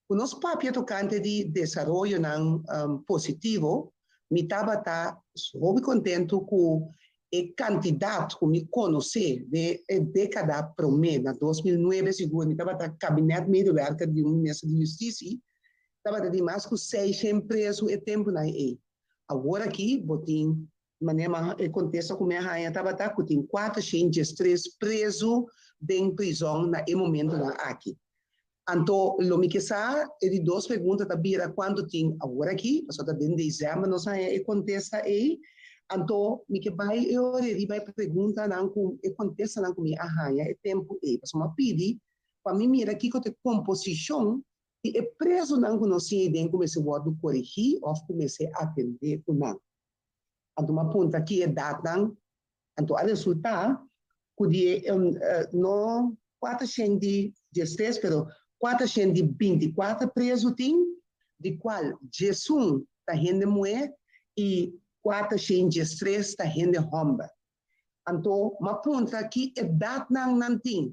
Ku nos papia tokante di desaroyonan positivo, mi tabata hopi kontentu ku e kantidat ku mi konosé den e dékada promé, na 2009 sigur mi tabata kabinètmedewerker di un minister di Hustisi, Tabata tin mas ku seishen prezu e tempunan ei. Awor aki bo tin, manera mi e kontesta ku mi a haña tabata ku tin kuatershen diestres prezu den prizòn na e momentunan aki. Anto lo mi ke sa, e di dos pregunta ta bira kuantu tin awor aki, pasobra ta den desèmber nos a haña e kontesta ei. Anto mi ke bai e ora ei riba e preguntanan ku e kontestanan ku mi a haña e tempu ei, pasobra mi a pidi pa mi mira kiko ta e komposishon Di e prezunan ku nos tin den ku mester wòrdu korigí òf ku mester atendé ku nan. Anto mi a puntra ki edatnan, anto a resultá ku di e no kuatershen di diestres pero kuatershen di binti kuater prezu tin, di kual diesun ta hende muhé i kuatershen diestres ta hende hòmber. Anto mi a puntra ki edatnan nan tin,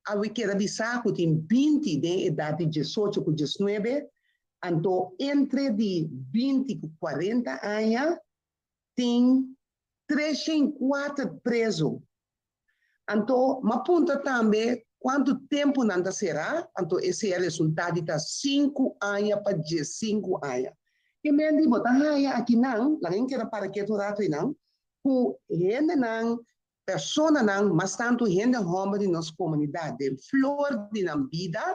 Awe keda bisa ku tin 20 den edat di diesocho ku diesnuebe, anto entre di 20 ku 40 aña tin 304 prezu. Anto m'a puntra tambe kuantu tempu nan ta será, anto esei a resultá di ta sinku aña pa diesinku aña. Ke men di bo ta haña akinan, laga mi keda para ketu un ratu einan, ku hendenan Personanan, mas tantu hende hòmber di nos komunidat den flor di nan bida,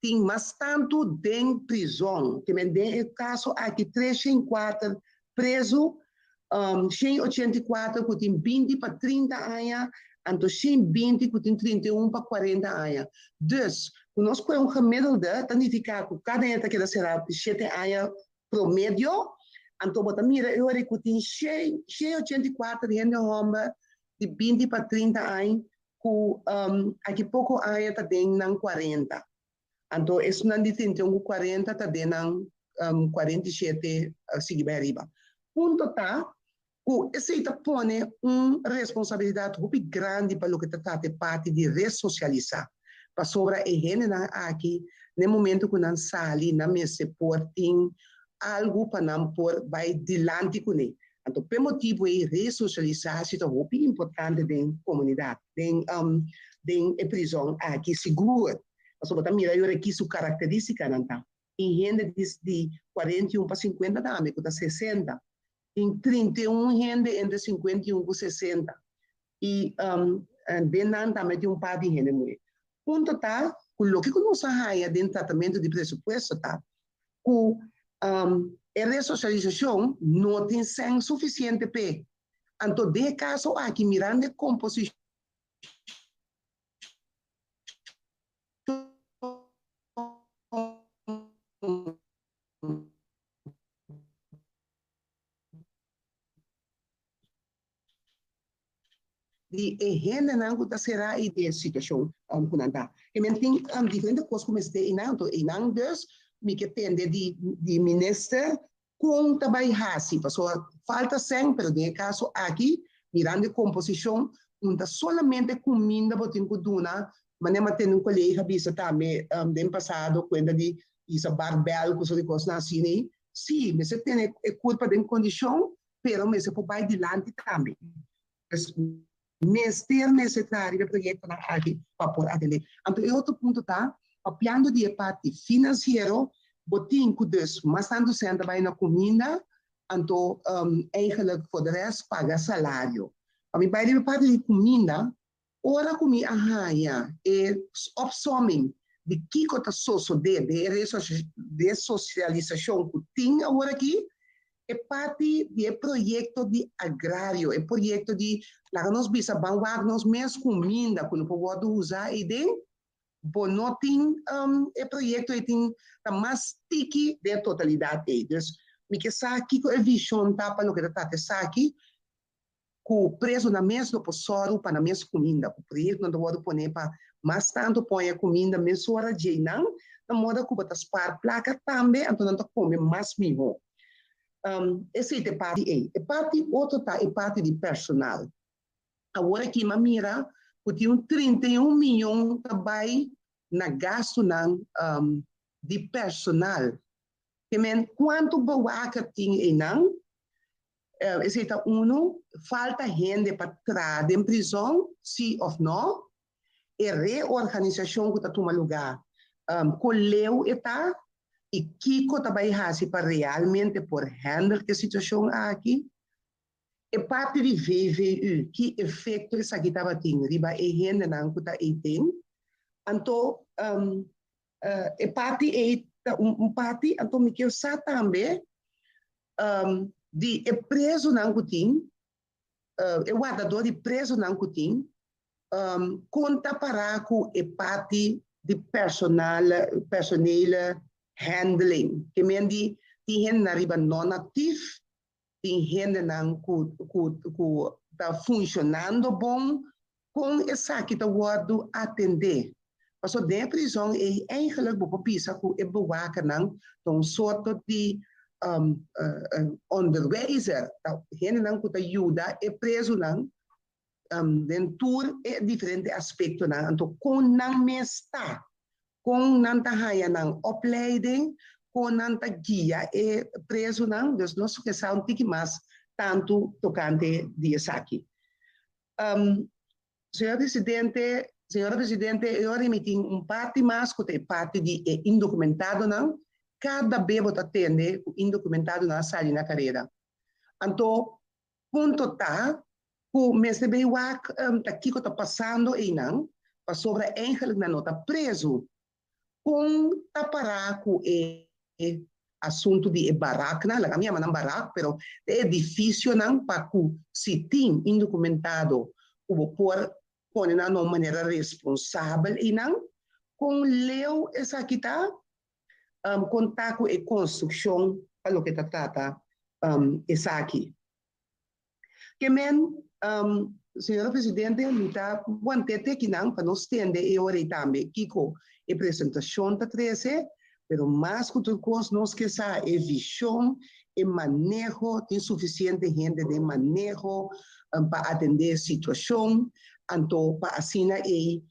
tin mas tantu den prizòn. Ke men den e kaso aki 304 prezu, 184 ku tin 20 pa 30 aña, anto 120 ku tin 31 pa 40 aña. Dus, ku nos kohe un gemiddelde ta nifiká ku kada hende ta keda será shete aña promedio, anto bo ta mira e ora ku tin 184 hende hòmber di 20 pa 30 aña ku aki poko aña ta den nan 40. Anto esunnan di 31 ku 40 ta den nan 47 sigui bai ariba. Punto ta ku esei ta pone un responsabilidat hopi grandi pa loke ta trata e parti di resosialisá, pasobra e hendenan aki na e momento ku nan sali nan mester por tin algu pa nan por bai dilanti kuné. Anto p'e motibu ei resosialisá si ta hopi importante den komunidat, den den e prizòn aki sigur, pasobra bo ta mira yora ki su karakterístikanan ta. Tin hende di di 41 pa 50 tambe ku ta 60. Tin 31 hende entre 51 ku 60. I den nan tambe tin un par di hende muhé. Punto ta Ku loke ku nos a haña den tratamentu di presupuesto ta ku e resosialisashon no tin sèn sufisiente p'e. Anto den e kaso aki mirando e komposishon di e hendenan ku ta será i e situashon ku nan ta. E men tin diferente kos ku mester einan, anto einan dus mi ke tende di di minister kon ta bai hasi, pasobra falta sèn, pero den e kaso aki mirando e komposishon un ta solamente kuminda bo tin ku duna, manera mi a tende un kolega bisa tambe den pasado kuenta di bisa barbèl ku sort di kosnan asina ei, si mester tene e kurpa den kondishon pero mester por bai dilanti tambe. Pues mester mester traha riba e proyectonan aki pa por atende. Anto e otro punto ta, papiando di e parti financiero, bo tin cu dus mas tanto cent ta bai na cuminda, anto eigenlijk voor de rest paga salario. Pa mi bai riba e parti di cuminda, Ora ku mi a haña e opsomming di kiko ta sosodé den e resosialisashon ku tin aworakí, e parti di e proyekto di agrario, e proyekto di laga nos bisa ban wak nos mes kuminda ku no por wòrdu usá eiden, bo no tin e proyekto ei tin ta mas tiki den e totalidat ei. Dus mi ke sa kiko e vishon ta pa loke ta trata esaki. Ku prezunan mes lo por sòru pa nan mes kuminda, ku proyektonan ta wòrdu poné pa mas tantu pon e kuminda mesora djeinan, na moda ku bo ta spar plaka tambe, anto nan ta kome mas mihó. Esei ta e parti ei. E parti otro ta e parti di personal. Awor aki mi a mira ku tin un 31 miyon ta bai na gastunan di personal. Ke men kuantu bewaker tin einan? Esei ta unu. Falta hende pa traha den prizòn, sí òf nò? E reorganisashon ku ta tuma lugá, kon leu e ta i kiko ta bai hasi pa realmente por hèndel ku e situashon aki? E parti di VVU, ki efekto esaki tabatin riba e hendenan ku ta eiden? Anto e parti ei ta un parti, anto mi kier sa tambe di e prezunan ku tin, e wardador di prezunan ku tin, kon ta pará ku e parti di personal, personele handling? Ke men di tin hendenan riba non-aktief, tin hendenan ku ku ku ta funshonando bon, kon esaki ta wòrdu atendé? Pasobra den e prizòn ei eigenlijk bo por bisa ku e bewakernan ta un sorto di onderwijzer, ta hendenan ku ta yuda e prezunan den tur e diferente aspektonan. Anto kon nan mes ta? Kon nan ta haña nan opleiding? Kon nan ta guia e prezunan? Dus nos ke sa un tiki mas tantu tokante di esaki. Señor Presidente, Señora Presidente, e ora mi tin un parti mas ku ta e parti di e indokumentadonan. Kada be bo ta tende ku indokumentadonan a sali na kareda. Anto Punto ta ku mester bay wak ta kiko ta pasando einan, pasobra eigenlijk nan no ta prezu. Kon ta para ku e asuntu di e baraknan, laga mi yama nan barak, pero e edifisionan pa ku si tin indokumentado ku bo por pone nan na un manera responsabel einan, kon leu esaki ta? Kon ta ku e konstrukshon pa loke ta trata esaki? Ke men, señora Presidente, mi ta want'é te kinan pa nos tende e ora ei tambe kiko e presentashon ta trese, pero mas ku tur kos nos ke sa e vishon, e maneho, tin sufisiente hende den maneho pa atendé e situashon, anto pa asina ei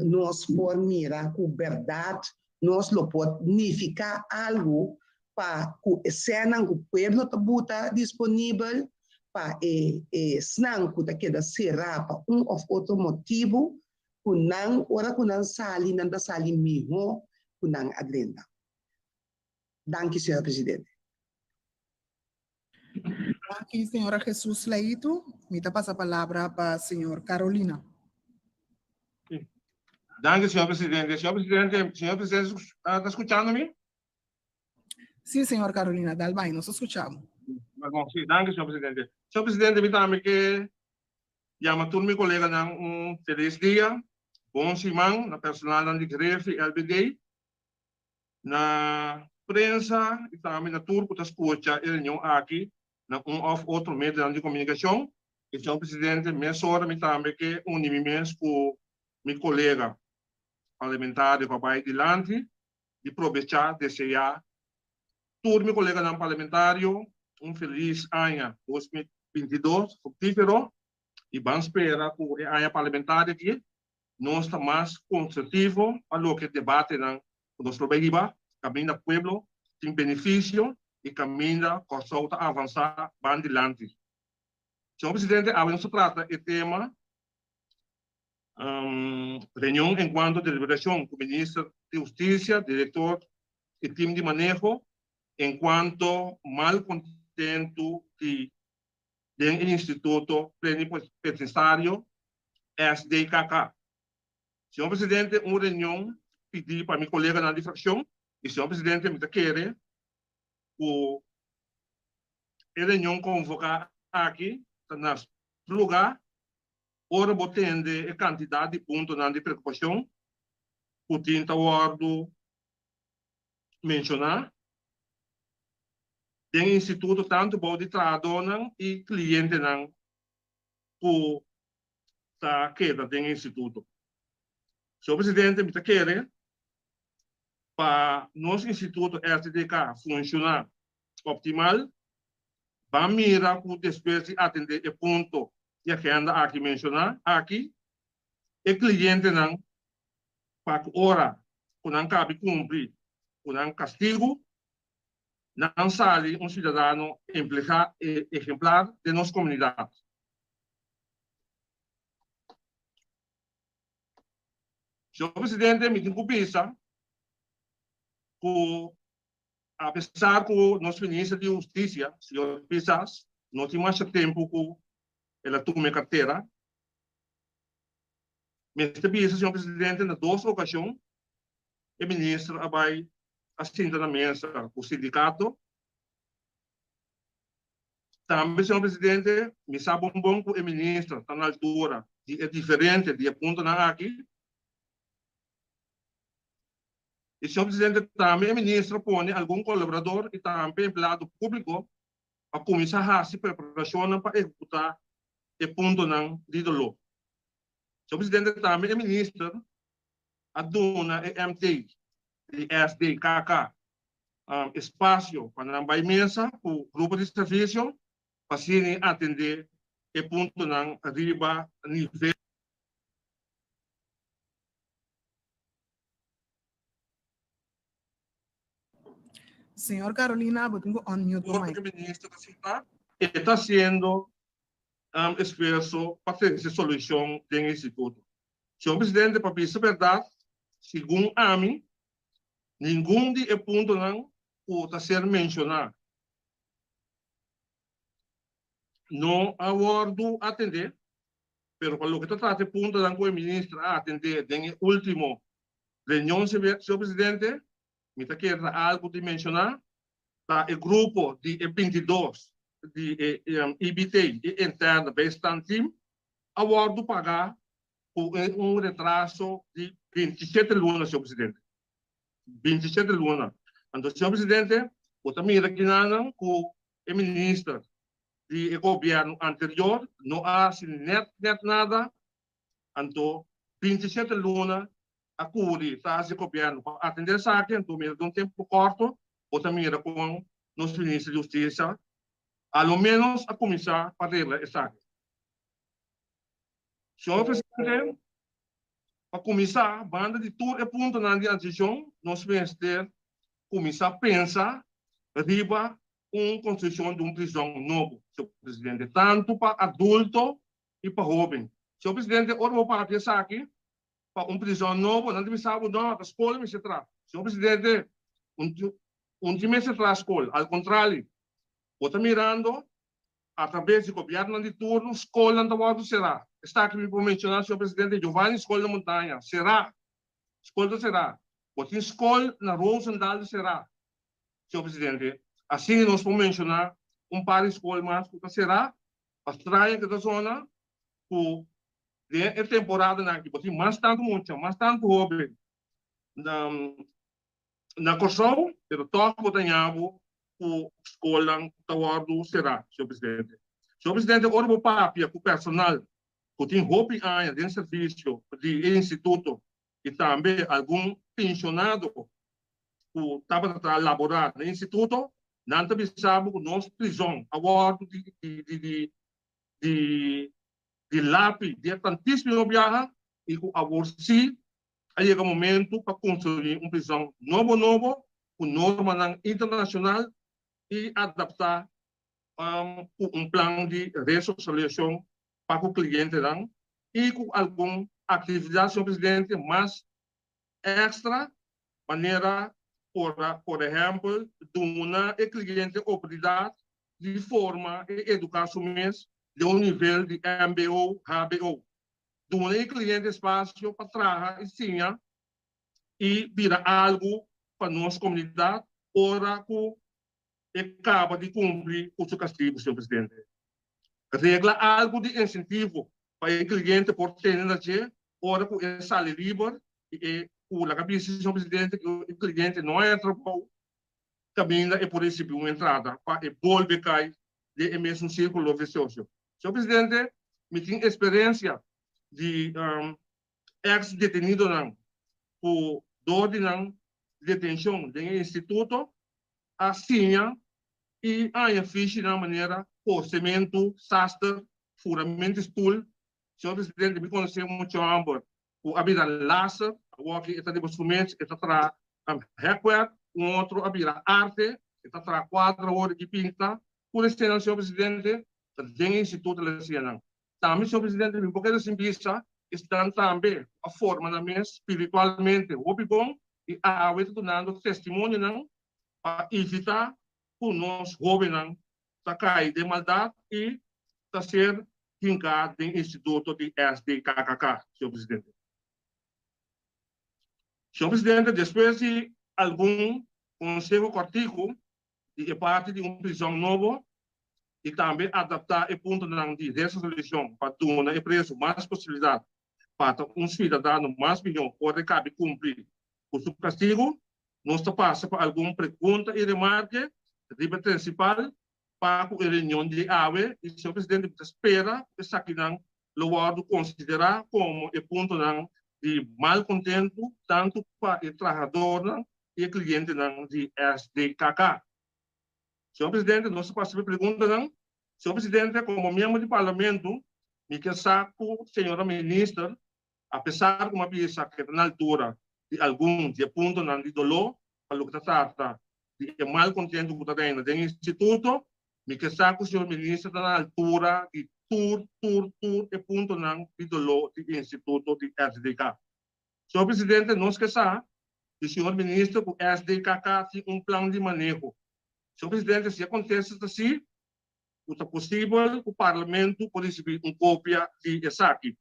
nos por mira ku bèrdat nos lo por nifiká algu pa ku e sènnan ku pueblo ta buta disponibel pa e esnan ku ta keda será pa un òf otro motibu, ku nan ora ku nan sali nan ta sali mihó ku nan a drenta. Danki, señora Presidente. Danki, señora Jesus Leito. Mi ta pasa palabra pa señor Carolina. Danki, señor presidente. Señor presidente, señor presidente ta skuchando mi? Sí, señor Carolina, dal bai, nos ta skucha bo. Bon, sí, danki, señor presidente. Señor presidente, mi tambe ke yama tur mi koleganan un felis dia, bon siman na personalnan di Grefi, LBD, na prensa i tambe na tur ku ta skucha e reunion aki na un òf otro medionan di komunikashon. I señor presidente, mesora mi tambe ke uni mi mes ku mi kolega parlamentario ku a bai dilanti di probechá deseá tur mi koleganan parlamentario un felis aña 2022 fruktífero i ban spera ku e aña parlamentario aki nos ta mas konstruktivo pa loke debatenan ku nos lo bai hiba kaminda pueblo tin benefisio i kaminda Kòrsou ta avansá ban dilanti. Señor Presidente, awe nos ta trata e tema Reunion encuanto deliberacion cu Minister di Husticia, Director y team di maneho encuanto malcontento di den e Instituto Plenipotenciario SDKK. Señor Presidente, un reunion pidi pa mi coleganan di fraccion y señor Presidente mi ta kere cu e reunion convoca aki ta na su lugar Ora bo tende e kantidat di puntonan di preokupashon ku tin ta wòrdu menshoná den e instituto tantu bou di trahadónan i klientenan ku ta keda den e instituto. Señor Presidente, mi ta kere pa nos instituto RTDK funshoná optimal, ban mira ku despues di atendé e punto di agenda aki menshoná aki, e klientenan pa ku ora ku nan kabi kumpli ku nan kastigu, nan sali un siudadano ehemplar den nos komunidat. Señor Presidente, mi tin ku bisa ku Apesar ku nos Minister di Hustisia, señor Pisas, no tin masha tempu ku el a tuma e kartera, mester bisa, señor Presidente, na dos okashon e minister a bai a sinta na mesa ku sindikato. Tambe, señor Presidente, mi sa bon bon ku e minister ta na altura di e diferente di e puntonan aki. E señor presidente tambe e minister a pone algun colaborador y tambe empleado publico pa cuminsa haci preparacionnan pa ehecuta e puntonan di dolor. Señor presidente tambe e minister a duna e MT di SDKK espacio pa nan bay mesa cu grupo di servicio pa asina atende e puntonan riba nivel. Señor Carolina, bo tin ku unmute bo mic. E ta hasiendo esfuerso pa trese solushon den e instituto. Señor Presidente, pa bisa bèrdat, segun ami, ningun di e puntonan ku ta ser menshoná no a wòrdu atendé. Pero pa loke ta trata e puntonan ku e minister a atendé den e último reunion, señor presidente, mi ta kere ta algu di menshoná, ta e grupo di e 22 di e IBT, e Interne Bijstand Team, a wòrdu pagá ku un retraso di 27 luna, señor presidente. 27 luna. Anto, señor presidente, bo ta mira kinanan ku e minister di e gobierno anterior no a haci net net nada, anto 27 luna a curi tras di gobierno pa atende esaki, anto mira den un tempo corto bo ta mira con nos minister di husticia a lo menos a cuminsa pa regla esaki. Señor Presidente, pa cuminsa, banda di tur e puntonan di atencion, nos mester cuminsa pensa riba un construccion di un prison nobo, señor Presidente, tanto pa adulto y pa hoben. Señor Presidente, ora bo papia esaki pa un prison nobo, nan ta bisa bo, no, ta scol mester traha. Señor Presidente, un tin mester traha scol, al contrario, bo ta mirando a traves di gobiernonan di turno, scolnan ta wordo cera. Esaki mi por menciona, señor Presidente, Giovanni Scol na Montaña, cera. Skol ta será. Bo tin skol na Roosendaal ta será, señor presidente. Asina nos por menshoná un par di skol mas ku ta será, pa straña ku ta zona ku den e temporadanan aki bo tin mas tantu mucha, mas tantu hoben na na Kòrsou, pero tòg bo ta ña bo ku skolnan ta wòrdu será, señor presidente. Señor presidente, ora bo papia ku personal ku tin hopi aña den servisio di e instituto i tambe algun penshonado ku tabata ta laborá na e instituto, nan ta bisa bo ku nos prizòn a wòrdu di di di di di lapi di e tantísimo biaha i ku awor sí a yega momentu pa konstruí un prizòn nobo nobo ku normanan internashonal i adaptá ku un plan di resosialisashon pa ku klientenan i ku algun aktividat, señor presidente, mas èkstra manera por por ehèmpel duna e kliente oportunidat di forma i eduká su mes den un nivel di mbo, hbo. Duna e kliente espasio pa traha i siña i bira algu pa nos komunidat ora ku e kaba di kumpli ku su kastigu, señor presidente. Regla algu di insentivo pa e kliente por tene na dje ora ku e sali liber i e ku laga bisa, señor presidente, ku e kliente no a entra bou kaminda e por risibí un entrada pa e bolbe kai den e mesun sirkulo visioso. Señor presidente, mi tin eksperensia di eks detenidonan ku dor di nan detenshon den e instituto a siña i haña fishinan manera kosementu, saster, furamentu stul. Señor presidente, mi konosé un mucha hòmber ku a bira laser, awor aki e ta riba su mes, e ta traha hekwerk, un otro a bira arte, e ta traha kuadro awor i pinta. Tur eseinan, señor presidente, ta den e instituto el a siña nan. Tambe, señor presidente, mi por keda sin bisa, esnan tambe ku a forma nan mes spiritualmente hopi bon i awe ta dunando testimonionan pa evitá ku nos hóbennan ta kai den maldat i ta ser hinká den instituto di SDKKK, señor presidente. Señor presidente, despues di algun konseho kòrtiku di e parti di un prizòn nobo i tambe adaptá e puntonan di resosialisashon pa duna e prezu mas posibilidat pa ta un siudadano mas mihó ora e kabi kumpli ku su kastigu, nos ta pasa pa algun pregunta i remarke riba e prinsipal pa ku e reunion di awe i señor presidente mi ta spera ku esakinan lo wòrdu konsiderá komo e puntonan di malkontentu tantu pa e trahadornan i e klientenan di SDKK. Señor presidente nos ta pasa pa e preguntanan. Señor presidente komo miembro di parlamento mi ke sa ku señora minister Apesar ku mi a bisa ku e ta na altura di algun di e puntonan di doló pa loke ta trata di e malkontentu ku ta reina den instituto, mi ke sa ku señor minister ta na altura di tur, tur, tur e puntonan di doló di instituto di SDK. Señor presidente, nos ke sa di señor minister ku SDKK tin un plan di maneho. Señor presidente, si e kontesta ta si, ku ta posibel ku parlamento por risibí un kopia di esaki.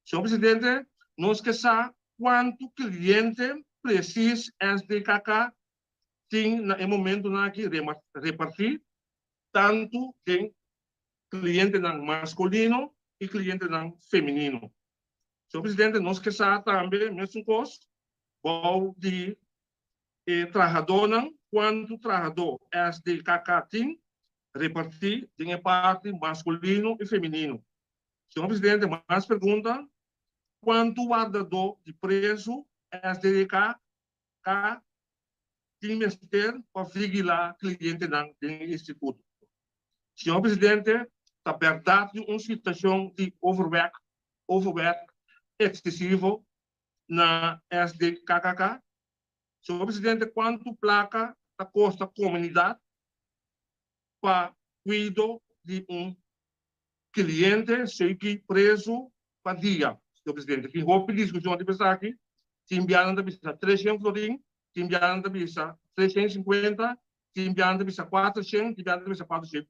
Señor Presidente, nos ke sa kuantu kliente presis SDKK tin na e momentunan aki repartí tantu den klientenan maskulino i klientenan femenino. Señor Presidente, nos ke sa tambe mesun kos bou di e trahadónan, kuantu trahadó SDKK tin repartí den e parti maskulino i femenino. Señor Presidente, mas pregunta, Kuantu wardadó di prezu SDK tin mester pa vigilá klientenan den e instituto? Señor Presidente, ta bèrdat tin un situashon di overwerk, overwerk eksesivo na SDKKK? Señor Presidente, kuantu plaka ta kosta komunidat pa kuido di un Cliente sigui preso pa dia. Señor Presidente, tin hopi discusion riba esaki. Tin bianan ta bisa 300 florin, tin bianan ta bisa 350, tin bianan ta bisa 400, tin bianan ta bisa 400,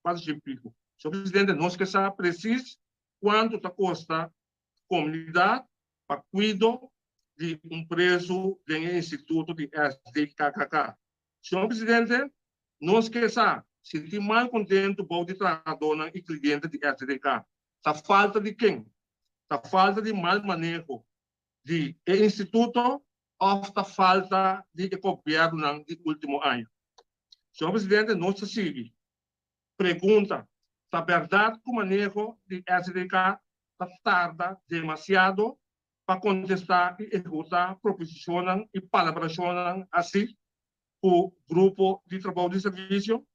400 pico. Señor Presidente, nos ke sa precies cuanto ta costa comunidad pa cuido. di un prezu den e instituto di SDKKK. Señor Presidente, nos ke sa si tin malkontentu bou di trahadónan i kliente di SDK. Ta falta di ken? Ta falta di mal maneho di e instituto òf ta falta di e gobièrnunan di último aña? Señor Presidente, nos ta sigui pregunta, ta bèrdat ku maneho di SDK ta tarda demasiado pa kontestá i ehekutá proposishonnan i palabrashonnan hasí ku grupo di trabou di servisio?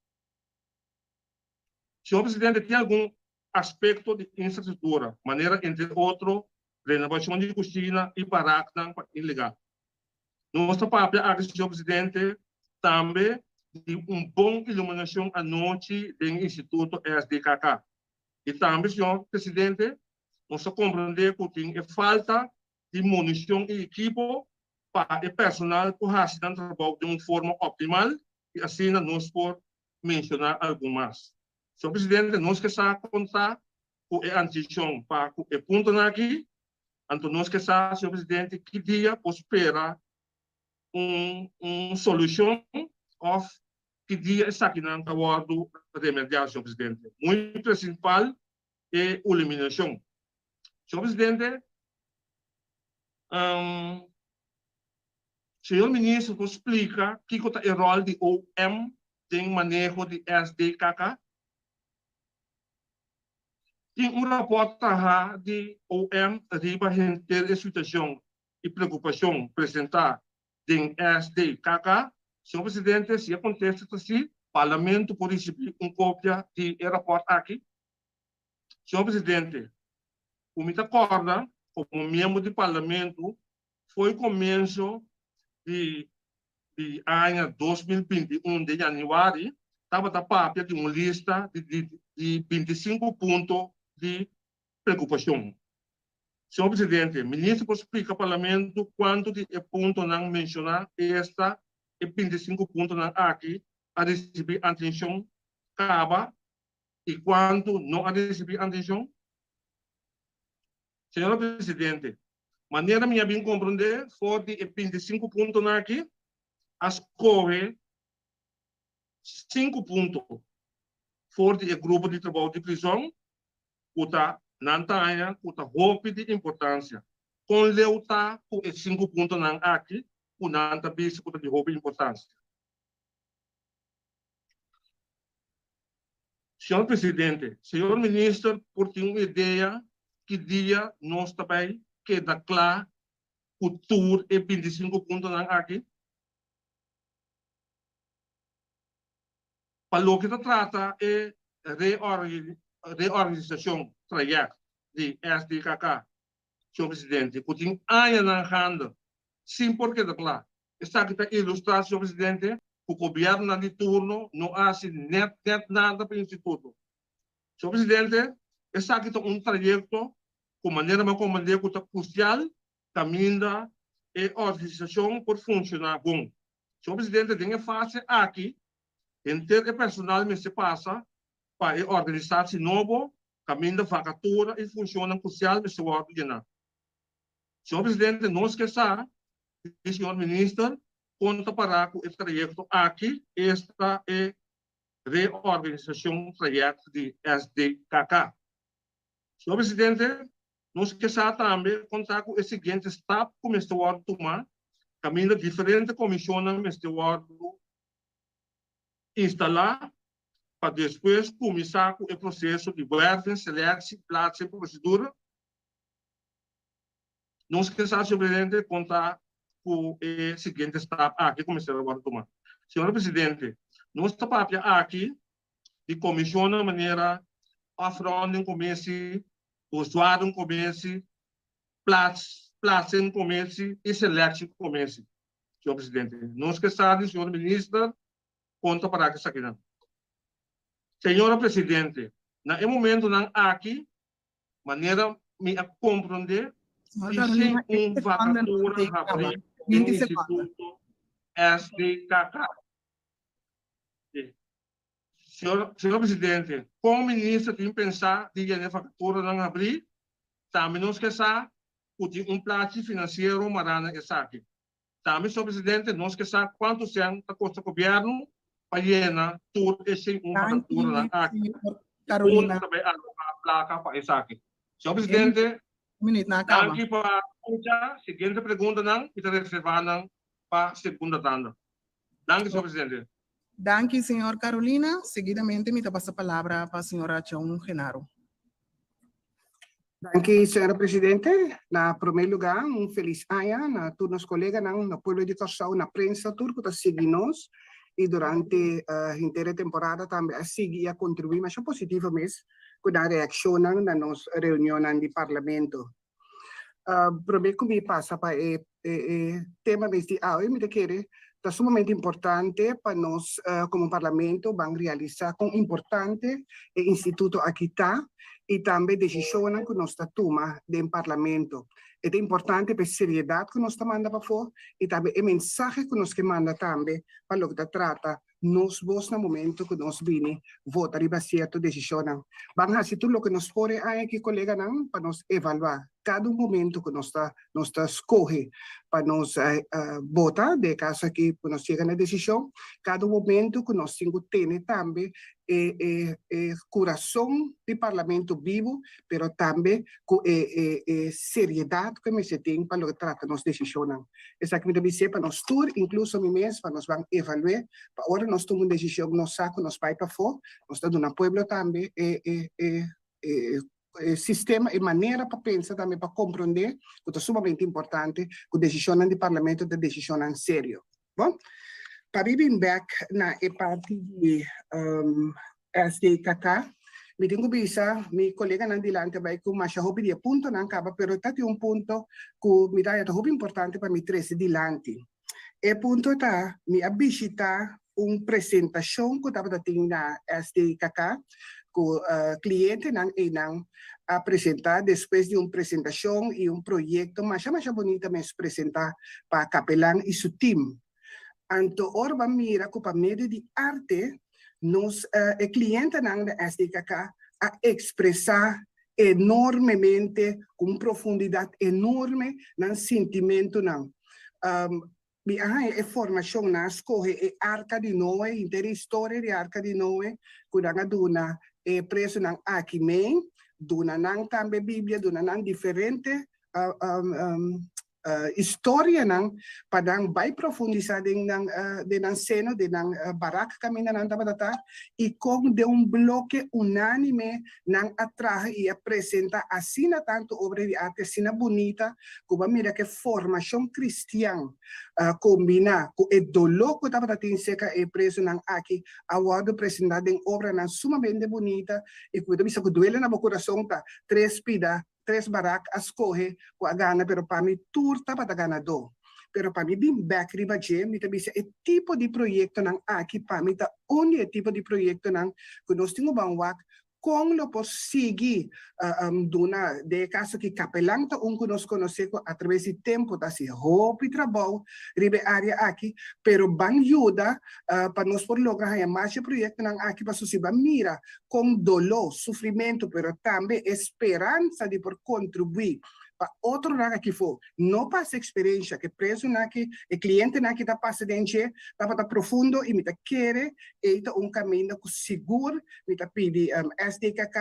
Señor Presidente, tin algun aspekto di infrastruktura, manera entre otro renobashon di kushina i baraknan pa ilegal. Nos ta papia aki, señor Presidente, tambe di un bon iluminashon anochi den Instituto SDKK. I tambe, señor Presidente, nos ta komprendé ku tin e falta di munishon i ekipo pa e personal por hasi nan trabou den un forma optimal i asina nos por menshoná algun mas. Señor Presidente, nos ke sa kon ta ku e antenshon pa ku e puntonan aki, anto nos ke sa, señor Presidente, ki dia por spera un un solushon òf ki dia esakinan ta wòrdu remediá, señor Presidente. Muy prinsipal e uliminashon. Señor Presidente, Señor Minister por splika kiko ta e ròl di OM den maneho di SDKK? Tin un rapòrt trahá di OM riba henter e situashon i preokupashon presentá den SDKK? Señor Presidente, si e kontesta ta sí, Parlamento por risibí un kopia di e rapòrt aki? Señor Presidente, ku mi ta kòrda komo miembro di Parlamento foi komienso di di aña 2021 den yanüari tabata papia di un lista di di di 25 punto di preokupashon. Señor Presidente, Minister por splika Parlamento kuantu di e puntonan menshoná esta e 25 puntonan aki a risibí atenshon kaba i kuantu no a risibí atenshon? Señora Presidente, manera mi a bin komprondé for di e 25 puntonan aki, a skohe sinku punto for di e grupo di trabou di prizòn ku ta nan ta haña ku ta hopi di importansia. Kon leu ta ku e sinku puntonan aki ku nan ta bisa ku ta di hopi importansia? Señor Presidente, señor Minister por tin un idea ki dia nos ta bay keda cla cu tur e 25 puntonan aki? Pa loke ta trata e reorganisacion trayect di SDKK, señor Presidente, cu tin añanan gaande sin por keda cla, Esaki ta ilustrá, señor presidente, ku gobièrnunan di turno no a hasi nèt nèt nada pa instituto. Señor presidente, esaki ta un trayekto ku manera mi a komprendé ku ta krusial kaminda e organisashon por funshoná bon. Señor presidente, den e fase aki henter e personal mester pasa pa e organisasi nobo kaminda vakatura i funshonnan krusial mester wòrdu yená. Señor presidente, nos ke sa di señor minister kon ta pará ku e trayekto aki, esta e reorganisashon trayèkt di SDKK. Señor presidente, nos ke sa tambe kon ta ku e siguiente stap ku mester wòrdu tumá, kaminda diferente komishonnan mester wòrdu instalá pa despues kuminsá ku e proseso di werving, seleksie, plaatsing, prosedura. Nos ke sa, señor presidente, kon ta ku e siguiente stap aki ku mester a wòrdu tuma. Señor presidente, nos ta papia aki di komishonnan manera afronding commissie, verzwaring commissie, plaats, plaatsing commissie i selectie commissie. Señor presidente, nos ke sa di señor minister kon ta para ku esakinan. Señora presidente, na e momentonan aki Manera mi a komprondé, tin un vakatura habrí den Instituto SDKK. Señor Presidente, kon Minister tin pensá di yena e vakaturanan habrí? Tambe nos ke sa. ku tin un plachi finansiero mará na esaki. Tambe, señor presidente, nos ke sa kuantu sèn ta kosta gobièrnu pa yena tur e 101 vakanturanan aki i unda ta bai aloká plaka pa esaki. Señor presidente, danki pa skucha. Siguiente preguntanan mi ta reservá nan pa segunda tanda. Danki, señor presidente. Danki, señor Carolina. Seguidamente mi ta pasa palabra pa señora Chaun Genaro. Danki, señora presidente. Na promé lugá, un felis aña na tur nos koleganan, na pueblo di Kòrsou, na prensa tur ku ta sigui nos i durante henter e temporada tambe a sigui i a kontribuí masha positivo mes ku nan reakshonnan na nos reunionnan di Parlamento. Promé ku mi pasa pa e tema mes di awe, mi ta kere ta sumamente importante pa nos komo Parlamento ban realisá kon importante e instituto aki ta i tambe desishonnan ku nos ta tuma den Parlamento. E ta importante pa e seriedat ku nos ta manda pafó i tambe e mensahe ku nos ke manda tambe pa loke ta trata nos bos na momento ku nos bini vota riba sierto desishonnan. Ban hasi tur loke nos por e aña aki koleganan pa nos evaluá kada un momento ku nos ta nos ta skohe pa nos bota, den e kaso aki ku nos yega na desishon, kada un momento ku nos tin ku tene tambe e e e kurason di parlamento bibu pero tambe ku e e e seriedat ku e mester tin pa loke trata nos desishonnan. Esaki mi ta bis'é pa nos tur, inkluso mi mes, pa nos ban evalu'é, pa ora nos tuma un desishon nos sa ku nos bai pafó, nos ta duna pueblo tambe e e e e e sistema, e manera pa pensa tambe, pa komprondé ku ta sumamente importante ku desishonnan di parlamento ta desishonnan serio. Bon, pa mi bin bèk na e parti di SDKK, mi tin ku bisa mi koleganan dilanti a bai ku masha hopi di e puntonan kaba, pero ta tin un punto ku mi ta haña ta hopi importante pa mi trese dilanti. E punto ta, mi a bishita un presentashon ku tabata tin na SDKK ku klientenan einan a presentá despues di un presentashon i un proyekto masha masha bunita mes presentá pa Kapelan i su tim. Anto ora bo a mira ku pa medio di arte nos e klientenan di SDKK a ekspresá enormemente ku un profundidat enorme nan sintimentunan. Mi a haña e formashon, nan a skohe e Arka di Noe, henter e historia di Arka di Noe ku nan a duna e presonan aki mei, duna nan tambe Biblia, duna nan diferente historianan pa nan bai profundisá den nan den nan seno, den nan barak kaminda nan tabata ta, i kon den un bloke unánime nan a traha i a presentá asina tantu obra di arte asina bunita ku bo a mira ku e formashon kristian kombiná ku e doló ku tabata tin serka e presonan aki a wòrdu presentá den obranan sumamente bunita i ku bo ta bisa ku duele na bo kurason ta tres pida tres barak a skohe ku a gana pero pa mi tur tabata ganadó. Pero pa mi bin bèk riba dje mi ta bisa e tipo di proyektonan aki pa mi ta un di e tipo di proyektonan ku nos tin ku ban wak Kon lo por sigui duna, den e kaso aki kapelan ta un ku nos konosé ku atraves di tempu ta hasi hopi trabou riba e área aki, pero ban yuda pa nos por logra haña mas dje proyektonan aki pasobra si ban mira kon doló, sufrimentu pero tambe e speransa di por kontribuí pa otronan aki for no pasa eksperensha ku e prezunan aki, e klientenan aki ta pasa den dje tabata profundo i mi ta kere ei ta un kaminda ku sigur Mi ta pidi SDKK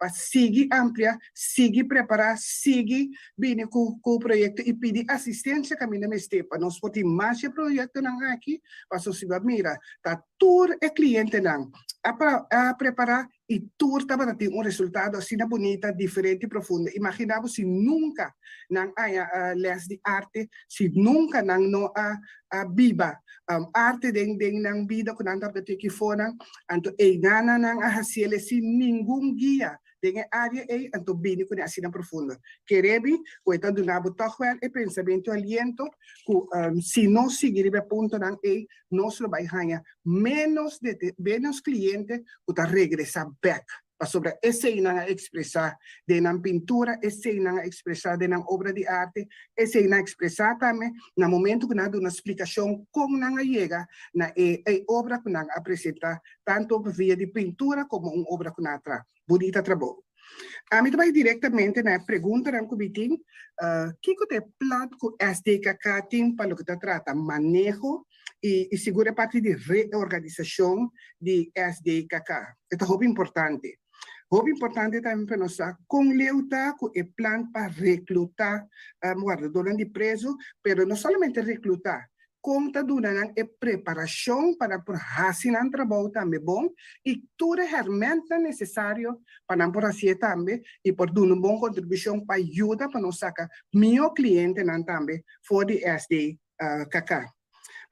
pa sigui amplia, sigui prepará, sigui bini ku ku proyekto i pidi asistensia kaminda mester pa nos por tin mas e proyektonan aki, pasobra si bo a mira ta tur e klientenan a a prepará i tur tabata tin un resultado asina bunita, diferente i profundo. Imaginá bo si nunka nan haña lès di arte, si nunka nan no a a biba arte den den nan bida ku nan tabata tin kifonan, anto einanan nan a hasiel e sin ningun guia den e área ei, anto bini kuné asina profundo. Kere mi ku e ta duna bo tòg wèl e pensamentu aliento ku si nos sigui riba e puntonan ei, nos lo bai haña ménos ménos kliente ku ta regresá bèk. Pasobra esei nan a ekspresá den nan pintura, esei nan a ekspresá den nan obra di arte, esei nan a ekspresá tambe na momentu ku nan a duna splikashon kon nan a yega na e e obra ku nan a presentá, tantu via di pintura komo un obra ku nan a traha. Bunita trabou. Ami ta bai direktamente na e preguntanan ku mi tin, Kiko ta e plan ku SDKK tin pa loke ta trata maneho i sigur e parti di reorganisashon di SDKK? E ta hopi importante. Hopi importante tambe pa nos sa kon leu ta ku e plan pa reklutá wardadónan di prezu, pero no solamente reklutá, kon ta duna nan e preparashon pa nan por hasi nan trabou tambe bon i tur e hèrmèntnan nesesario pa nan por hasié tambe i por duna un bon kontribushon pa yuda pa nos saka mihó klientenan tambe for di SDKK.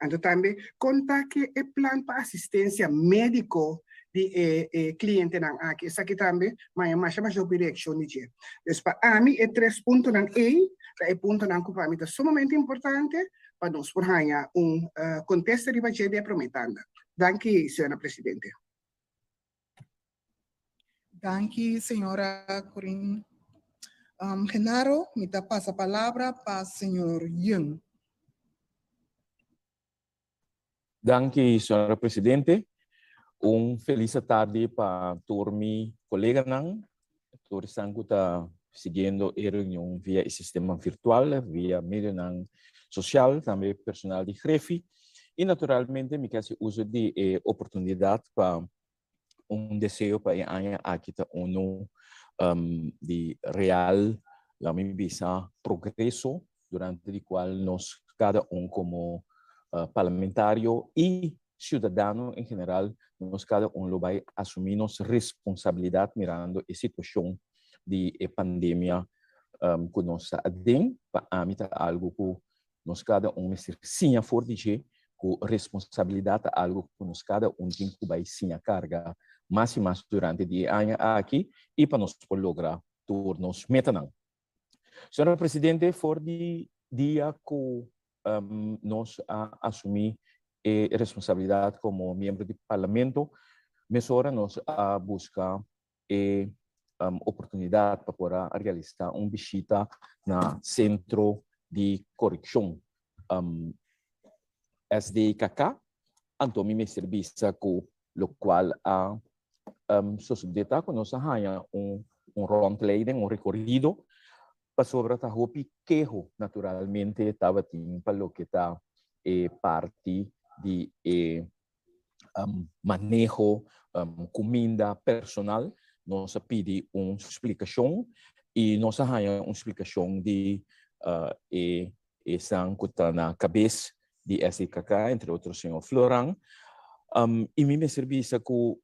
Anto tambe kon ta ke e plan pa asistensia médiko di e e klientenan aki? Esaki tambe maya masha masha hopi reakshon di dje. Dus pa ami e tres puntonan ei ta e puntonan ku pa mi ta sumamente importante pa nos por haña un kontesta riba dje di e promé tanda. Danki, señora Presidente. Danki, señora Corinne. Genaro, mi ta pasa palabra pa señor Yeung. Danki, señora Presidente. Un felis atardi pa tur mi coleganan, tur esnan cu ta siguiendo e reunion via e sistema virtual, via medionan social, tambe personal di Grefi. Y naturalmente mi ke haci uso di e oportunidad pa un deseo pa e aña aki ta uno di real, laat mi bisa, progreso, durante di cual nos cada un como parlamentario y ciudadano en general, nos cada un lo bay asumi nos responsabilidad mirando e situacion di e pandemia cu nos ta aden. Pa ami ta algo cu Nos kada un mester siña for di dje ku responsabilidat ta algu ku nos kada un tin ku bai siña karga mas i mas durante di e aña aki i pa nos por logra tur nos metanan. Señora Presidente, for di dia ku nos a asumí e responsabilidat komo miembro di Parlamento, mesora nos a buska e oportunidat pa por a realisá un bishita na Sentro di Korekshon SDKK, anto mi mester bisa ku lokual a sosodé ta ku nos a haña un rondleiding, un rekorido, pasobra ta hopi keho naturalmente tabatin pa loke ta e parti di e maneho kuminda personal, nos a pidi un splikashon i nos a haña un splikashon di e esnan ku ta na kabes di SDKK, entre otro señor Floran. I mi mester bisa ku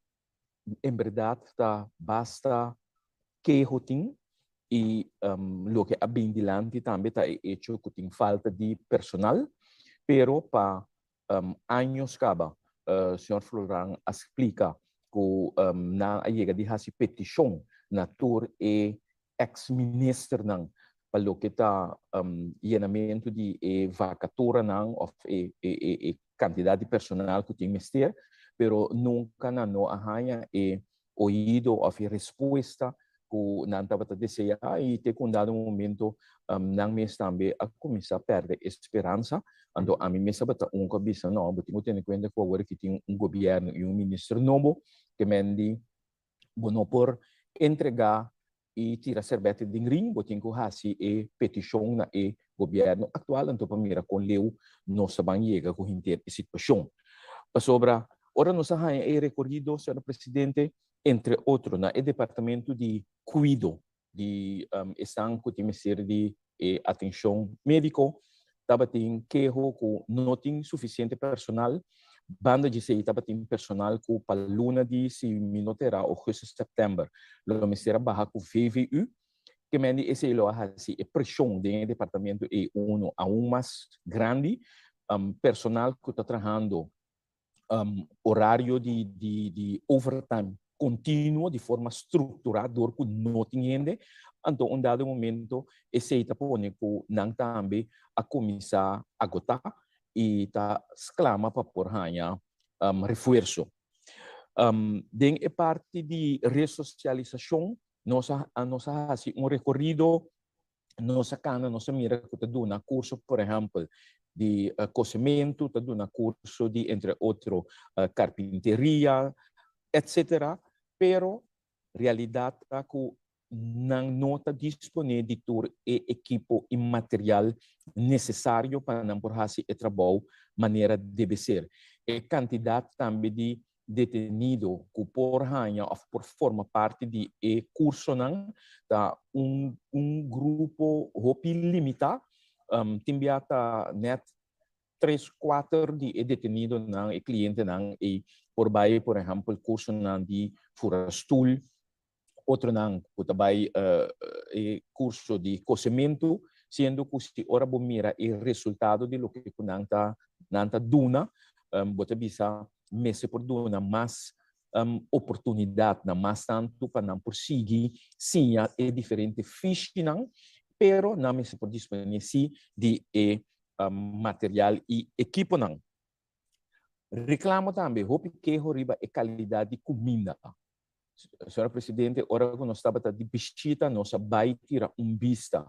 en bèrdat ta basta keho tin i loke a bin dilanti tambe ta e echo ku tin falta di personal, pero pa Años caba, señor Floran a splica cu nan a yega di haci peticion na tur e ex ministernan pa loke ta yenamento di e vacaturanan of e cantidad di personal cu tin mester, pero nunca nan no a haya e oido of e respuesta ku nan tabata deseá i te ku un dado momento nan mes tambe a kuminsá pèrdè e speransa. Anto ami mes tabata un ku a bisa, no, bo tin ku tene kuenta ku awor aki tin un gobièrnu i un minister nobo ke men di bo no por entregá i tira serbete den ring, bo tin ku hasi e petishon na e gobièrnu aktual anto pa mira kon leu nos ta ban yega ku henter e situashon. Pasobra ora nos a haña e rekorido, señor presidente, entre otro na e departamento di kuido di esnan ku tin mester di e atenshon médiko, tabatin keho ku no tin sufisiente personal. Banda di esei tabatin personal ku pa luna di, si mi no ta erá, ougùstus, sèptèmber lo mester a baha ku VVU. Ke men di esei lo a hasi e preshon den e departamento ei unu aun mas grandi. Personal ku ta trahando orario di di di overtime continuo di forma structura door cu no tin hende, anto un dado momento esey ta pone cu nan tambe a cuminsa agota y ta sclama pa por haya refuerzo. Den e parti di resocialisacion nos a nos a haci un recorrido nos a cana, nos a mira cu ta duna curso, por ehempel, di cosementu, ta duna curso di, entre otro, carpinteria, etcetera, pero realidad ta cu nan no ta disponé di tur e ekipo i material nesesario pa nan por hasi e trabou manera debe ser. E kantidat tambe di detenido ku por haña òf por forma parti di e kursonan ta un un grupo hopi limitá. Tin bia ta nèt tres kuater di e detenidonan, e klientenan ei por bai por ehèmpel kursonan di fura stul, otronan ku ta bai e kurso di kosementu, siendo ku si ora bo mira e resultado di loke ku nan ta nan ta duna, bo ta bisa mester por duna mas oportunidat na mas tantu pa nan por sigui siña e diferente fishinan, pero nan mester por disponé si di e material i ekiponan. Reklamo tambe, hopi keho riba e kalidat di kuminda. Señora Presidente, ora ku nos tabata di bishita nos a bai tira un bista.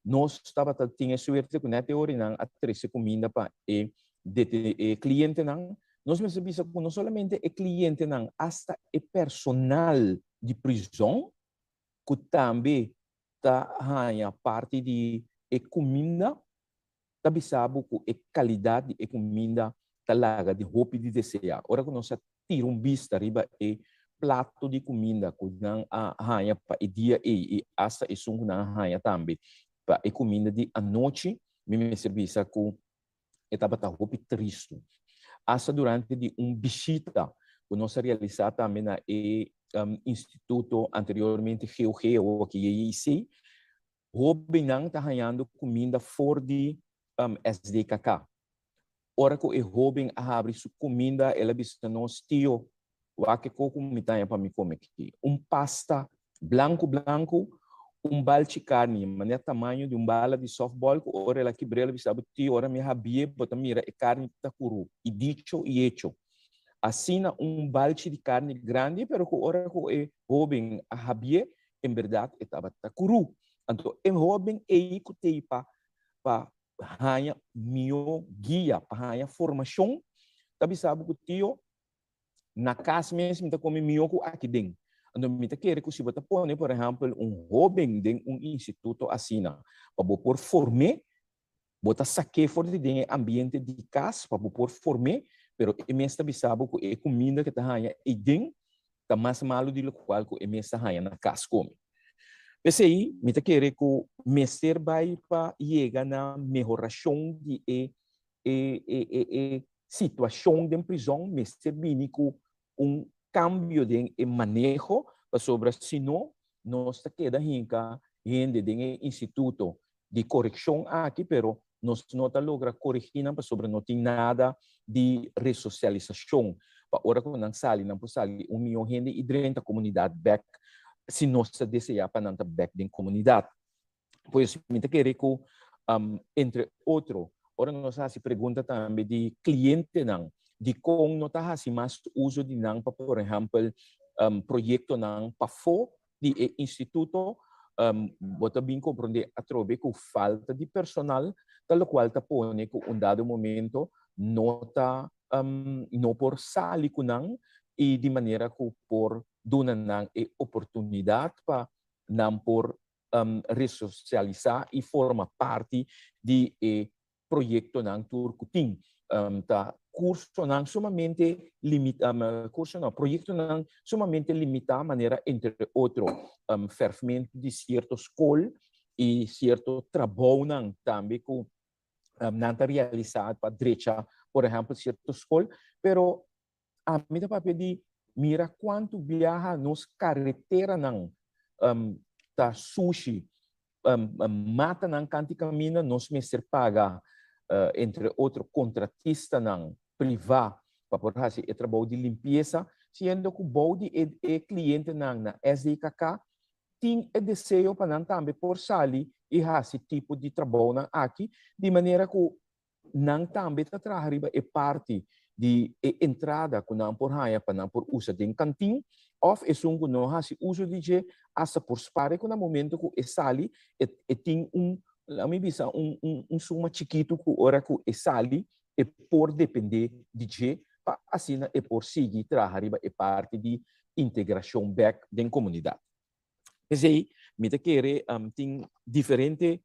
Nos tabata tin e suerte ku nèt e ora nan a trese kuminda pa e e klientenan. Nos mester bisa ku no solamente e klientenan, asta e personal di prizòn ku tambe ta haña parti di e kuminda, ta bisa bo ku e kalidat di e kuminda ta laga di hopi di deseá. Ora ku nos a tira un bista riba e plato di kuminda ku nan a haña pa e dia ei i asta esun ku nan a haña tambe pa e kuminda di anochi, mi mester bisa ku e tabata hopi tristu. Asta durante di un bishita ku nos a realisá tambe na e instituto anteriormente GOG, awor aki JJC, Hóbennan ta hañando kuminda for di SDKK. Ora ku e hóben a habri su kuminda, el a bisa nos, Tio, wak e koko mi ta haña pa mi kome aki. Un pasta blanku blanku, un balchi karni, manera tamaño di un bala di sòftbòl, ku ora el a kibr'é, el a bisa bo, Tio, ora mi habié, bo ta mira e karni ta kurú. I dicho i hecho. Asina un balchi di karni grandi, pero ku ora ku e hóben a habié, En berdad e tabata kurú. Anto e hóben ei ku t'ei pa pa haña mihó guia, pa haña formashon, ta bisa bo ku tio, na kas mes mi ta kome mihó ku aki den. Anto mi ta kere ku si bo ta pone por ehèmpel un hóben den un instituto asina pa bo por form'é, Bo ta sak'é for di den e ambiente di kas pa bo por form'é, pero e mes ta bisa bo ku e kuminda ku e ta haña eiden ta mas malu di lokual ku e mes ta haña na kas kome. P'esei mi ta kere ku mester bai pa yega na mehorashon di e e e e situashon den prizòn, mester bini ku un kambio den e maneho, pasobra si no nos ta keda hinka hende den e instituto di korekshon aki, pero nos no ta logra koregi nan pasobra no tin nada di resosialisashon pa ora ku nan sali nan por sali un mion hende i drenta komunidat bèk si nos ta deseá pa nan ta bèk den komunidat. Pues mi ta kere ku entre otro ora nos a hasi pregunta tambe di klientenan dikon no ta hasi mas uso di nan pa por ehèmpel proyektonan pafó di e instituto, bo ta bin komprondé atrobe ku falta di personal ta lokual ta pone ku un dado momento no ta no por sali ku nan i di manera ku por duna nan e oportunidat pa nan por resosialisá i forma parti di e proyectonan tur cu tin. Ta cursonan sumamente limita, curso no, proyectonan sumamente limita manera entre otro verfmento di cierto scol y cierto trabounan tambe cu nan ta realisa pa drecha por ehempel cierto scol, pero Ami ta papia di mira kuantu biaha nos kareteranan ta sushi, matanan kanti kaminda nos mester paga entre otro kontratistanan privá pa por hasi e trabou di limpiesa, siendo ku bou di e klientenan na SDKK tin e deseo pa nan tambe por sali i hasi tipo di trabounan aki di manera ku nan tambe ta traha riba e parti di e entrada ku nan por haña pa nan por usa den kantin òf esun ku no hasi uso di dje asta por spar e ku na momento ku e sali e e tin un laat mi bisa un un un suma chikitu ku ora ku e sali e por dependé di dje pa asina e por sigui traha riba e parti di integrashon bèk den komunidat. P'esei mi ta kere tin diferente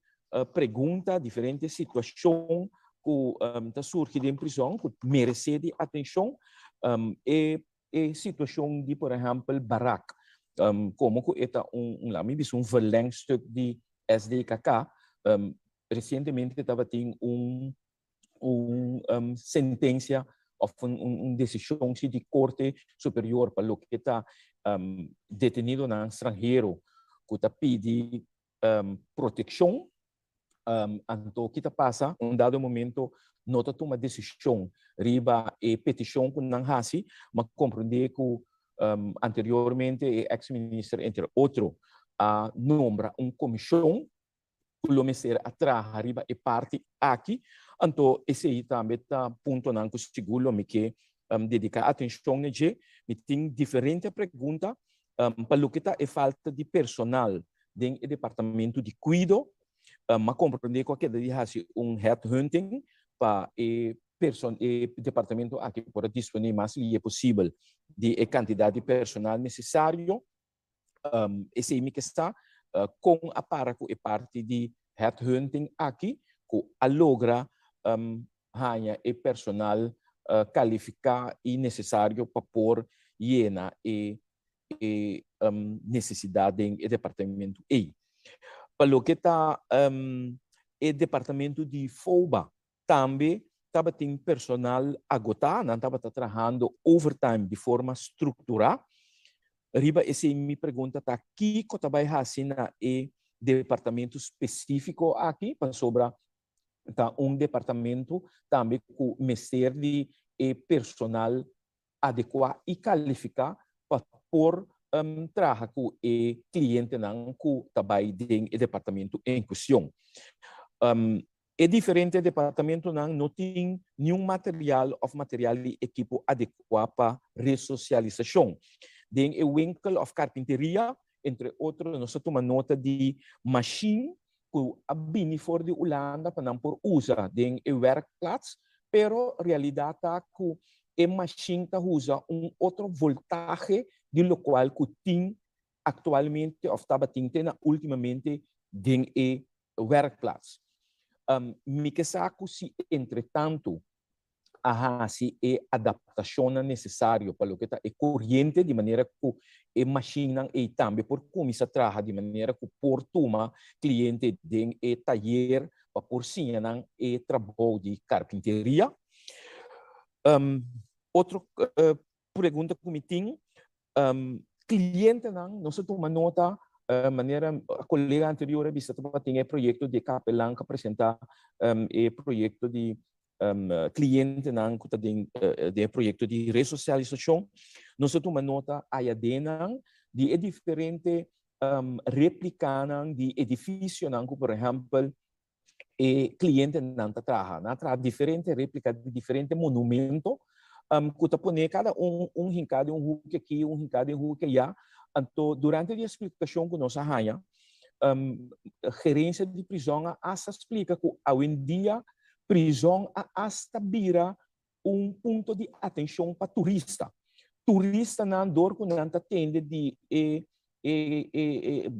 pregunta, diferente situashon ku ta surgi den prizòn ku meresé di atenshon. E e situashon di por ehèmpel barak, komo ku e ta un laat mi bisa un verlengstuk di SDKK, resientemente tabatin un un sentencia of un decision si di Corte Superior pa loke ta detenidonan stranhero cu ta pidi proteccion, anto ki ta pasa? Un dado momento no ta tuma decision riba e peticion cu nan haci, ma comprende cu anteriormente e ex minister entre otro a nombra un comision ku lo mester a traha riba e parti aki, anto esei tambe ta puntonan ku sigur lo mi ke dediká atenshon na dje. Mi tin diferente pregunta pa loke ta e falta di personal den e departamento di kuido. M'a komprondé ku a keda di hasi un headhunting pa e e departamento aki por a disponé mas lihe posibel di e kantidat di personal nesesario. Esei mi ke sa kon a para ku e parti di headhunting aki ku a logra haña e personal kalifiká i nesesario pa por yena e e nesesidat den e departamento ei. Pa loke ta e departamento di FOBA Tambe tabatin personal agotá, nan tabata trahando overtime di forma strukturá. Riba esei mi pregunta ta kiko ta bai hasi na e departamento spesífiko aki, pasobra ta un departamento tambe ku mester di e personal adekuá i kalifiká pa por traha ku e klientenan ku ta bai den e departamento en kuestion. E diferente departamentonan no tin niun material òf material di ekipo adekuá pa resosialisashon. Den e winkel òf karpinteria, entre otro, nos a tuma nota di mashin ku a bini for di Hulanda pa nan por usa den e werkplaats, pero realidat ta ku e mashin ta usa un otro voltahe di lokual ku tin aktualmente òf tabatin te na últimamente den e werkplaats. Mi ke sa ku si entretantu a hasi e adaptashonnan nesesario pa loke ta e koriente di manera ku e mashinnan ei tambe por kuminsá traha di manera ku por tuma kliente den e tayer pa por siña nan e trabou di karpinteria. Otro pregunta ku mi tin, Clientenan, nos a tuma nota, manera colega anterior a bisa tabatin e proyecto di e kapelan ku a presenta e proyecto di clientenan ku ta den e proyecto di resocialisacion. Nos a tuma nota aya den nan di e diferente replicanan di edificionan ku por ehempel e clientenan ta traha. Nan a traha diferente replica di diferente monumento cu ta pone cada un un hinca den un hoek aki, un hinca den un hoek allá. Anto durante di e explicacion cu nos a haña, gerencia di prison a hasta splica cu awendia prison a hasta bira un punto di atencion pa turista. Turistanan dor cu nan ta tende di e e e e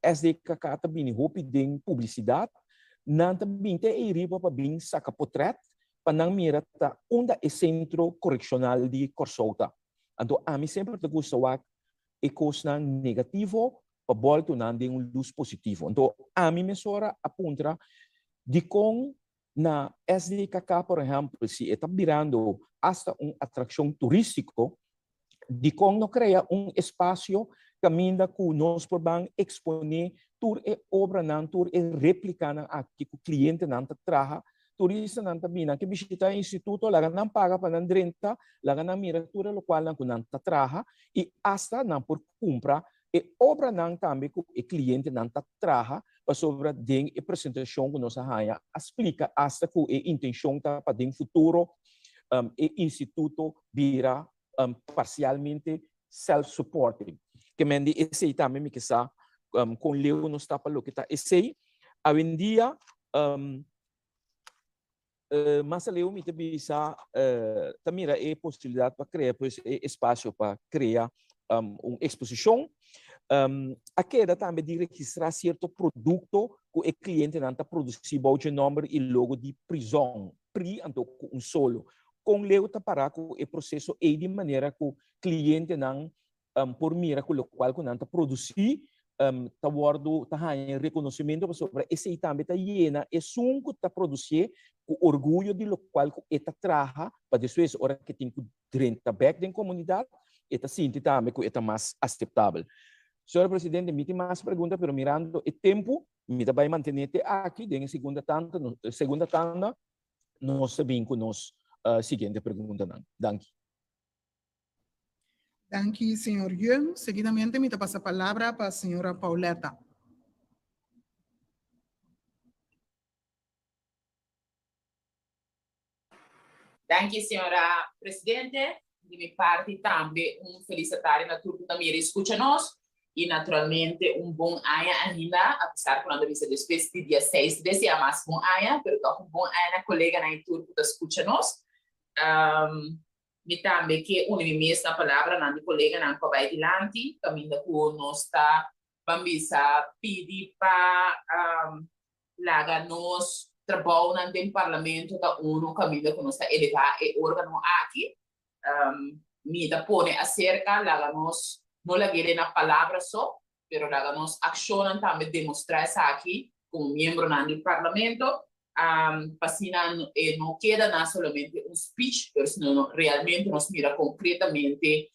SDKK ta bini hopi den publicidad, nan ta bin te ey riba pa bin saca potret pa nan mira ta unda e centro correccional di Corsou ta. Anto ami semper ta gusta wak e cosnan negativo pa bolto nan den un luz positivo. Anto ami mesora a puntra dicon Na SDKK por ehèmpel si e ta birando asta un atrakshon turístiko, dikon no krea un espasio kaminda ku nos por ban eksponé tur e obranan, tur e réplikanan aki ku klientenan ta traha? Turistanan ta bini, nan ke bishitá e instituto, laga nan paga pa nan drenta, laga nan mira tur e lokualnan ku nan ta traha i asta nan por kumpra E obranan tambe ku e klientenan ta traha pasobra den e presentashon ku nos a haña a splika asta ku e intenshon ta pa den futuro e instituto bira parsialmente self supporting. Ke men di esei tambe mi ke sa kon leu nos ta pa loke ta esei. Awendia Mas aleu mi ta bisa ta mira e posibilidad pa crea pues e espacio pa crea un exposicion. A keda tambe di registrá sierto produkto ku e klientenan ta produsí bou dje nòmber i logo di prizòn, pri anto ku un solo. Kon leu ta pará ku e proseso ei di manera ku klientenan por mira ku lokual ku nan ta produsí ta wòrdu ta haña rekonosementu pasobra esei tambe ta yena esun ku ta produsié ku orguyo di lokual ku e ta traha pa despues ora ku e tin ku drenta bèk den komunidat e ta sinti tambe ku e ta mas aseptabel. Señora Presidente, mi tin mas pregunta pero mirando e tempu mi ta bai mantené te aki den e segunda tanda segunda tanda nos ta bin ku nos siguiente preguntanan. Danki. Danki, señor Yeung. Seguidamente mi ta pasa palabra pa señora Pauletta. Danki, señora Presidente. Di mi parti tambe un felis tardi na tur ku ta mira i skucha nos. I naturalmente un bon aña ainda, apesar ku nan ta bisa despues di dia seis ta desea mas bon aña, pero tòg un bon aña na koleganan i tur ku ta skucha nos. Mi tambe ke uni mi mes na palabranan di koleganan ku a bai dilanti, kaminda ku nos ta ban bisa pidi pa laga nos trabounan den Parlamento ta unu kaminda ku nos ta elevá e órgano aki. Mi ta pone aserka laga nos no lag'é den na palabra so, pero laga nos akshonnan tambe demostrá esaki komo miembronan di Parlamento, pa asina e no keda na solamente un speech, pero sino realmente nos mira konkretamente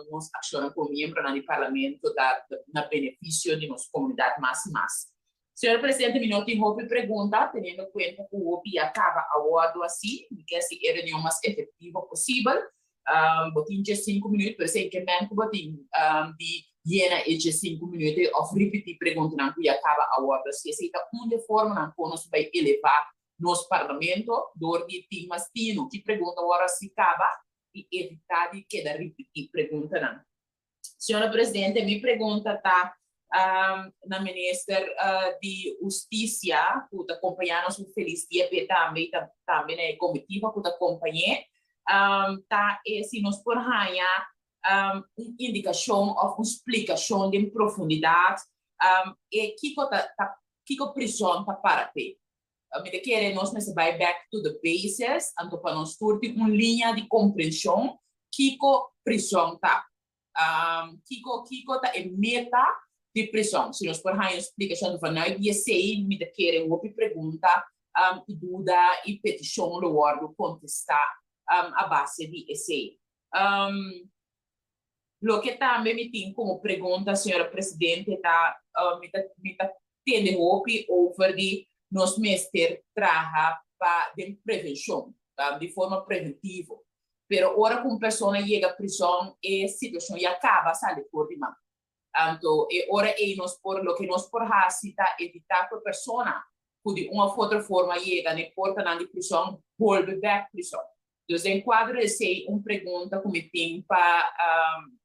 nos akshonnan komo miembronan di Parlamento ta na benefisio di nos komunidat mas i mas. Señor Presidente, mi no tin hopi pregunta, teniendo kuenta ku hopi ya kaba a wòrdu hasi. Mi ke hasi e reunion mas efektivo posibel. Bo tin djesinku minuut, pero esei ke men ku bo tin di yena e djesinku minuut ei òf ripití preguntanan ku ya kaba a wòrdu hasi. Esei ta un di e formanan kon nos ta bai elevá nos Parlamento dor di tin mas tinu ki pregunta wòrdu hasi kaba i evitá di keda ripití preguntanan. Señora Presidente, mi pregunta ta na Minister di Hustisia ku ta kompañá nos un felis dia p'e tambe i tambe na e komitiva ku ta kompañ'é, ta e si nos por haña un indikashon òf un splikashon den profundidat e kiko ta kiko prizòn ta para p'e. Mi ta kere nos mester bai back to the basis, anto pa nos tur tin un liña di komprenshon kiko prison ta. Kiko kiko ta e meta di prison. Si nos por haña un splikashon vanuit di esei, mi ta kere hopi pregunta i duda i petishon lo wòrdu kontestá a base di esei. Loke tambe mi tin komo pregunta, señora Presidente, ta mi ta mi ta tende hopi over di nos mester traha pa den prevenshon, di forma preventivo. Pero ora ku un persona yega prison e situashon ya kaba sali for di man. Anto e ora ei nos por loke nos por hasi ta evitá ku e persona ku di un òf otro forma yega na e portanan di prison bolbe bèk prison. Dus den kuadro di esei un pregunta ku mi tin pa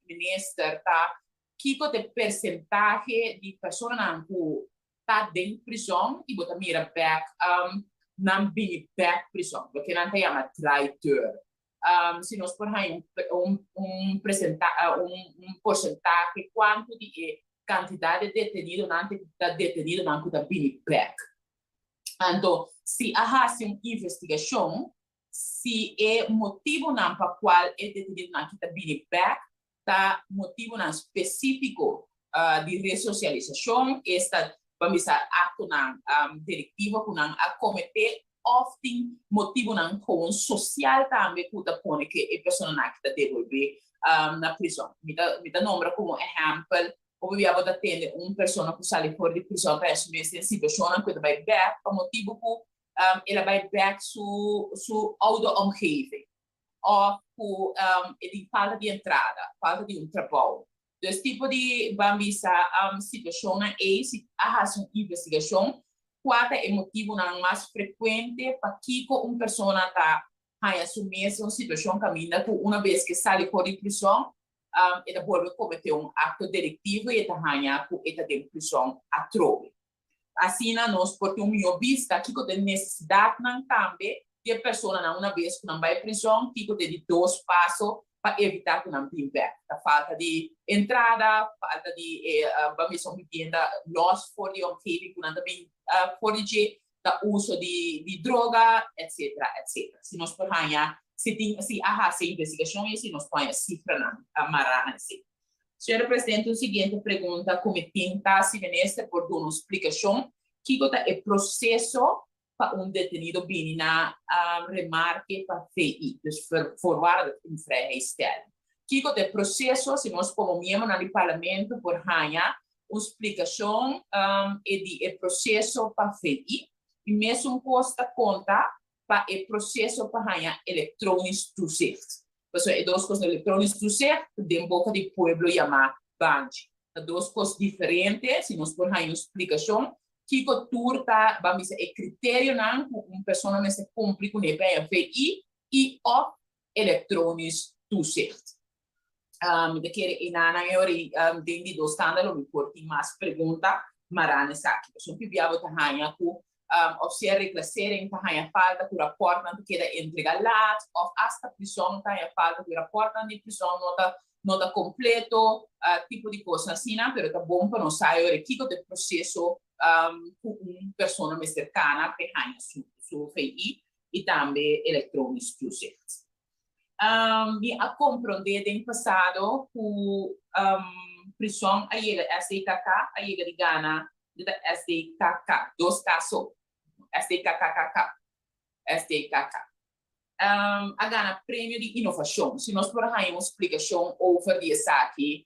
minister ta kiko ta e persentahe di personanan ku ta den prison i bo ta mira bèk nan bini bèk prison, loke nan ta yama draaideur. Si nos por haña un un un porsentahe kuantu di e kantidat di detenidonan ta detenidonan ku ta bini bèk. Anto si a hasi un investigashon si e motibunan pa kual e detenidonan aki ta bini bèk ta motibunan spesífiko di resosialisashon, esta pa bisa aktonan deliktivo ku nan a kometé òf tin motibunan gewoon sosial tambe ku ta pone ku e personanan aki ta debolbé na prizòn. Mi ta mi ta nombra komo ehèmpel, hopi bia bo ta tende un persona ku sali for di prizòn ta hasi mes den situashonnan ku e ta bai bèk pa motibu ku el a bai bèk su su oude omgeving òf ku e tin falta di entrada, falta di un trabou. Dus tipo di ban bisa situashonnan ei si a hasi un investigashon kua ta e motibunan mas frekuente pakiko un persona ta haña su mes den un situashon kaminda ku una bes ke sali for di prison e ta bolbe kometé un akto deliktivo i e ta haña ku e ta den prison atrobe. Asina nos por tin un mihó bista kiko ta e nesesidatnan tambe di e personanan una bes ku nan bai prizòn, kiko ta e di dos paso. pa evitá ku nan bin bèk. Ta falta di entrada, falta di e ban bisa un bibienda lòs for di e omgeving ku nan ta bin for di dje, ta uso di di droga, etcetera, etcetera. Si nos por haña, si tin, si a hasi e investigashon ei, si nos por haña sifranan mará na esei. Señora Presidente, un siguiente pregunta ku mi tin ta si Minister por duna un splikashon kiko ta e proseso pa un detenido bini na remarke pa VI, dus voorwaardelijk invrijheidstelling. Kiko ta e proseso si nos komo miembronan di Parlamento por haña un splikashon e di e proseso pa VI i mesun kos ta konta pa e proseso pa haña elektronisch toezicht. Pasobra e dos kos elektronisch toezicht den boka di pueblo yamá banchi. Ta dos kos diferente, si nos por haña un splikashon kiko tur ta, ban bisa, e kriterionan ku un persona mester kumpli kuné pa haña VI i òf elektronisch toezicht. Mi ta kere enanan e ora ei den di dos tanda lo mi por tin mas pregunta mará na esaki. Pasobra un pibia bo ta haña ku òf sea reclassering ta haña falta ku rapòrtnan ta keda entrega lat òf asta prison ta haña falta ku e rapòrtnan di prison no ta no ta kompleto, tipo di kosnan asina, pero ta bon pa nos sa e ora kiko ta e proseso ku un persona mester kana pa e haña su su VI i tambe elektronisch toezicht. Mi a komprondé den pasado ku prison a yega SDKK a yega di gana di ta SDKK dos K so SDKKKK SDKK a gana premio di inovashon. Si nos por haña un splikashon over di esaki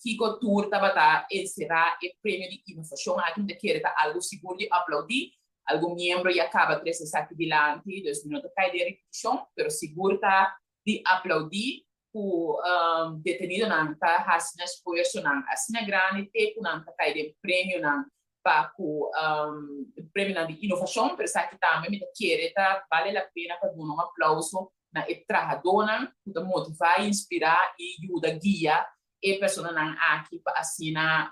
kiko tur tabata enserá e premio di inovashon aki mi ta kere ta algu sigur di aplaudí. Algun miembro ya kaba trese esaki dilanti, dus mi no ta kai den ripitishon, pero sigur ta di aplaudí ku detenidonan ta hasi nan esfuersonan asina grandi te ku nan ta kai den premionan pa ku premionan di inovashon, pero esaki tambe mi ta kere ta bale la pena pa duna un aplauso na e trahadónan ku ta motivá, inspirá i yuda guia e personanan aki pa asina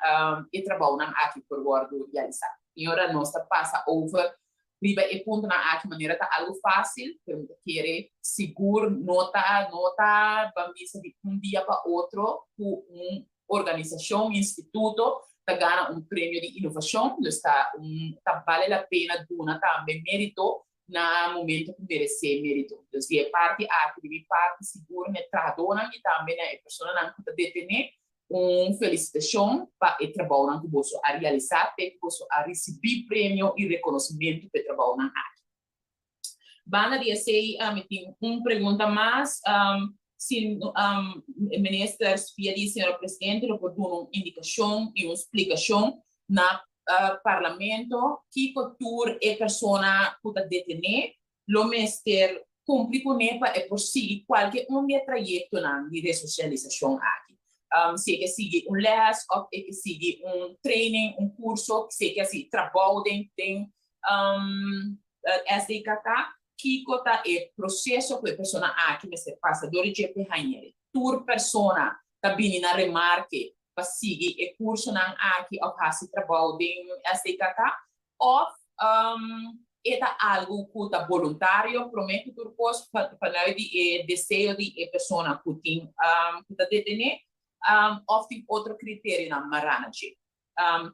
e trabounan aki por wòrdu realisá. I ora nos ta pasa over riba e puntonan aki manera ta algu fásil, pero mi ta kere sigur no ta no ta ban bisa di un dia pa otro ku un organisashon, instituto ta gana un premio di inovashon, dus ta un ta bale la pena duna tambe mérito na momento ku meresé mérito. Dus di e parti aki, di mi parti sigur na e trahadónan i tambe na e personanan ku ta detené, un felisitashon pa e trabounan ku boso a realisá te ku boso a risibí premio i rekonosimentu pa e trabounan aki. Banda di esei mi tin un pregunta mas, si Minister via di Señor Presidente lo por duna un indikashon i un splikashon na Parlamento kiko tur e persona ku ta detené lo mester kumpli kuné pa e por sigui kualke un di e trayektonan di resosialisashon aki. Si e ke sigui un lès òf e ke sigui un training, un kurso, si e ke hasi trabou den den SDKK, kiko ta e proseso ku e persona aki mester pasa dor di dje pa e hañ'e. Tur persona ta bini na remarke pa sigui e kursonan aki òf hasi trabou den SDKK òf e ta algu ku ta boluntario promé ku tur kos vanuit di e deseo di e persona ku tin ku ta detené òf tin otro kriterionan mará na dje.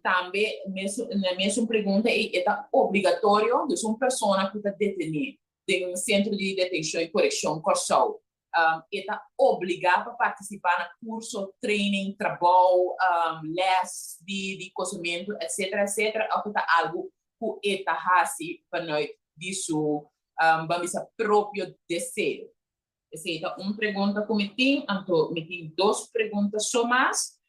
Tambe na mesun pregunta ei e ta obligatorio, dus un persona ku ta detené den un sentro di detenshon i korekshon Kòrsou e ta obligá pa partisipá na kurso, training, trabou, lès di kosementu, etsetera, etsetera, òf e ta algu ku e ta hasi vanuit di su, ban bisa, propio deseo? Esei ta un pregunta ku mi tin, anto mi tin dos pregunta so mas.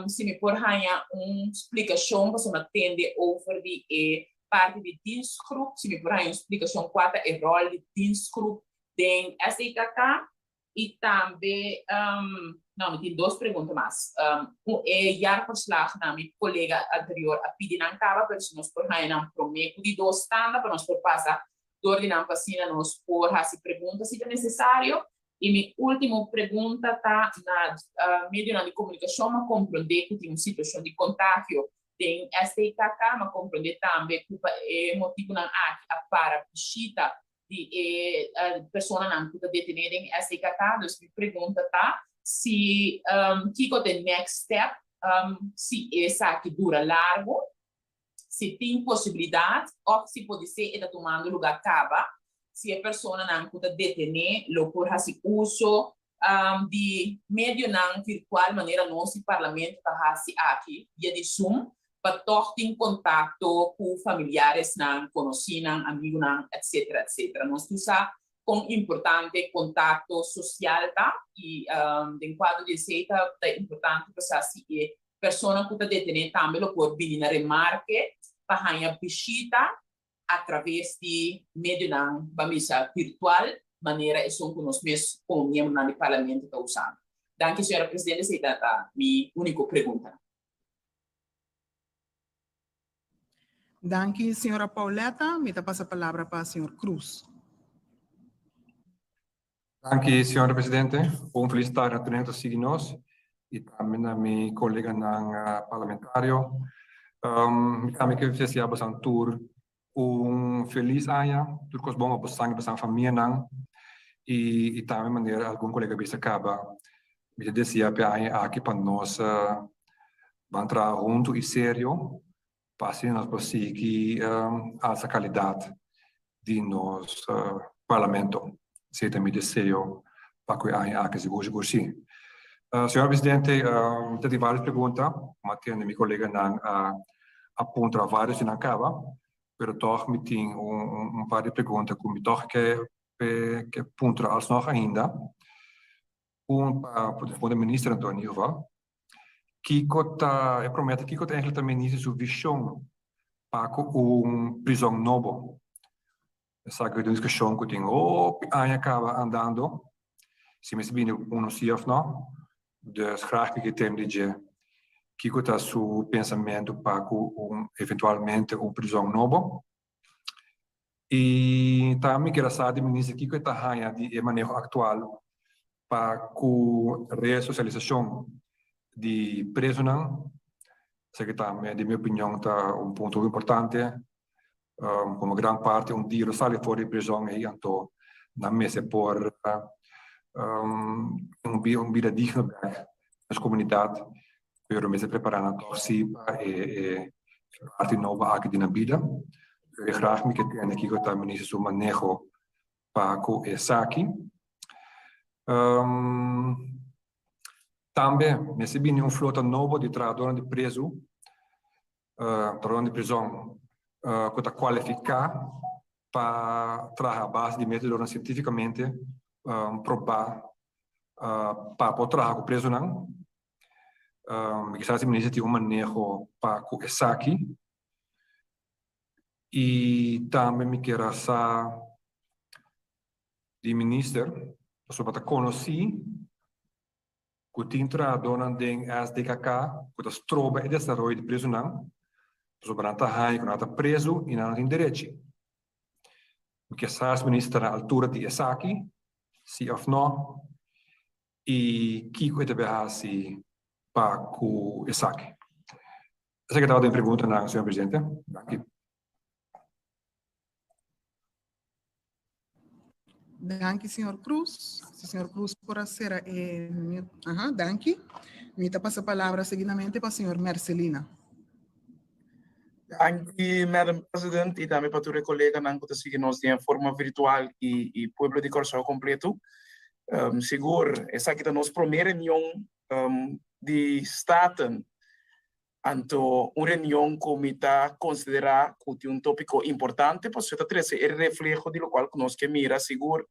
Si mi por haña un splikashon pasobra mi a tende over di e parti di dienstgroep, si mi por haña un splikashon kua ta e ròl di dienstgroep den SDKK i tambe, no, mi tin dos pregunta mas. E jaarverslagnan mi kolega anterior a pidi nan kaba, pero si nos por haña nan promé ku di dos tanda pa nos por pasa dor di nan pa asina nos por hasi pregunta si ta nesesario. I mi último pregunta ta na medionan di komunikashon, m'a komprondé ku tin un situashon di kontagio den SDKK, m'a komprondé tambe ku pa e motibunan aki a para bishita. Di e personanan ku ta detené den SDKK. Dus mi pregunta ta si kiko ta e next step si esaki dura largu, si tin posibilidat òf si podisé e ta tumando lugá kaba, si e personanan ku ta detené lo por hasi uso di medionan virtual manera nos di Parlamento ta hasi aki via di Zoom pa tòg tin kontakto ku familiaresnan, konosínan, amigunan, etcetera, etcetera. Nos tur sa kon importante kontakto sosial ta i den kuadro di esei ta ta importante pa sa si e persona ku ta detené tambe lo por bini na remarke pa haña bishita atraves di medionan, ban bisa, virtual, manera esun ku nos mes komo miembronan di Parlamento ta usando. Danki, señora Presidente, esei ta ta mi úniko preguntanan. Danki, señora Pauletta. Mi ta pasa palabra pa señor Cruz. Danki, señora Presidente. Un felis tarde na tur hende ku ta sigui nos i tambe na mi koleganan parlamentario. Mi tambe ke deseá bosan tur un felis aña, tur kos bon pa bosan i bosan famianan. I tambe manera algun kolega bisa kaba, mi ta deseá pa e aña aki pa nos ban traha huntu i serio pa asina nos por sigui alsa kalidat di nos Parlamento. Esei ta mi deseo pa ku e aña aki sigur sigur si. Señor Presidente, mi ta tin varios pregunta, mi a tende mi koleganan a puntra varios di nan kaba, pero tòg mi tin un par di pregunta ku mi tòg ke ke puntra alsnog ainda. Un pa e minister anto in ieder geval. Kiko ta e promé ta kiko ta eigenlijk ta minister su vishon pa ku un prizòn nobo? Esaki ta un diskushon ku tin hopi aña kaba andando, si mester bini uno si òf nò. Dus graag mi ke tende di dje kiko ta su pensamentu pa ku un eventualmente un prizòn nobo. I tambe mi kier a sa di minister kiko e ta haña di e maneho aktual pa ku resosialisashon di prezunan. Esaki tambe di mi opinion ta un punto hopi importante. Komo gran parti un dia lo sali for di prizòn ei anto nan mester por un bida digno bèk den nos komunidat. Pero mester prepara nan tòg si pa e parti nobo aki di nan bida. Pero graag mi ke tende kiko ta minister su maneho pa ku esaki. Tambe mester bini un flota nobo di trahadornan di prezu, trahadornan di prizòn ku ta kualifiká pa traha a base di métodonan sientífikamente probá pa por traha ku prezunan. Mi kisas si minister tin un maneho pa ku esaki. I tambe mi kier a sa di minister, pasobra ta konosí ku tin trahadónan den SDKK ku ta stroba e desaroyo di prezunan, pasobra nan ta haña ku nan ta prezu i nan no tin derechi. Mi kier sa si minister ta na altura di esaki, si òf nò. I kiko e ta bay hasi pa ku esaki? Esaki tabata mi preguntanan, señor presidente. Danki. Danki, señor Cruz. Si señor Cruz por a cera e mute. Aha, danki. Mi ta pasa palabra seguidamente pa señor Mercelina. Danki, Madam President, i tambe pa tur e koleganan ku ta sigui nos den forma virtual i i pueblo di Kòrsou kompleto. Sigur, esaki ta nos promé reunion di Staten, anto un reunion ku mi ta konsiderá ku tin un tópiko importante pasobra ta trese e refleho di lokual ku nos ke mira. Sigur,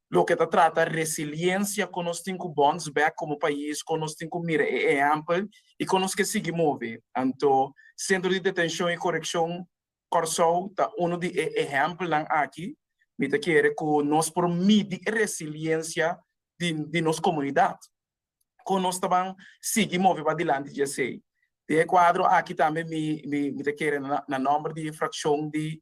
loke ta trata resiliensia, kon nos tin ku bòns bèk komo pais, kon nos tin ku mira e ehèmpel i kon nos ke sigui move. Anto Sentro di Detenshon i Korekshon Kòrsou ta unu di e ehèmpelnan aki. Mi ta kere ku nos por midi e resiliensia di di nos komunidat, kon nos ta ban sigui move padilanti dje esei. Den e kuadro aki tambe mi mi ta kere na nòmber di frakshon di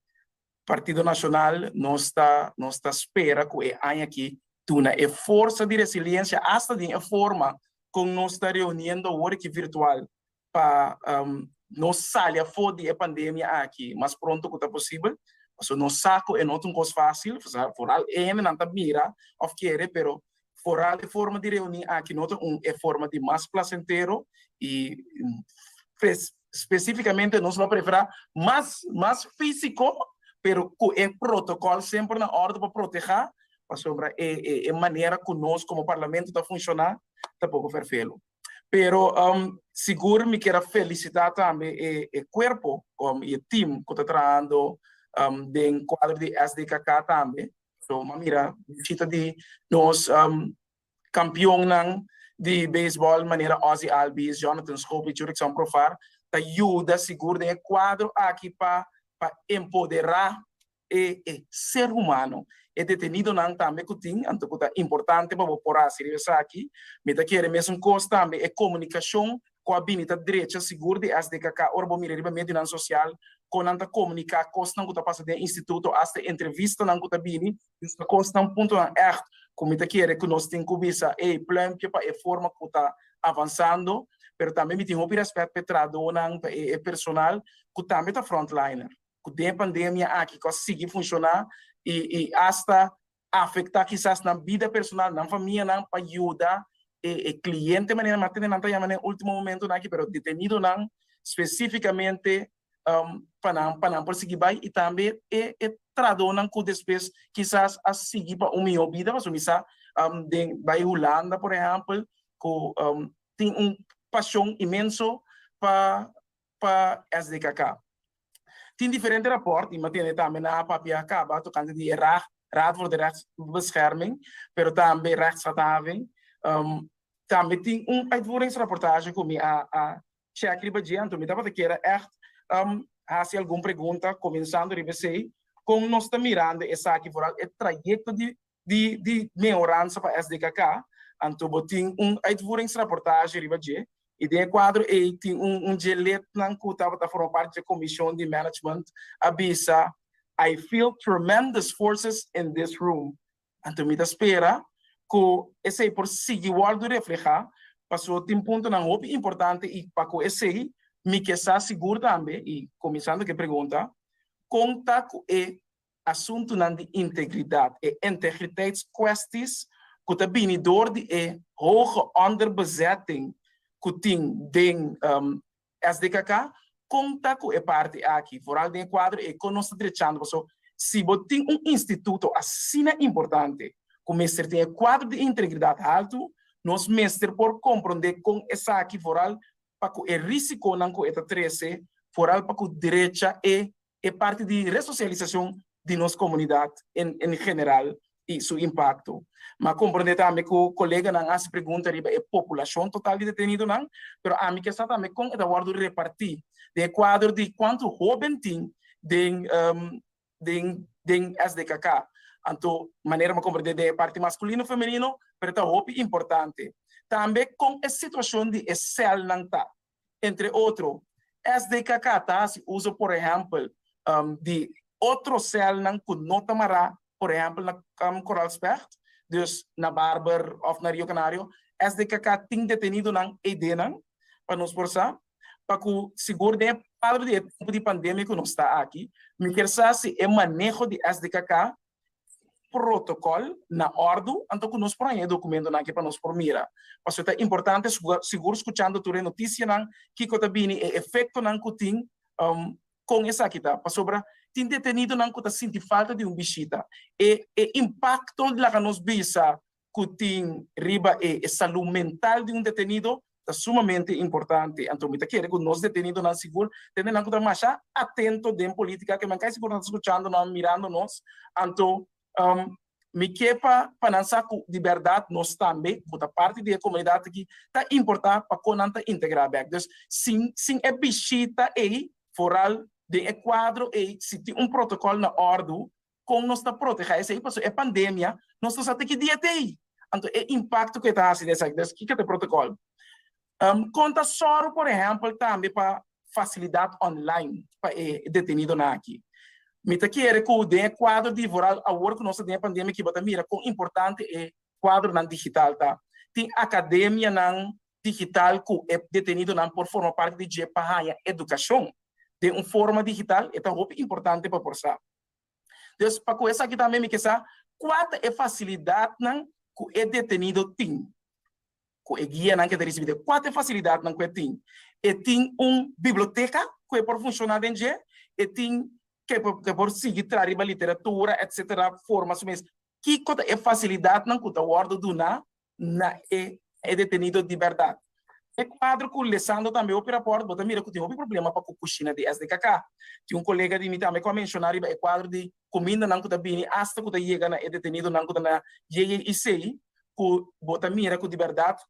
Partido Nacional nos ta nos ta spera cu e aña aki duna e forsa di resiliencia hasta den e forma con nos ta reuniendo awor aki virtual pa nos sali afo di e pandemia aki mas pronto cu ta posibel. Pasobra nos sa ku e no ta un kos fásil, foral e hendenan ta mira òf kere, pero foral e forma di reuní aki no ta un e forma di mas plasentero i spesífikamente nos lo a preferá mas mas físiko, pero ku e protokòl semper na òrdu pa protehá, pasobra e e manera ku nos komo parlamento ta funshoná ta poko fèrfelu. Pero sigur mi kier a felicita tambe e e cuerpo y e team cu ta trahando den cuadro di SDKK tambe. So m'a mira bishita di nos campeonnan di baseball manera Ozzie Albies, Jonathan Schoop y Jurickson Profar ta yuda sigur den e cuadro aki pa pa empodera e e ser humano, e detenidonan tambe ku tin, anto ku ta importante pa bo por hasi riba esaki. Mi ta kere mesun kos tambe e komunikashon ku a bini ta drecha sigur di SDKK ora bo mira riba medionan sosial kon nan ta komuniká kosnan ku ta pasa den e instituto asta e entrevistanan ku ta bini, dus ta kosnan puntonan ègt ku mi ta kere ku nos tin ku bisa ey pluimpje pa e forma ku ta avansando, pero tambe mi tin hopi rèspèt pa e trahadónan, pa e personal ku tambe ta frontliner. ku den e pandemia aki ku a sigui funshoná i i asta afektá kisas nan bida personal, nan famianan pa yuda e e kliente manera mi a tende nan ta yama na e último momentonan aki pero detenidonan spesífikamente pa nan pa nan por sigui bai i tambe e e trahadónan ku despues kisas a sigui pa un mihó bida pasobra mi sa den bai Hulanda por ehèmpel ku tin un pashon inmenso pa pa SDKK. Tin diferente raport y mi a tende tambe na papia caba tocante di e Raad, Raad voor de Rechtsbescherming, pero tambe Rechtshandhaving. Tambe tin un uitvoeringsrapportage cu mi a a check riba dje, anto mi tabata kier a echt haci algun pregunta comenzando riba esey, con nos ta mirando esaki, vooral e trayecto di di di mehoransa pa SDKK, anto bo tin un uitvoeringsrapportage riba dje, i den e kuadro ei tin un un dje lednan ku tabata forma parti dje komishon di management a bisa, I feel tremendous forces in this room. Anto mi ta spera ku esei por sigui wòrdu reflehá, pasobra tin puntonan hopi importante i pa ku esei mi ke sa sigur tambe, i kuminsando ku e pregunta, kon ta ku e asuntunan di integridat, e integriteitskwesties ku ta bini dor di e hoge onderbezetting ku tin den SDKK, kon ta ku e parti aki, vooral den e kuadro ei, kon nos ta drechando? Pasobra si bo tin un instituto asina importante ku mester tin e kuadro di integridat haltu, nos mester por komprondé kon esaki, vooral pa ku e risikonan ku e ta trese, vooral pa ku drecha e e parti di resosialisashon di nos komunidat en en general i su impakto. Mi a komprondé tambe ku koleganan a hasi pregunta riba e populashon total di detenidonan, pero ami ke sa tambe kon e ta wòrdu repartí den e kuadro di kuantu hóben tin den den den SDKK. Anto manera mi a komprondé den e parti maskulino femenino, pero e ta hopi importante. Tambe kon e situashon di e sèlnan ta. Entre otro, SDKK ta hasi uso por ehèmpel di otro sèlnan ku no ta mará, por ehèmpel na Koral Specht, dus na Barber òf na Rio Canario. SDKK tin detenidonan eidenan pa nos por sa, pa ku sigur den e kuadro di e tempu di pandemia ku nos ta aki, mi kier sa si e maneho di SDKK protocol na ordu, anto cu nos por haña e documentonan aki pa nos por mira. Pasobra ta importante sigur scuchando tur e noticianan, kico ta bini, e efectonan cu tin, con esaki ta. Pasobra tin detenidonan cu ta sinti falta di un bishita. E e impacto laga nos bisa cu tin riba e e salud mental di un detenido ta sumamente importante. Anto mi ta kere cu nos detenidonan sigur tende nan cu ta masha atento den politica ke mancai sigur nan ta scuchando nan mirando nos. Anto mi ke pa pa nan sa cu di berdad nos tambe cu ta parti di e comunidad aki ta importa pa con nan ta integra bek. Dus sin sin e bishita ey vooral den e cuadro ey si tin un protocol na ordu Kon nos ta protehá esei? Pasobra e pandemia nos no sa te ki dia t'ei. Anto e impakto ku e ta hasi den esaki. Entonces kiko ta e protokòl? Kon ta sòru por ehèmpel tambe pa fasilidat online pa e detenidonan aki? Mi ta kere ku den e kuadro di vooral awor ku nos ta den e pandemia aki bo ta mira kon importante e kuadronan digital ta. Tin akademianan digital ku e detenidonan por forma parti di dje pa haña edukashon den un forma digital. E ta hopi importante pa por sa. Dus pa ku esaki tambe mi ke sa kua ta e fasilidatnan ku e detenido tin, ku e guianan ku e ta risibí den, kua ta e fasilidatnan ku e tin? E tin un biblioteka ku e por funshoná den dje? E tin ku e por sigui traha riba literatura etsetera, forma su mes? Kiko ta e fasilidatnan ku ta wòrdu duná na e e detenido di bèrdat? E kuadro ku lesando tambe hopi rapòrt bo ta mira ku tin hopi problema pa ku kushina di SDKK. Tin un kolega di mi tambe ku a menshoná riba e kuadro di kumindanan ku ta bini asta ku ta yega na e detenidonan ku ta na JJIC ku bo ta mira ku di bèrdat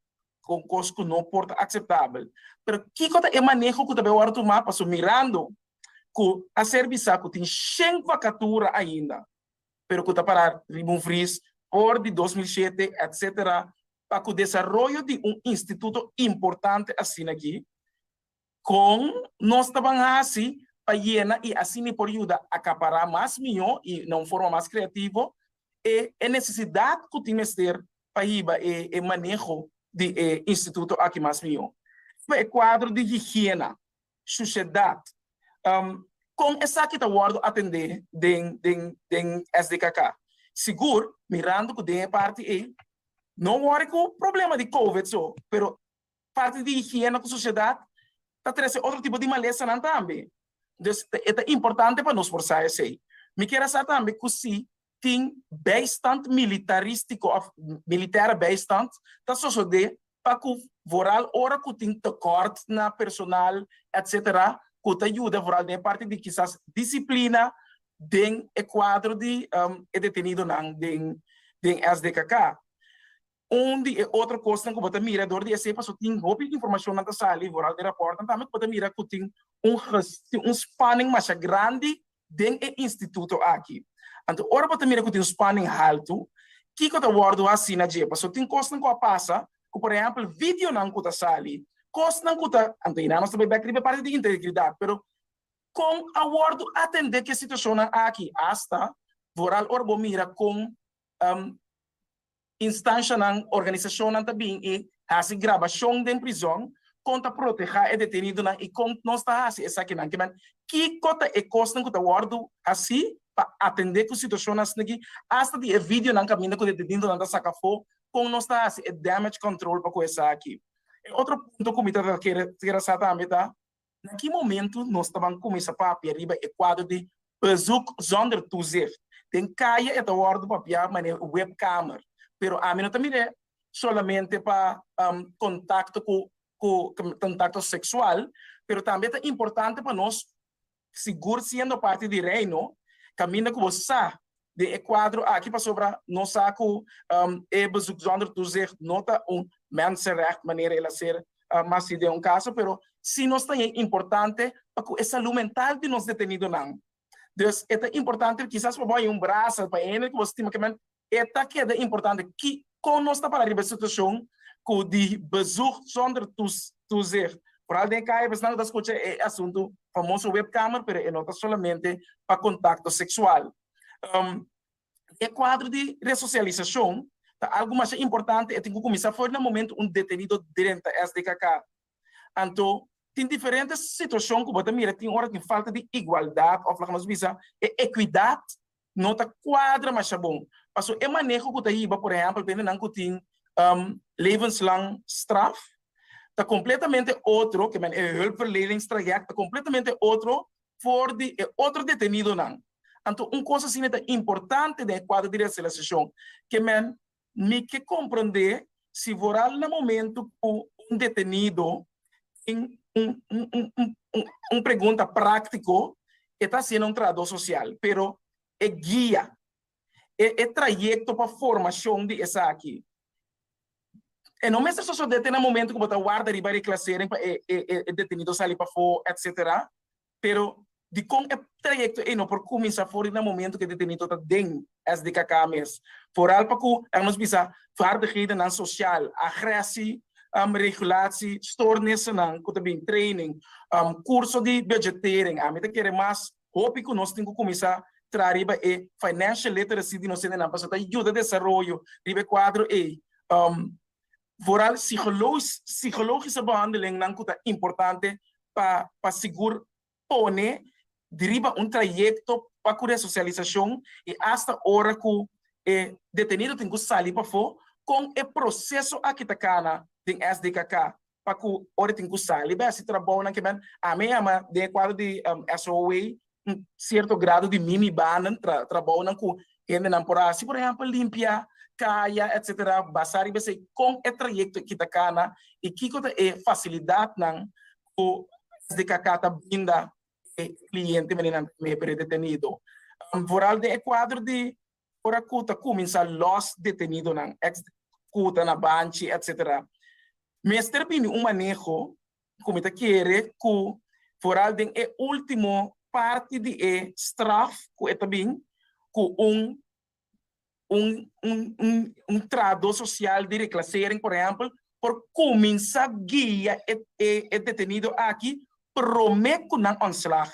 kon kos ku no por ta akseptabel. Pero kiko ta e maneho ku ta bai wòrdu tumá? Pasobra mirando ku a ser bisá ku tin shen vakatura ainda pero ku ta pará riba un vries for di 2007 etc. Pa ku desaroyo di un instituto importante asina aki, kon nos ta ban hasi pa yena i asina por yuda akapará mas mihó i na un forma mas kreativo e e nesesidat ku tin mester pa hiba e e maneho di e instituto aki mas mihó. Riba e kuadro di higiena shushedat. Kon esaki ta wòrdu atendé den den den SDKK? Sigur, mirando ku den e parti ei no wòri ku problema di covid so, pero parti di higiena ku sushedat ta trese otro tipo di malesanan tambe. Dus e ta importante pa nos por sa esei. Mi kier a sa tambe ku si tin bijstand militarístiko òf militêre bijstand ta sosodé pa ku vooral ora ku tin tekort na personal etc. Ku ta yuda vooral den e parti di kisas disiplina den e kuadro di e detenidonan den den SDKK. Un di e otro kosnan ku bo ta mira dor di esei pasobra tin hopi informashonnan ta sali vooral den raportnan tambe ku bo ta mira ku tin un tin un spanning masha grandi den e instituto aki. Anto ora bo ta mira ku tin un spanning haltu, kiko ta wòrdu hasi na dje? Pasobra tin kosnan ku a pasa, ku por ehèmpel videonan ku ta sali, kosnan ku ta, anto einan nos ta bai bèk riba e parti di integridat, pero kon a wòrdu atendé ku e situashonnan aki? Asta vooral ora bo mira kon Instanshanan, organisashonnan ta bin i hasi grabashon den prizòn, kon ta protehá e detenidonan i kon nos ta hasi esakinan. Ke men, kiko ta e kosnan ku ta wòrdu hasí pa atendé ku situashonnan asina aki? Asta di e videonan kaminda ku detenidonan ta saka afó, kon nos ta hasi e damage control pa ku esaki? E otro punto ku mi ta kere kere sa tambe ta, Na ki momento nos ta ban cuminsa papia riba e cuadro di bezoek zonder toezicht? Den caya e ta wordo papia manera webkamer, pero ami no ta mira solamente pa contacto cu cu contacto sexual, pero tambe ta importante pa nos sigur siendo parti di Reino, caminda cu bo sa den e cuadro aki pasobra nos sa cu e bezoek zonder toezicht no ta un mensenrecht manera el a ser haci den un caso, pero si nos ta hei importante pa cu e salud mental di nos detenidonan. Dus e ta importante kisas pa bo haña un brasa, pa hende cu bo stima, E ta keda importante ki kon nos ta para riba e situacion cu di bezoek zonder toezicht. Vooral den e kaya esnan cu ta scucha e asunto famoso webkamer, pero e no ta solamente pa contacto sexual. E cuadro di resocialisacion ta algo masha importante, e tin cu cuminsa for na momento un detenido drenta SDKK. Anto tin diferente situacion cu bo ta mira tin ora tin falta di igualdad of laga nos bisa e equidad no ta cuadra masha bon. Paso e maneho cu ta hiba, por ehempel, pa hendenan cu tin levenslang straf, ta completamente otro, ke men e hulpverleningstraject ta completamente otro for di e otro detenidonan. Anto un cos asina ta importante den e cuadro di resocialisacion, ke men mi ke comprende si vooral na momento cu un detenido tin un un un pregunta practico e ta haciendo un trahador social, pero e guia, e e trayecto pa formacion di esaki e no mester sosode te na momento cu bo ta warda riba reclassering pa e e e detenido sali pafo etcetera. Pero dikon e trayekto ei no por kuminsá for di na momentu ku e detenido ta den SDKK mes? Foral pa ku, laga nos bisa, vaardighedennan sosial, agressie, regulatie, stoornissennan ku ta bin, training, kurso di budgetering. Ami ta kere mas hopi ku nos tin ku kuminsá traha riba e financial literacy di nos hendenan pasobra ta yuda desaroyo riba e kuadro ei. Vooral psicologische behandelingnan ku ta importante pa pa sigur pone di riba un trayekto pa. pa ku resosialisashon i asta ora ku e detenido tin ku sali pafó, kon e proseso aki ta kana den SDKK pa ku ora e tin ku sali bai hasi trabounan ke men ami a yama den e kuadro di SOA un sierto grado di mimi banan, trabounan ku hendenan por hasi, por ehèmpel limpia kaya etsetera, basá riba esei kon e trayekto aki ta kana i kiko ta e fasilidatnan ku SDKK ta brinda e kliente manera nan ta mep'e detenido. Vooral den e kuadro di ora ku ta kuminsá lòs detenidonan, eks ku ta na banchi etsetera, mester bini un maneho ku mi ta kere ku vooral den e último parti di e straf ku e ta bin ku un un un un un trahadó sosial di reclassering por ehèmpel por kuminsá guia e e e detenido aki promé ku nan ontslag.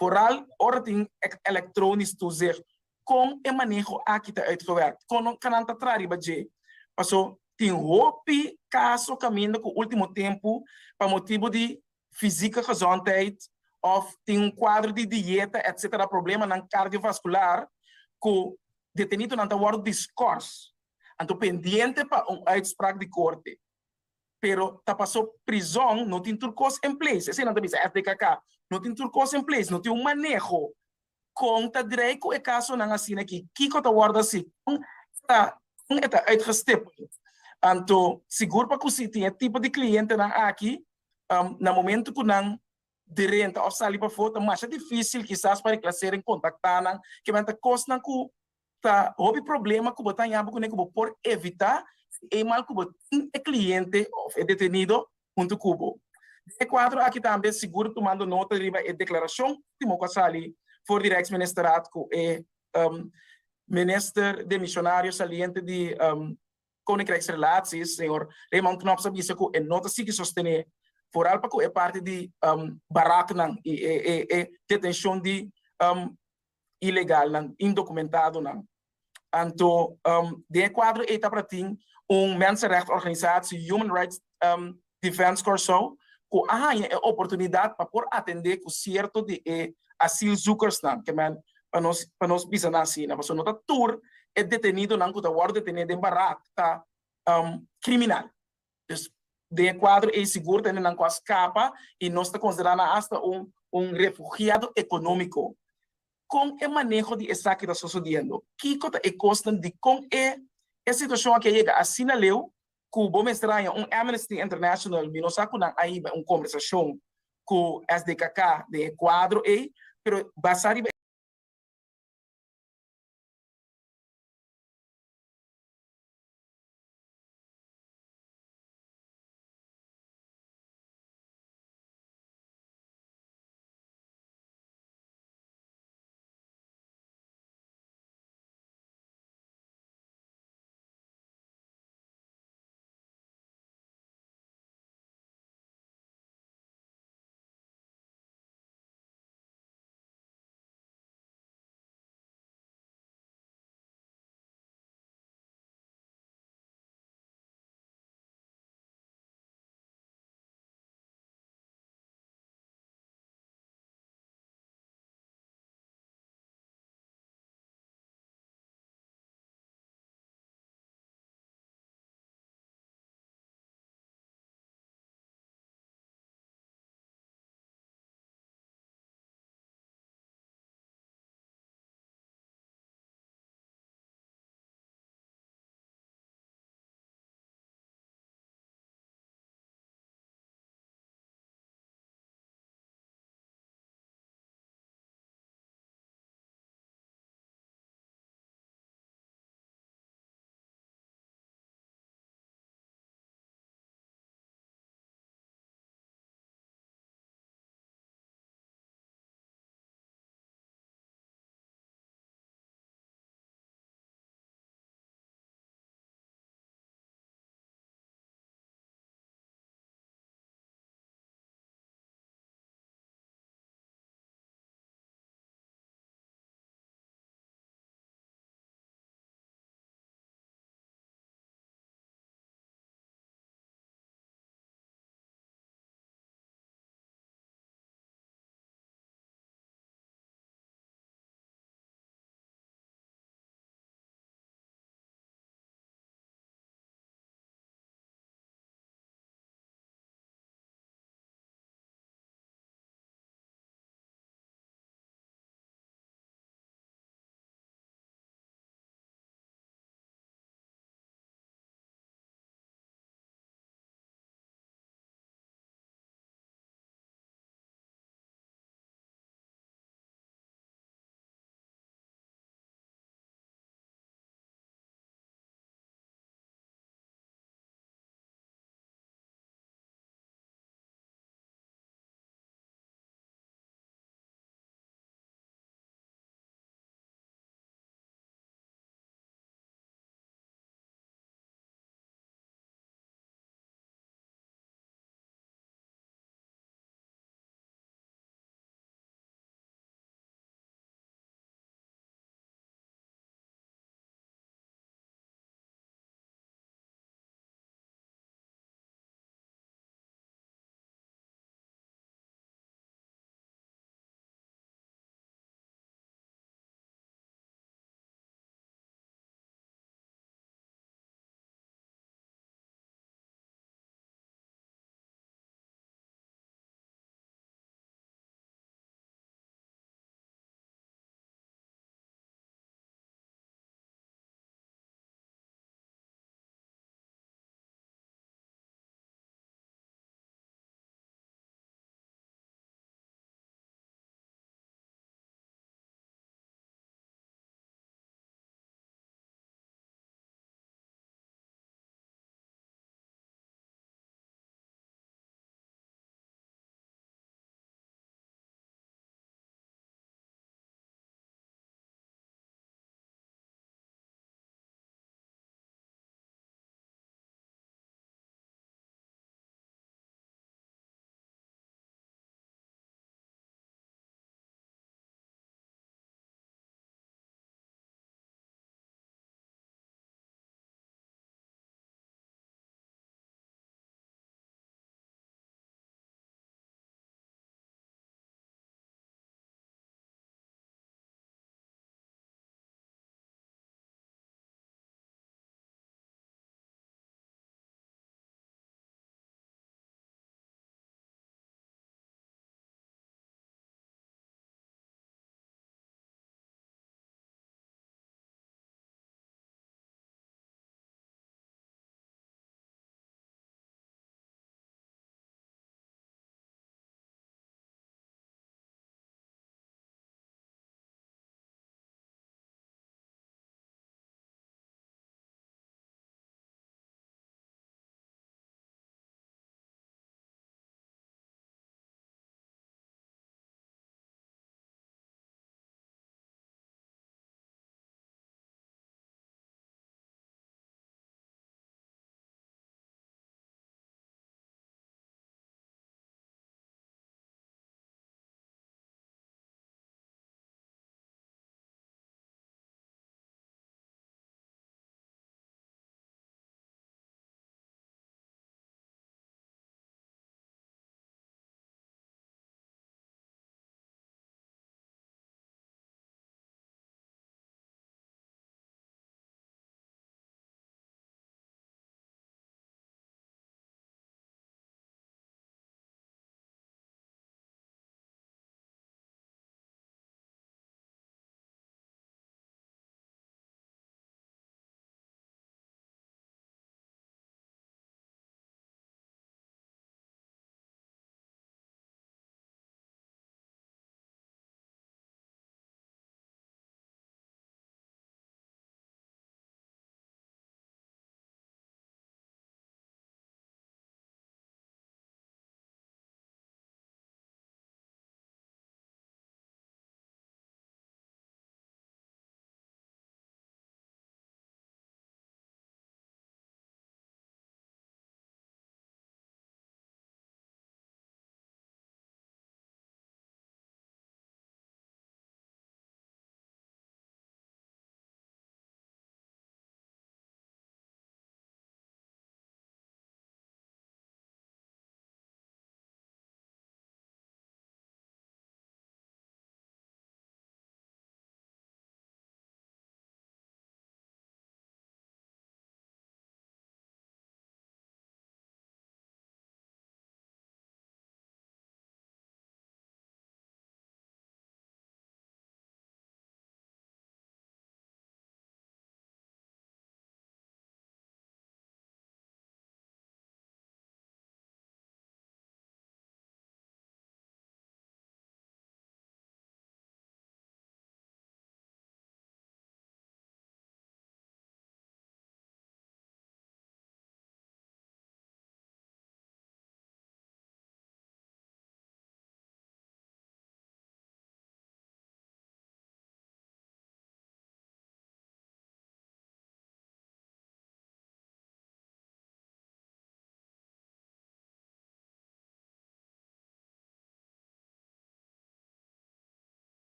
Vooral ora tin elektronisch toezicht kon e maneho aki ta uitgewerkt, kon nan kanan ta traha riba dje. Paso tin hopi kaso kaminda ku ultimo tempu pa motibu di fysieke gezondheid òf tin un kuadro di dieta etsetera problemanan kardiovaskular ku detenitonan ta wòrdu diskòrs anto pendiente pa un uitspraak di korte. Pero ta paso prizòn no tin tur kos en place, esei nan ta bisa FDKK, no tin tur kos en place, no tin un maneho Kon ta drei ku e kasonan asina aki? Kiko ta wòrdu hasi? Kon ta kon e ta uitgestippeld? Anto sigur pa ku si tin e tipo di klientenan aki, na momentu ku nan drenta òf sali pafó ta masha difísil kisas pa Reclassering kontaktá nan, kimente ta kosnan ku Ta hopi problema ku bo ta haña bo kuné ku bo por evitá si eenmaal ku bo tin e kliente òf e detenido huntu ku bo. Den e kuadro aki tambe sigur tumando nota riba e deklarashon último ku a sali for di Rijksministerraad ku e minister demisionario saliente di Koninkrijksrelaties, señor Raymond Knops a bisa ku e no ta sigui sostené foral pa ku e parti di baraknan i e detenshon di ilegalnan, indokumentadonan. Anto den e kuadro ei tabata tin un mensenrechtorganisatie, Human Rights Defense Kòrsou, ku a haña e oportunidat pa por atendé ku sierto di e asielzoekersnan, ke men pa nos pa nos bisa nan asina, pasobra no ta tur e detenidonan ku ta wòrdu detené den barak ta kriminal. Dus den e kuadro ei sigur ta hendenan ku a skapa i nos ta konsiderá nan asta un un refugiado ekonómiko. Kon e maneho di esaki ta sosodiendo? Kiko ta e kosnan dikon e e situashon aki a yega asina leu ku bo mester haña un Amnesty International, mi no sa ku nan a hiba un kombersashon ku SDKK den e kuadro ei, pero basá riba.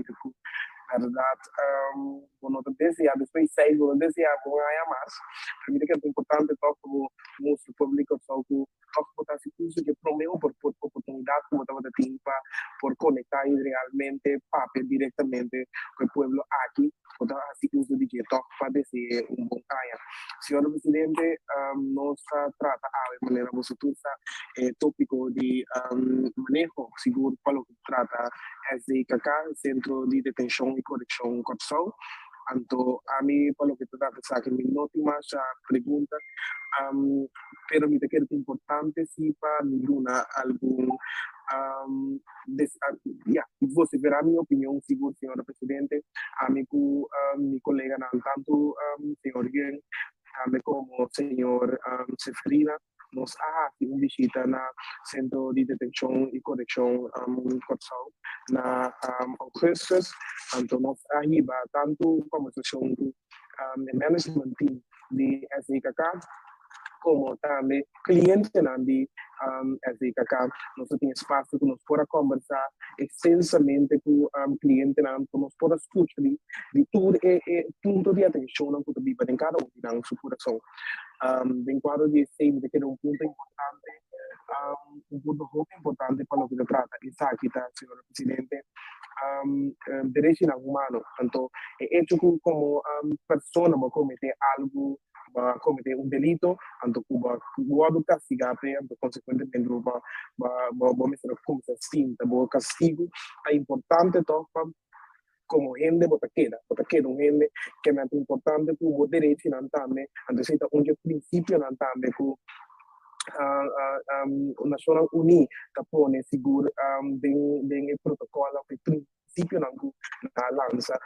presidente, ku bèrdat bo no ta deseá, despues di seis bo no deseá bon aña mas, pero mi ta kere ta importante tòg pa bo mustra pueblo di Kòrsou ku tòg bo ta hasi uso di e promé oportunidat ku bo tabata tin pa por konektá i realmente papia direktamente ku e pueblo aki, bo ta hasi uso di dje tòg pa dese'é un bon aña. Señor presidente, nos ta trata awe manera boso tur sa e tópiko di maneho sigur pa loke ta trata SDKK, Sentro di Detenshon i Korekshon Kòrsou. Anto ami pa loke ta trata esaki mi no tin masha pregunta, pero mi ta kere ta importante si pa mi duna algun ya, vociferá mi opinion sigur señora presidente, ami ku mi koleganan tantu señor Yeung tambe komo señor Seferina nos a hasi un bishita na Sentro di Detenshon i Korekshon Kòrsou na augustus, anto nos a hiba tantu kòmbersashon ku e management team di SDKK komo tambe klientenan di SDKK. Nos a tin espasio ku nos por a kòmbersá ekstensamente ku klientenan, ku nos por a skucha di di tur e e punto di atenshonnan ku ta biba den kada un di nan su kurason. Den kuadro di esei mi ta kere un punto importante, un punto hopi importante pa loke ta trata esaki ta, señora presidente, derechinan humano. Anto e echo ku komo persona bo a kometé algu, bo a kometé un delito, anto ku bo a wòrdu kastigá p'e, anto konsekuentemente bo bo bo mester a kuminsá sinta bo kastigu. Ta importante tòg pa komo hende bo ta keda, bo ta keda un hende kende ta importante ku bo derechinan tambe, anto esei ta un dje prinsipionan tambe ku Nashonnan Uní ta pone sigur den den e protokòl òf e prinsipionan ku nan a lansa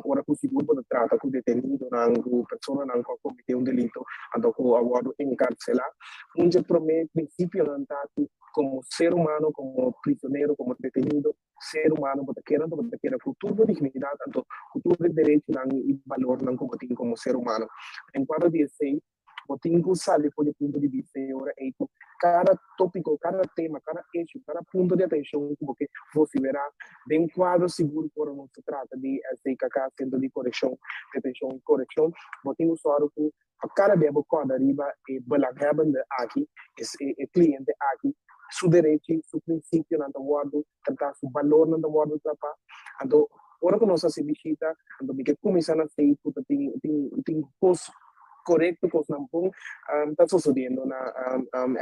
ora ku sigur bo ta trata ku detenidonan, ku personanan ku a kometé un delito anto ku a wòrdu enkarselá. Un dje promé prinsipionan ta ku komo ser humano, komo prisionero, komo detenido, ser humano bo ta keda, anto bo ta keda ku tur bo dignidat, anto ku tur e derechonan i balornan ku bo tin komo ser humano. Den kuadro di esei, bo tin ku sali for di e punto di bista e ora ei ku kada tópiko, kada tema, kada hecho, kada punto di atenshon ku bo ke vosiberá den kuadro sigur ku ora nos ta trata di SDKK, Sentro di Korekshon, Detenshon i Korekshon, bo tin ku sòru ku pa kada bia bo kòrda riba e belanghebbende aki, e kliente aki, su derechi, su prinsipionan ta wòrdu tratá, su balornan ta wòrdu trapá. Anto, ora ku nos hasi bishita, anto mi ke kuminsá na sei ku ta tin tin tin kos korekto, kosnan bon ta sosodiendo na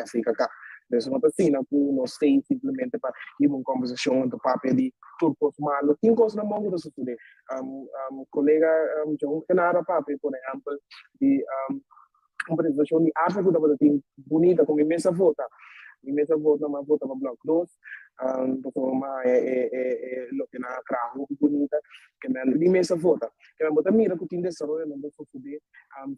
SDKK. Entonces no ta asina ku nos stay simplemente pa hiba un kòmbersashon anto papia di tur kos malu. Tin kosnan bon ku ta sosodé. Kolega John Genaro a papia, por ehèmpel, di un presentashon di arte ku tabata tin bunita ku mi mes a vota. Mi mes a vota, mi a vota pa blòk dos, pasobra mi a haña e e e loke nan a traha hopi bunita, ke men mi mes a vota. Ke men bo ta mira ku tin desaroyonan ta sosodé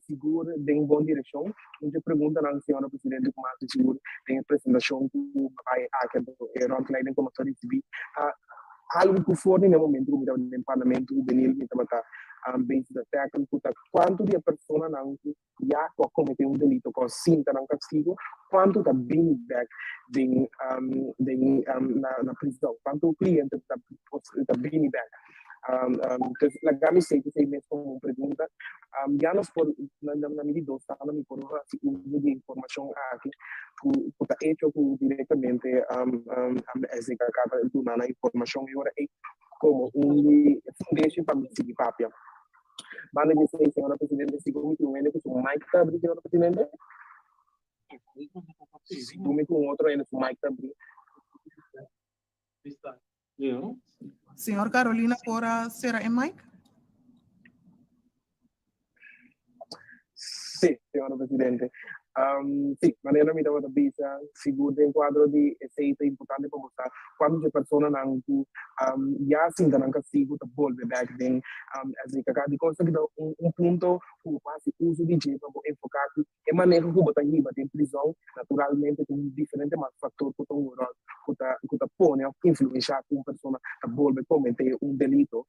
sigur den bon direkshon. Un dje preguntanan, señora presidente, ku mi a hasi sigur den e presentashon ku mi a bai aki anto e ròntleiding ku nos a risibí ta algu ku for di na e momento ku mi tabata den parlamento hubenil mi tabata bezig ta tackle ku ta Kuantu di e personanan ku ya ku a kometé un delito ku a sinta nan kastigu, kuantu ta bini bèk den den na na prizòn? Kuantu kliente ta ta bini bèk? Entonces laga mi sei esei mes komo un pregunta. Ya nos por na na mi di dos tanda mi por hasi uso di e informashon aki ku ku ta echo ku direktamente SDKK ta duna nan informashon e ora ei komo un di fundeshi pa mi sigui papia. Banda di esei, señora presidente, sigun mi tin un hende ku su mic ta abrí, señora presidente. Sigun mi ku un otro hende su mic ta abrí. Señor Carolina por a sera e mic? Sí, señora presidente. Sí, manera mi tabata bisa, sigur den kuadro di esei ta importante pa bo sa kuantu dje personanan ku ya sinta nan kastigu ta bolbe bèk den SDKK. Dikon esaki ta un punto ku bo por hasi uso di dje pa bo enfoká ku e maneho ku bo ta hiba den prizòn naturalmente tin diferente mas faktor ku ta hunga ròl ku ta ku ta pone òf influenshá ku un persona ta bolbe kometé un delito.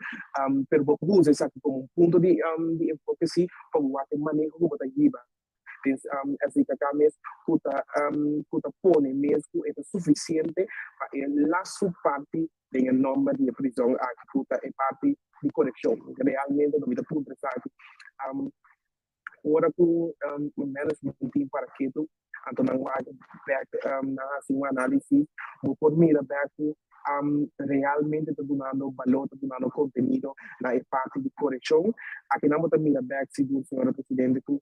Pero bo por usa esaki komo un punto di di enfoke sí pa bo wak e maneho ku bo ta hiba. Den SDKK mes ku ta ku ta pone mes ku e ta sufisiente pa e las su parti den e nòmber di e prizòn aki ku ta e parti di korekshon. Realmente no mi ta puntra esaki. Ora ku management team para ketu anto nan wak bek nan hasi un análisis bo por mira bek ku realmente ta dunando balor ta dunando kontenido na e parti di korekshon. Akinan bo ta mira bek sigur señora presidente ku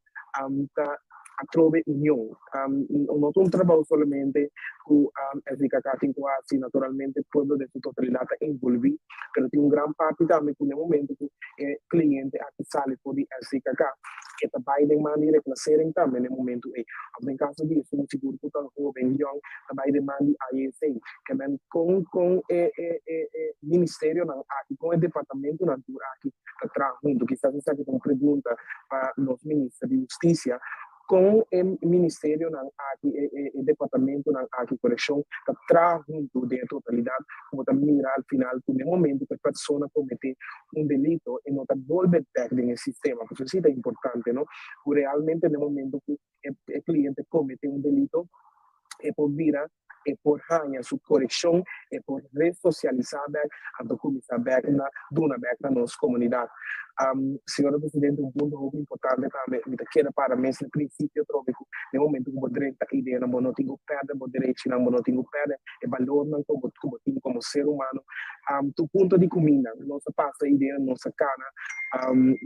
ta atrobe union. No ta un trabou solamente ku SDKK tin ku hasi, naturalmente pueblo den su totalidat ta envolví, pero tin un gran parti tambe ku na e momento ku e kliente aki sali for di SDKK e ta bai den man di reklasering tambe na e momento ei. Òf den kaso di esun sigur ku ta hoben, yòn, ta bai den man di IAC. Ke men kon kon e e e e ministerionan aki, kon e departamentonan tur aki ta traha huntu? Kisas esaki ta un pregunta pa nos minister di hustisia. Kon e ministerionan aki, e e e departamentonan aki, korekshon, ta traha huntu den e totalidat ku bo ta mira al final ku den momento ku e persona kometé un delito e no ta bolbe bèk den e sistema. Pasobra esei ta importante, no? Ku realmente den momento ku e e kliente kometé un delito e por bira e por haña su korekshon, e por resosialisá bèk, anto kuminsá bèk na duna bèk na nos komunidat. Señora Presidente, un punto hopi importante tambe, mi ta keda para mes na prinsipio atrobe ku den momento ku bo drenta ideanan bo no tin ku pèrdè bo derechinan, bo no tin ku pèrdè e balornan ku bo ku bo tin komo ser humano. Tur punto di kuminda, nos a pasa idea, nos a kana,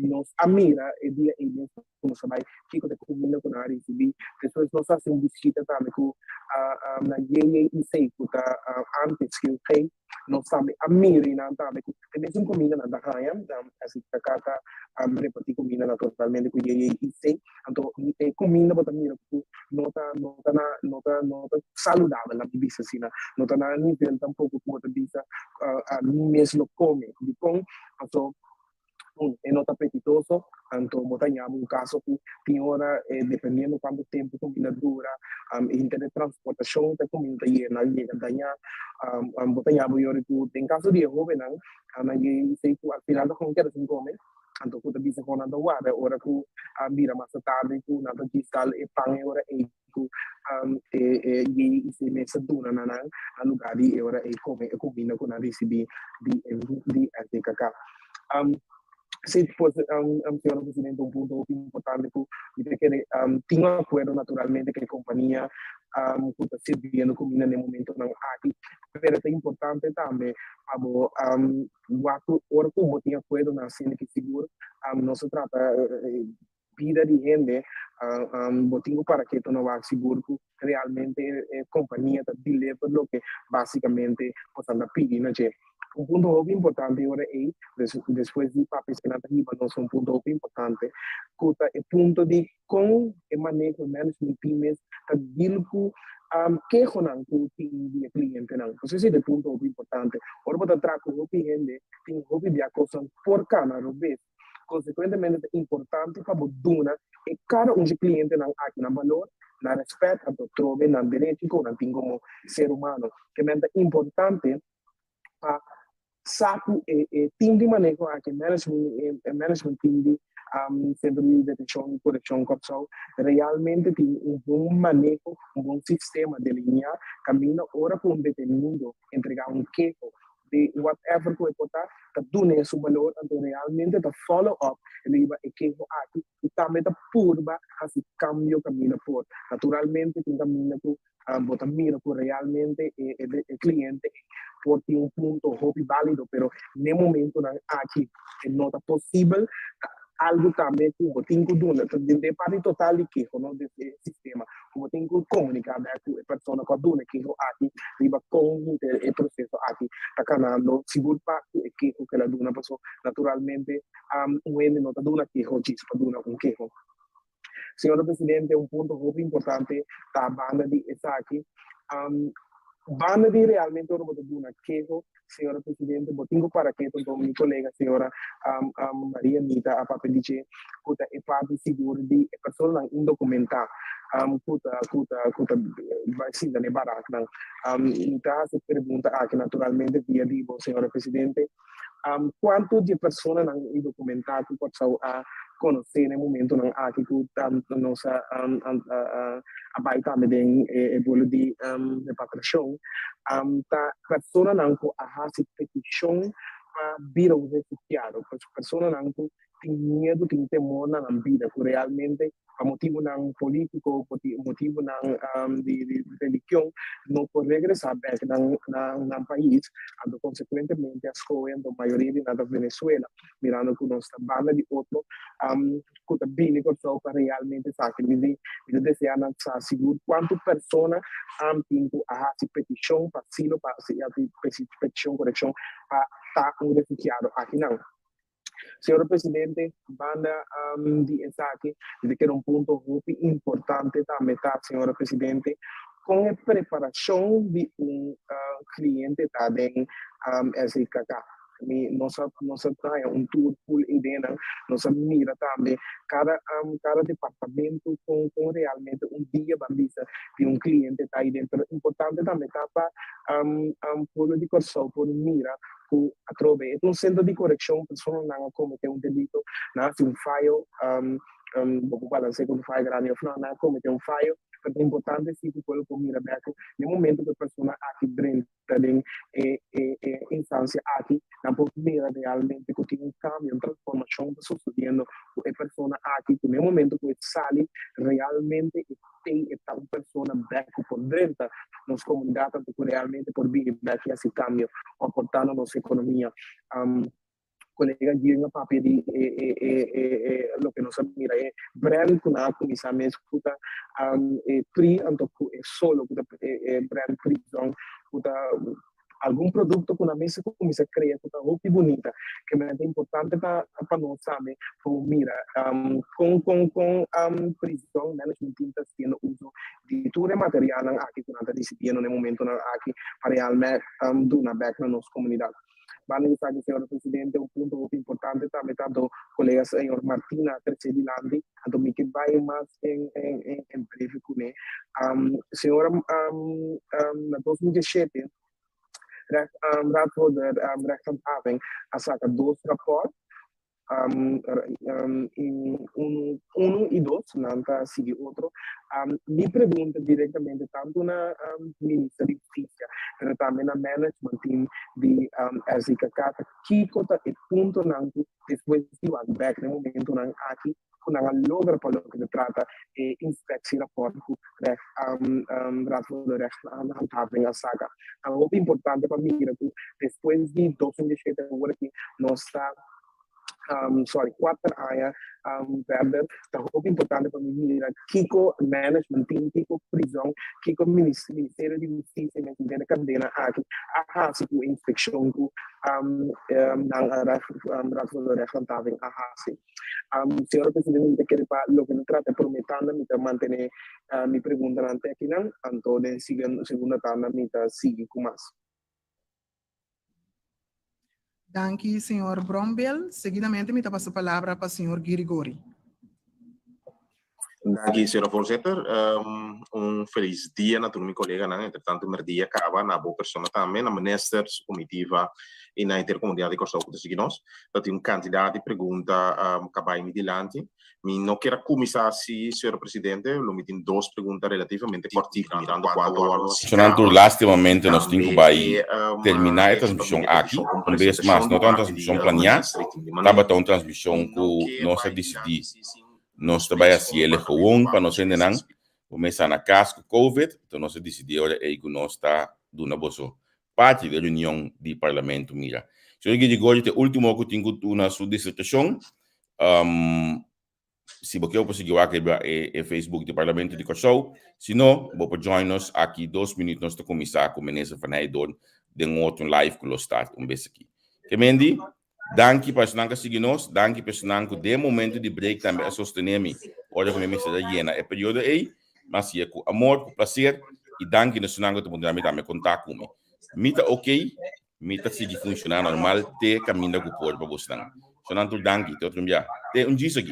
nos a mira e dia ei mes. ku nos a bai kiko ta e kuminda ku nan a risibí. Despues nos a hasi un bishita tambe ku na JJIC ku ta antes QG. Nos tambe a mira i nan tambe ku e mesun kuminda nan ta haña. Asi ta kata repartí kuminda naturalmente ku JJIC. Anto e kuminda bo ta mira ku no ta no ta na no ta no ta saludabel nan bisa asina. No ta na nivel tampoko ku bo ta bisa mi mes lo kome. Dikon? Paso Un, e no ta apetitoso, anto bo ta ñaba un kaso ku tin ora, dependiendo kuantu tempu kuminda dura, hinter e transportashon ta kuminda ta yena, yega dañá, bo ta ñaba yori ku den kaso di e hóbennan, nan yega i ku al final ta kon keda sin kome, anto ku ta bisa kon nan ta warda ora ku a bira mas tardi ku nan ta djis dal e pan e ora ei ku e yega i mes ta duna na nan na lugá di e ora ei kome e kuminda ku nan risibí di di SDKK. Sí, pues, señora Presidente, un punto hopi importante ku mi ta kere tin un akuerdo naturalmente ku e kompania ku ta sirbiendo kuminda na e momentonan aki, pero ta importante tambe pa bo wak ku ora ku bo tin akuerdonan asina ki sigur no se trata bida di hende, bo tin ku para ketu na wak sigur ku realmente e kompania ta deliver loke basikamente bo ta pidi na dje. Un punto hopi importante ora ei, despues di papia esaki nan ta hiba nos un punto hopi importante, ku ta e punto di kon e maneho, e management team mes ta deal ku kehonan ku tin di e klientenan. Pasobra esei ta e punto hopi importante. Ora bo ta traha ku hopi hende, tin hopi bia kosnan por kana robes. Konsekuentemente ta importante pa bo duna e kada un dje klientenan aki nan balor, nan rèspèt, anto trobe nan derechi ku nan tin komo ser humano. Kemen ta importante pa sa ku e e tim di maneho aki, e management e management team di Sentro di Detenshon i Korekshon Kòrsou realmente tin un bon maneho, un bon sistema delineá kaminda ora ku un detenido entregá un keho di whatever ku e por ta, ta dun'é su balor, anto realmente ta follow up riba e keho aki i tambe ta purba hasi kambio kaminda por. Naturalmente tin kaminda ku bo ta mira ku realmente e e kliente por tin un punto hopi bálido, pero n'e momentonan aki e no ta posibel. Algu tambe ku bo tin ku duna, ta den e parti total di keho, no, den e sistema, ku bo tin ku komuniká bèk ku e persona ku a duna e keho aki riba kon henter e proseso aki ta kanando, sigur pa ku e keho ku el a duna, paso naturalmente un hende no ta duna keho djis pa duna un keho. Señora Presidente, un punto hopi importante ta banda di esaki. Banda di realmente ora bo ta duna keho, señora Presidente, bo tin ku para keto anto mi kolega señora Maria Anita a papia di dje ku ta e parti sigur di e personanan indokumentá ku ta ku ta ku ta bai sinta na e baraknan. Mi ta hasi e pregunta aki naturalmente via di bo, señora Presidente. Kuantu di e personanan indokumentá ku Kòrsou a. konosé na e momentonan aki ku tantu nos a a bai tambe den e vuelo di repatriashon ta personanan ku a hasi petishon pa bira un refugiado, personanan ku tin miedu, tin temor na nan bida ku realmente pa motibunan polítiko, motibunan di religion no por regresá bèk nan nan pais, anto konsekuentemente a skohe anto mayoria di nan ta Venezuela, mirando ku nos ta banda di otro ku ta bini Kòrsou pa realmente esaki. Mi di mi ta deseá nan sa sigur kuantu persona tin ku a hasi petishon pa asilo, pa hasi petishon korekshon pa ta un refugiado akinan. Señor Presidente, banda di esaki, mi ta kere un punto hopi importante tambe ta, Señora Presidente, con e preparacion di un cliente ta den SIKK. Mi nos a nos a traha un tour full ideanan, nos a mira tambe cada cada departamento con con realmente un dia ban bisa di un cliente ta ahi den. Pero importante tambe ta pa pueblo di Kòrsou por mira ku atrobe e ta un sentro di korekshon, personanan a kometé un delito, nan a hasi un fayo, bo por balans'é ku un fayo grandi òf no, nan a kometé un fayo, pero ta importante si ku pueblo por mira bèk ku den momento ku e persona aki drenta den e e instansia aki, nan por mira realmente ku tin un kambio, un transformashon ta sosodiendo ku e persona aki, ku den momento ku e sali realmente e tei e ta un persona bek ku por drenta nos komunidat anto ku realmente por bini bek i hasi kambio o aportá na nos ekonomia. Kolega Giering a papia di e e e e e loke nos a mira e brand ku nan a kuminsá mes ku ta e pri anto ku e solo ku ta e e brand Prizon ku ta Algun produkto ku nan mester kuminsá krea ku ta hopi bunita. Ke manera ta importante pa pa nos tambe por mira kon kon kon Prison Management Team ta hasiendo uso di tur e materialnan aki ku nan ta risibiendo na e momentonan aki pa realmente duna bèk na nos komunidat. Banda di esaki, señor presidente, un punto hopi importante tambe tanto kolega señor Martina a trese dilanti, anto mi ke bai mas en en en breve kuné. Señora na 2017 Recht Raad voor de Rechtshandhaving a saka dos rapòrt unu i dos, nan ta sigui otro. Mi pregunta direktamente tantu na Minister di Hustisia pero tambe na management team di SDKK ta kiko ta e puntonan ku despues di wak bek na e momentonan aki ku nan a logra pa loke ta trata e inspectierapport ku Raad voor de Rechtshandhaving a saka. Ta hopi importante pa mira ku despues di 2017 awor aki nos ta sorry kuater aña verder ta hopi importante pa mi mira kiko management team, kiko prizon, kiko Ministerio di Hustisia mes henter e kadena aki a hasi ku e inspekshon ku nan Raad voor de Rechtshandhaving a hasi. Señor Presidente, mi ta kere pa loke no trata e prome tanda mi ta mantene mi preguntanan te akinan, anto den segunda tanda mi ta sigui ku mas. Danki, señor Brombiel. Seguidamente mi ta pasa palabra pa señor Girigori. Danki, señora voorzitter. Un feliz dia na tur mi coleganan. Entre tanto merdia caba, na bo persona tambe, na minister, su comitiva y na henter comunidad di Kòrsou cu ta sigui nos. Ta tin un cantidad di pregunta ca bay mi dilanti. Mi no kier a cuminsa asi, señora presidente. Lo mi tin dos pregunta relativamente cortico, mirando cuanto ora nos Sonan tur lastimamente nos tin cu bay termina e transmision aki. Un bes mas, no ta un transmision planea, tabata un transmision cu nos a dicidi Nos ta bai hasi el gewoon pa nos hendenan ku mesa na kas ku covid, enton nos a disidí ora ei ku nos ta duna boso parti di e reunion di parlamento. Mira, señor Girigorio ta e ultimo ku tin ku duna su disertashon. Si bo ke bo por sigui wak riba e Facebook di Parlamento di Kòrsou. Si no, bo por join nos aki dos minüt nos ta kuminsá ku Minister Van Heydoorn den un otro live ku lo start un bes aki. Kemendi, Danki pa esnan ku a sigui nos, danki pa esnan ku den momento di break tambe a sostené mi ora ku mi mester a yena e periodo ei. Mi a hasié ku amor, ku plaser i danki na esnan ku ta puntra mi tambe kontá ku mi. Mi ta okey, mi ta sigui funshoná normal te kaminda ku por pa bosnan. Esnan tur danki, te otro bia. Te un djis aki.